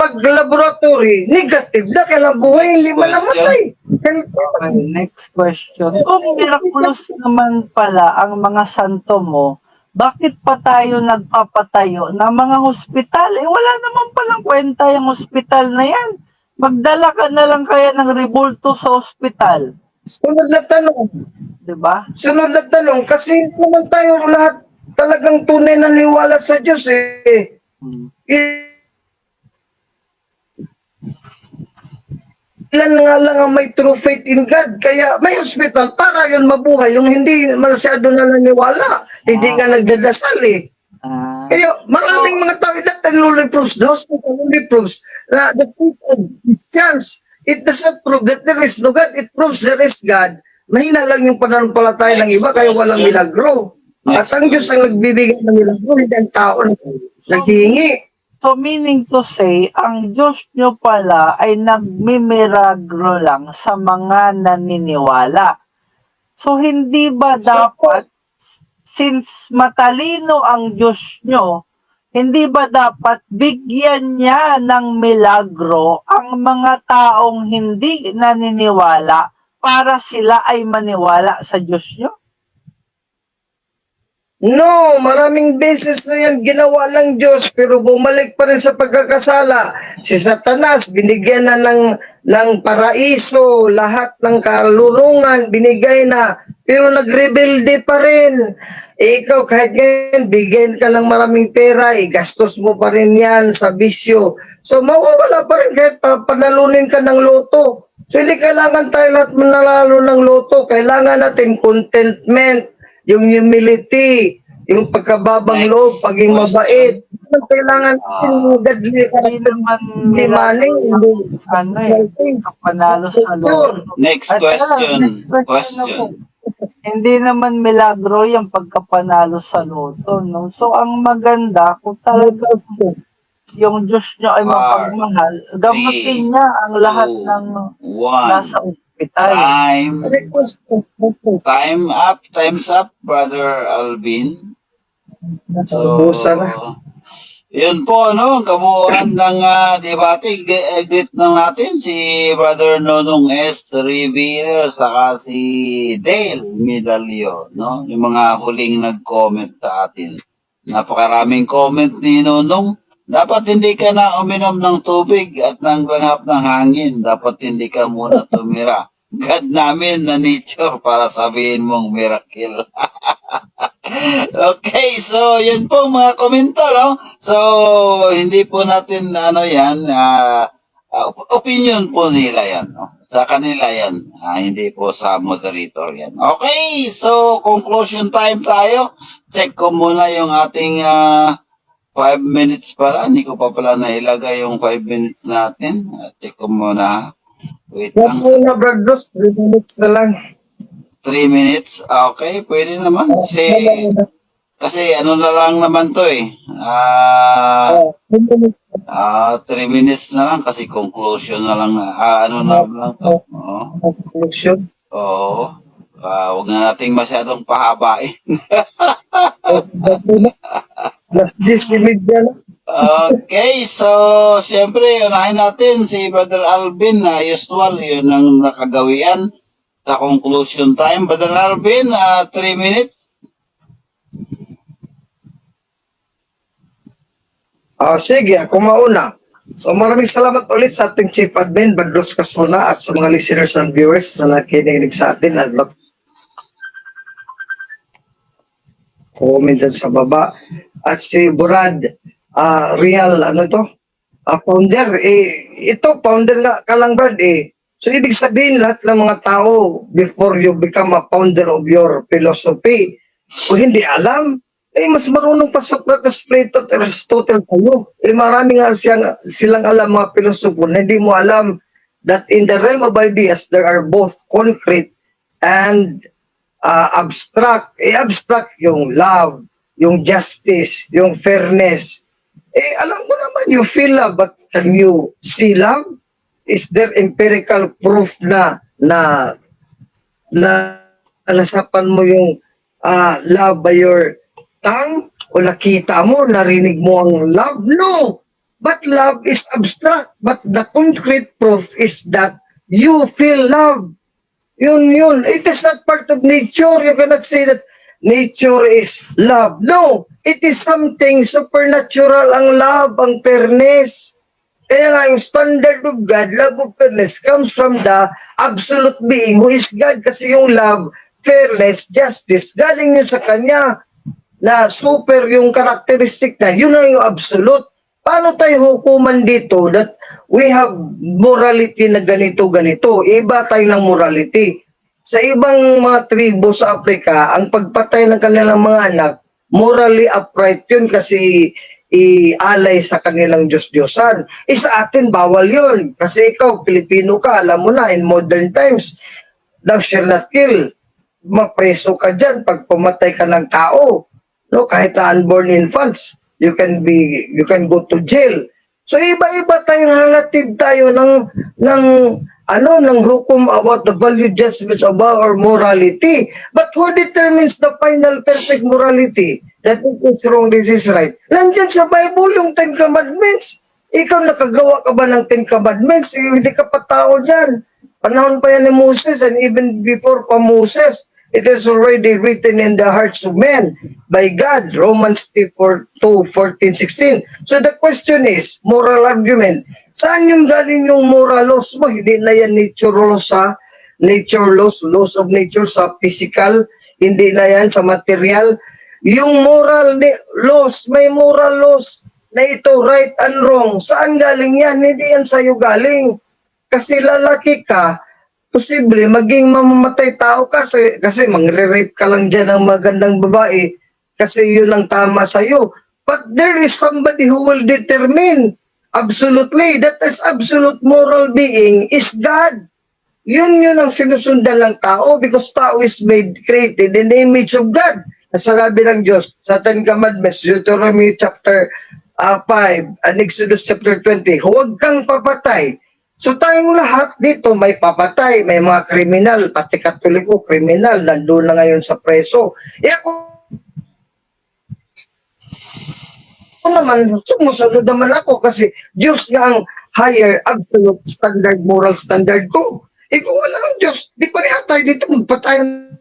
pag laboratory, negative na, kailang buhay, hindi man namatay. Okay, next question. Kung miraculous naman pala ang mga santo mo, bakit pa tayo nagpapatayo ng mga hospital? Eh, wala naman palang kwenta yung hospital na yan. Magdala ka na lang kaya ng rebulto sa hospital. Sunod na tanong. 'Di ba? Sunod na tanong, kasi hindi naman tayo lahat talagang tunay na niwala sa Diyos eh. Ilan nga lang ang may true faith in God. Kaya may hospital para yun mabuhay. Yung hindi masyado na naniwala. Hindi nga nagdadasal eh. Kaya maraming mga tao, that only proves, the hospital only proves na the faith of Christians. It does not prove that there is no God. It proves there is God. Mahina lang yung pananampalataya ng iba, kaya walang milagro. At ang Diyos ang nagbibigay ng milagro, hindi ang tao na naghihingi. So meaning to say, ang Diyos nyo pala ay nagmimilagro lang sa mga naniniwala. So hindi ba dapat, since matalino ang Diyos nyo, hindi ba dapat bigyan niya ng milagro ang mga taong hindi naniniwala para sila ay maniwala sa Diyos nyo? No, maraming beses na yan ginawa ng Diyos pero bumalik pa rin sa pagkakasala. Si Satanas, binigyan na ng paraiso, lahat ng kalurungan, binigay na. Pero nagrebelde pa rin. Eh, ikaw, kahit ngayon, bigyan ka ng maraming pera, igastos mo pa rin yan sa bisyo. So, mawawala pa rin kahit panalunin ka ng lotto. So, hindi kailangan tayo lahat manalalo ng lotto. Kailangan natin contentment, yung humility, yung pagkababang Next loob, pagiging question. Mabait. Yun ang kailangan natin, godly Hindi character, naman hindi money, hindi ano eh, things. Panalo sa lotto. Next At teka lang, question. Next question na po. Question. Hindi naman milagro yung pagkapanalo sa lotto, no? So, ang maganda, kung talaga yung Diyos nyo ay Four, mapagmahal, gamutin niya ang lahat two, ng one. Nasa ospital. Time. Request. Time up. Time's up, Brother Alvin. So, Naubusan na. Yun po, no, ang kabuuan ng debate. Greet lang natin si Brother Nonong S. Revealer saka si Dale Medalio, no? Yung mga huling nag-comment sa atin. Napakaraming comment ni Nonong. Dapat hindi ka na uminom ng tubig at ng langhap ng hangin. Dapat hindi ka muna tumira. God namin na nature para sabihin mong miracle. Okay, so yun po mga komento, no? So, hindi po natin ano yan, opinion po nila yan, no? Sa kanila yan, hindi po sa moderator yan. Okay, so conclusion time tayo. Check ko muna yung ating 5 minutes pala. Hindi ko pa pala nailagay yung 5 minutes natin. Check ko muna. Wait Huwag lang. muna, Brad Ross. 3 minutes na lang. 3 minutes. Okay, pwede naman. Kasi ano na lang naman to eh. Oh, 3 minutes. 3 minutes na lang kasi conclusion na lang. Ano na lang to. Oo. Conclusion. Oo. Huwag na nating masyadong pahabain. Oh, last this media na. Okay, so siyempre unahin natin si Brother Alvin na usual yun ang nakagawian sa conclusion time. Brother Alvin, 3 minutes. Ah, sige, ako mauna. So maraming salamat ulit sa ating Chief Admin, Badros Casona, at sa mga listeners and viewers na nakikinig sa atin at comment dyan sa baba. At si Brad Real, ano to? Founder. Eh, ito, founder nga ka lang, Brad, eh. So, ibig sabihin, lahat ng mga tao, before you become a founder of your philosophy, kung hindi alam, eh, mas marunong pa Socrates, Plato, at Aristotle kayo. Eh, marami nga silang alam, mga pilosopo, na hindi mo alam that in the realm of ideas, there are both concrete and abstract. Eh, abstract yung love, yung justice, yung fairness. Eh, alam ko naman, you feel love, but can you see love? Is there empirical proof na nalasapan mo yung love by your tongue? O nakita mo, narinig mo ang love? No! But love is abstract. But the concrete proof is that you feel love. Yun, yun. It is not part of nature. You cannot say that nature is love. No! It is something supernatural ang love, ang fairness. Kaya nga yung standard of God, love of fairness, comes from the absolute being who is God. Kasi yung love, fairness, justice, galing yun sa Kanya na super yung characteristic na, yun ang yung absolute. Paano tayo hukuman dito that we have morality na ganito, ganito? Iba tayo ng morality. Sa ibang mga tribo sa Afrika, ang pagpatay ng kanilang mga anak, morally upright yun kasi ialay sa kanilang Diyos-Diyosan. Eh sa atin, bawal yun. Kasi ikaw, Pilipino ka, alam mo na, in modern times, thou shall not kill. Mapreso ka dyan pag pumatay ka ng tao. No, kahit na unborn infants. You can go to jail. So iba-iba tayo, relative tayo ng ano, ng hukom about the value judgments about our morality. But who determines the final perfect morality? That it is wrong, this is right. Nandyan sa Bible yung Ten Commandments. Ikaw, nakagawa ka ba ng Ten Commandments? Eh, hindi ka pa tao dyan. Panahon pa yan ni Moses and even before pa Moses. It is already written in the hearts of men by God. Romans 2, 14, 16. So the question is, moral argument, saan yung galing yung moral laws mo? Hindi na yan nature laws sa nature laws, laws of nature sa physical, hindi na yan sa material. Yung moral laws, may moral laws na ito, right and wrong. Saan galing yan? Hindi yan sa'yo galing. Kasi lalaki ka, posible maging mamamatay tao kasi kasi mangre-rape ka lang dyan ng magandang babae kasi yun ang tama sa'yo. But there is somebody who will determine absolutely that is absolute moral being is God. Yun ang sinusundan ng tao because tao is made, created in the image of God. Sabi ng Diyos sa Ten Commandments, Deuteronomy chapter 5 and Exodus chapter 20, "Huwag kang papatay." So tayong lahat dito may papatay, may mga kriminal, pati Katoliko, kriminal, nandun na ngayon sa preso. Eh ako naman, sumusunod naman ako kasi Diyos nga ang higher absolute standard, moral standard ko. Eh kung wala ang Diyos, di pareha tayo dito, magpatayan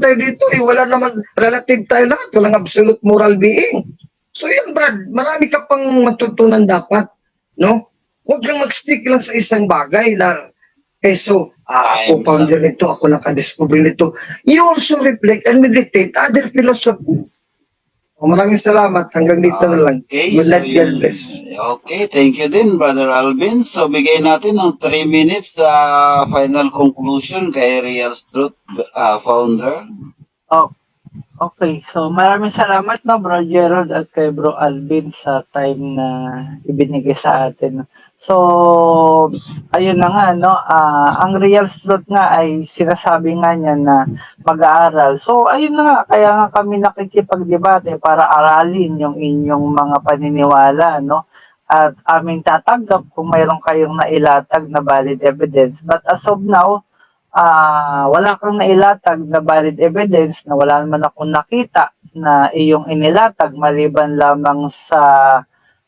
tayo dito, eh wala naman, relative tayo lahat, walang absolute moral being. So yan, Brad, marami ka pang matutunan dapat, no? Huwag kang mag-stick lang sa isang bagay na, eh so, ako Time's founder nito, ako nakadiscover nito. You also reflect and meditate other philosophies. O, maraming salamat. Hanggang dito na lang. Okay, Good so night, God yun. Bless. Okay, thank you din, Brother Alvin. So, bigay natin ng 3 minutes sa final conclusion kay Real Truth founder. Oh, okay. So, maraming salamat, no, Bro Gerald at kay Bro Alvin sa time na ibinigay sa atin. So, ayun na nga, no, ang Real Truth nga ay sinasabi nga niya na mag-aaral. So, ayun na nga, kaya nga kami nakikipagdebate para aralin yung inyong mga paniniwala, no? At aming tatanggap kung mayroon kayong nailatag na valid evidence. But as of now, wala kang nailatag na valid evidence na wala naman akong nakita na iyong inilatag maliban lamang sa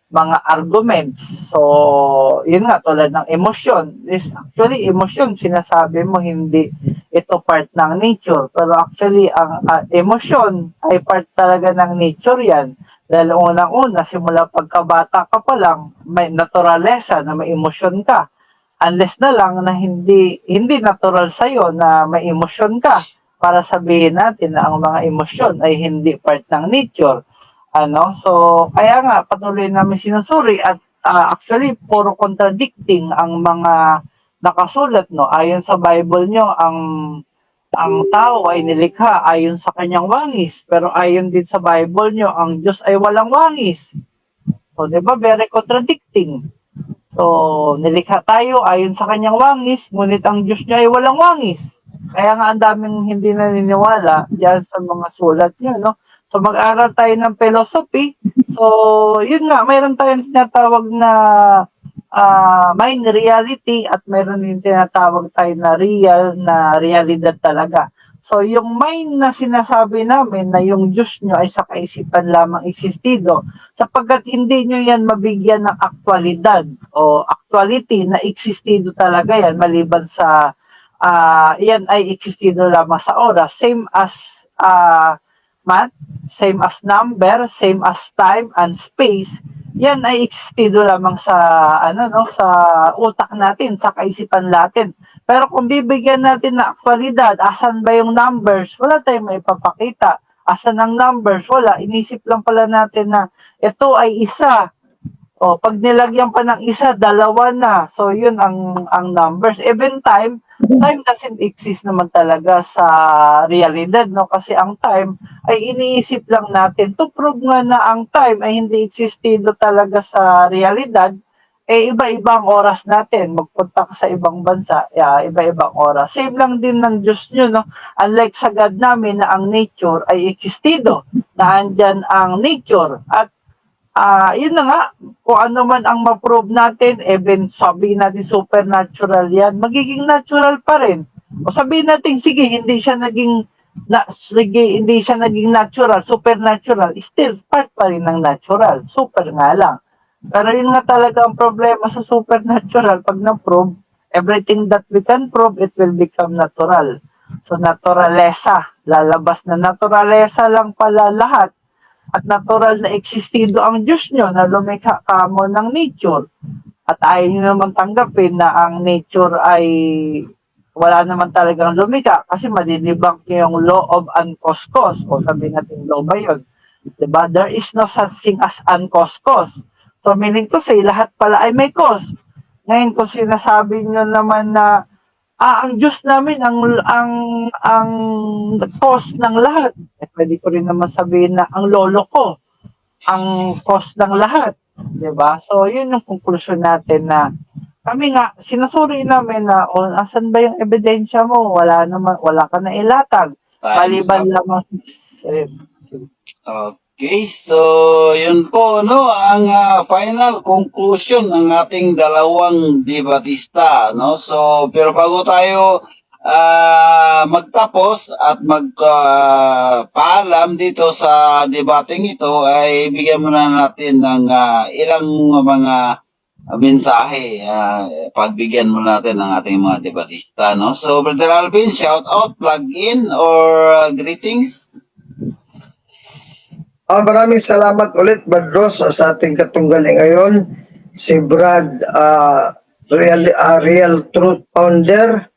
mga arguments. So, yun nga, tulad ng emosyon. Is actually, emosyon, sinasabi mo hindi ito part ng nature. Pero actually, ang emosyon ay part talaga ng nature yan. Dahil unang-una, simula pagkabata ka pa lang, may naturalesa na may emosyon ka. Unless na lang na hindi hindi natural sa na may emosyon ka para sabihin natin na ang mga emosyon ay hindi part ng nature. Ano? So, kaya nga patuloy namin sinusuri at actually puro contradicting ang mga nakasulat, no. Ayon sa Bible nyo, ang tao ay nilikha ayon sa kanyang wangis, pero ayon din sa Bible nyo, ang Diyos ay walang wangis. So, 'di ba? Very contradicting. So, nilikha tayo ayon sa kanyang wangis, ngunit ang Diyos niya ay walang wangis. Kaya nga ang daming hindi naniniwala diyan sa mga sulat niyo, no? So, mag-aral tayo ng philosophy. So, yun nga, mayroon tayong tinatawag na mind reality at mayroon din tinatawag tayo na real na realidad talaga. So, yung mind na sinasabi namin na yung Diyos nyo ay sa kaisipan lamang existido, sapagkat hindi nyo yan mabigyan ng aktualidad o actuality na existido talaga yan maliban sa yan ay existido lamang sa oras. Same as math, same as number, same as time and space, yan ay existido lamang sa ano, no, sa utak natin, sa kaisipan natin. Pero kung bibigyan natin ng aktualidad, asan ba yung numbers? Wala tayong maipapakita. Asan ang numbers? Wala. Inisip lang pala natin na ito ay isa. O, pag nilagyan pa ng isa, dalawa na. So, yun ang numbers. Even time, time doesn't exist naman talaga sa realidad, no? Kasi ang time ay iniisip lang natin. To prove nga na ang time ay hindi existido talaga sa realidad, Eh, iba-iba ang oras natin. Magpunta ka sa ibang bansa, yeah, iba-ibang oras. Same lang din ng Diyos nyo, no? Unlike sa God namin na ang nature ay existido, na andyan ang nature. At yun na nga, kung ano man ang ma-prove natin, even sabihin natin supernatural yan, magiging natural pa rin. O sabihin natin, sige, hindi siya naging na, sige, hindi siya naging natural, supernatural, still part pa rin ng natural. Super nga lang. Pero yun nga talaga ang problema sa supernatural. Pag na-prove, everything that we can prove, it will become natural. So, naturalesa. Lalabas na naturalesa lang pala lahat. At natural na existido ang Diyos nyo na lumikha kamo ng nature. At ayaw nyo naman tanggapin na ang nature ay wala naman talagang lumikha kasi madi-debunk nyo yung law of uncaused cause. O sabihin natin law ba yun? Diba? There is no such thing as uncaused cause. So meaning to say, lahat pala ay may cause. Ngayon, kung sinasabi nyo naman na ang Diyos namin ang cause ng lahat, eh, pwede ko rin naman sabihin na ang lolo ko ang cause ng lahat, 'di ba? So yun yung conclusion natin na kami nga sinusuri namin na, oh, asan ba yung ebidensya mo? Wala naman, wala ka na ilatag. Time's Maliban up. Lamang eh, Okay, so yun po, no, ang final conclusion ng ating dalawang debatista, no. So pero bago tayo magtapos at magpaalam dito sa debating ito ay bigyan muna natin ng ilang mga mensahe, pagbigyan muna natin ng ating mga debatista, no. So Brother Alvin, shout out, plug in or greetings. Maraming salamat ulit, Brad Ross, sa ating katunggali ngayon, si Brad Real Truth Founder.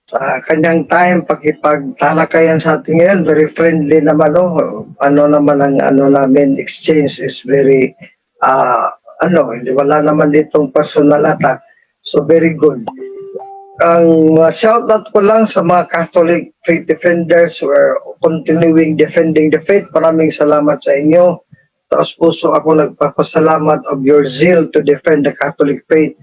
Sa kanyang time, pakipagtalakayan sa atin ngayon, very friendly naman, no? Ano naman ang ano namin, exchange is very, ano, hindi, wala naman ditong personal attack. So, very good. Ang shoutout ko lang sa mga Catholic faith defenders who are continuing defending the faith. Maraming salamat sa inyo. Taos puso ako nagpapasalamat of your zeal to defend the Catholic faith.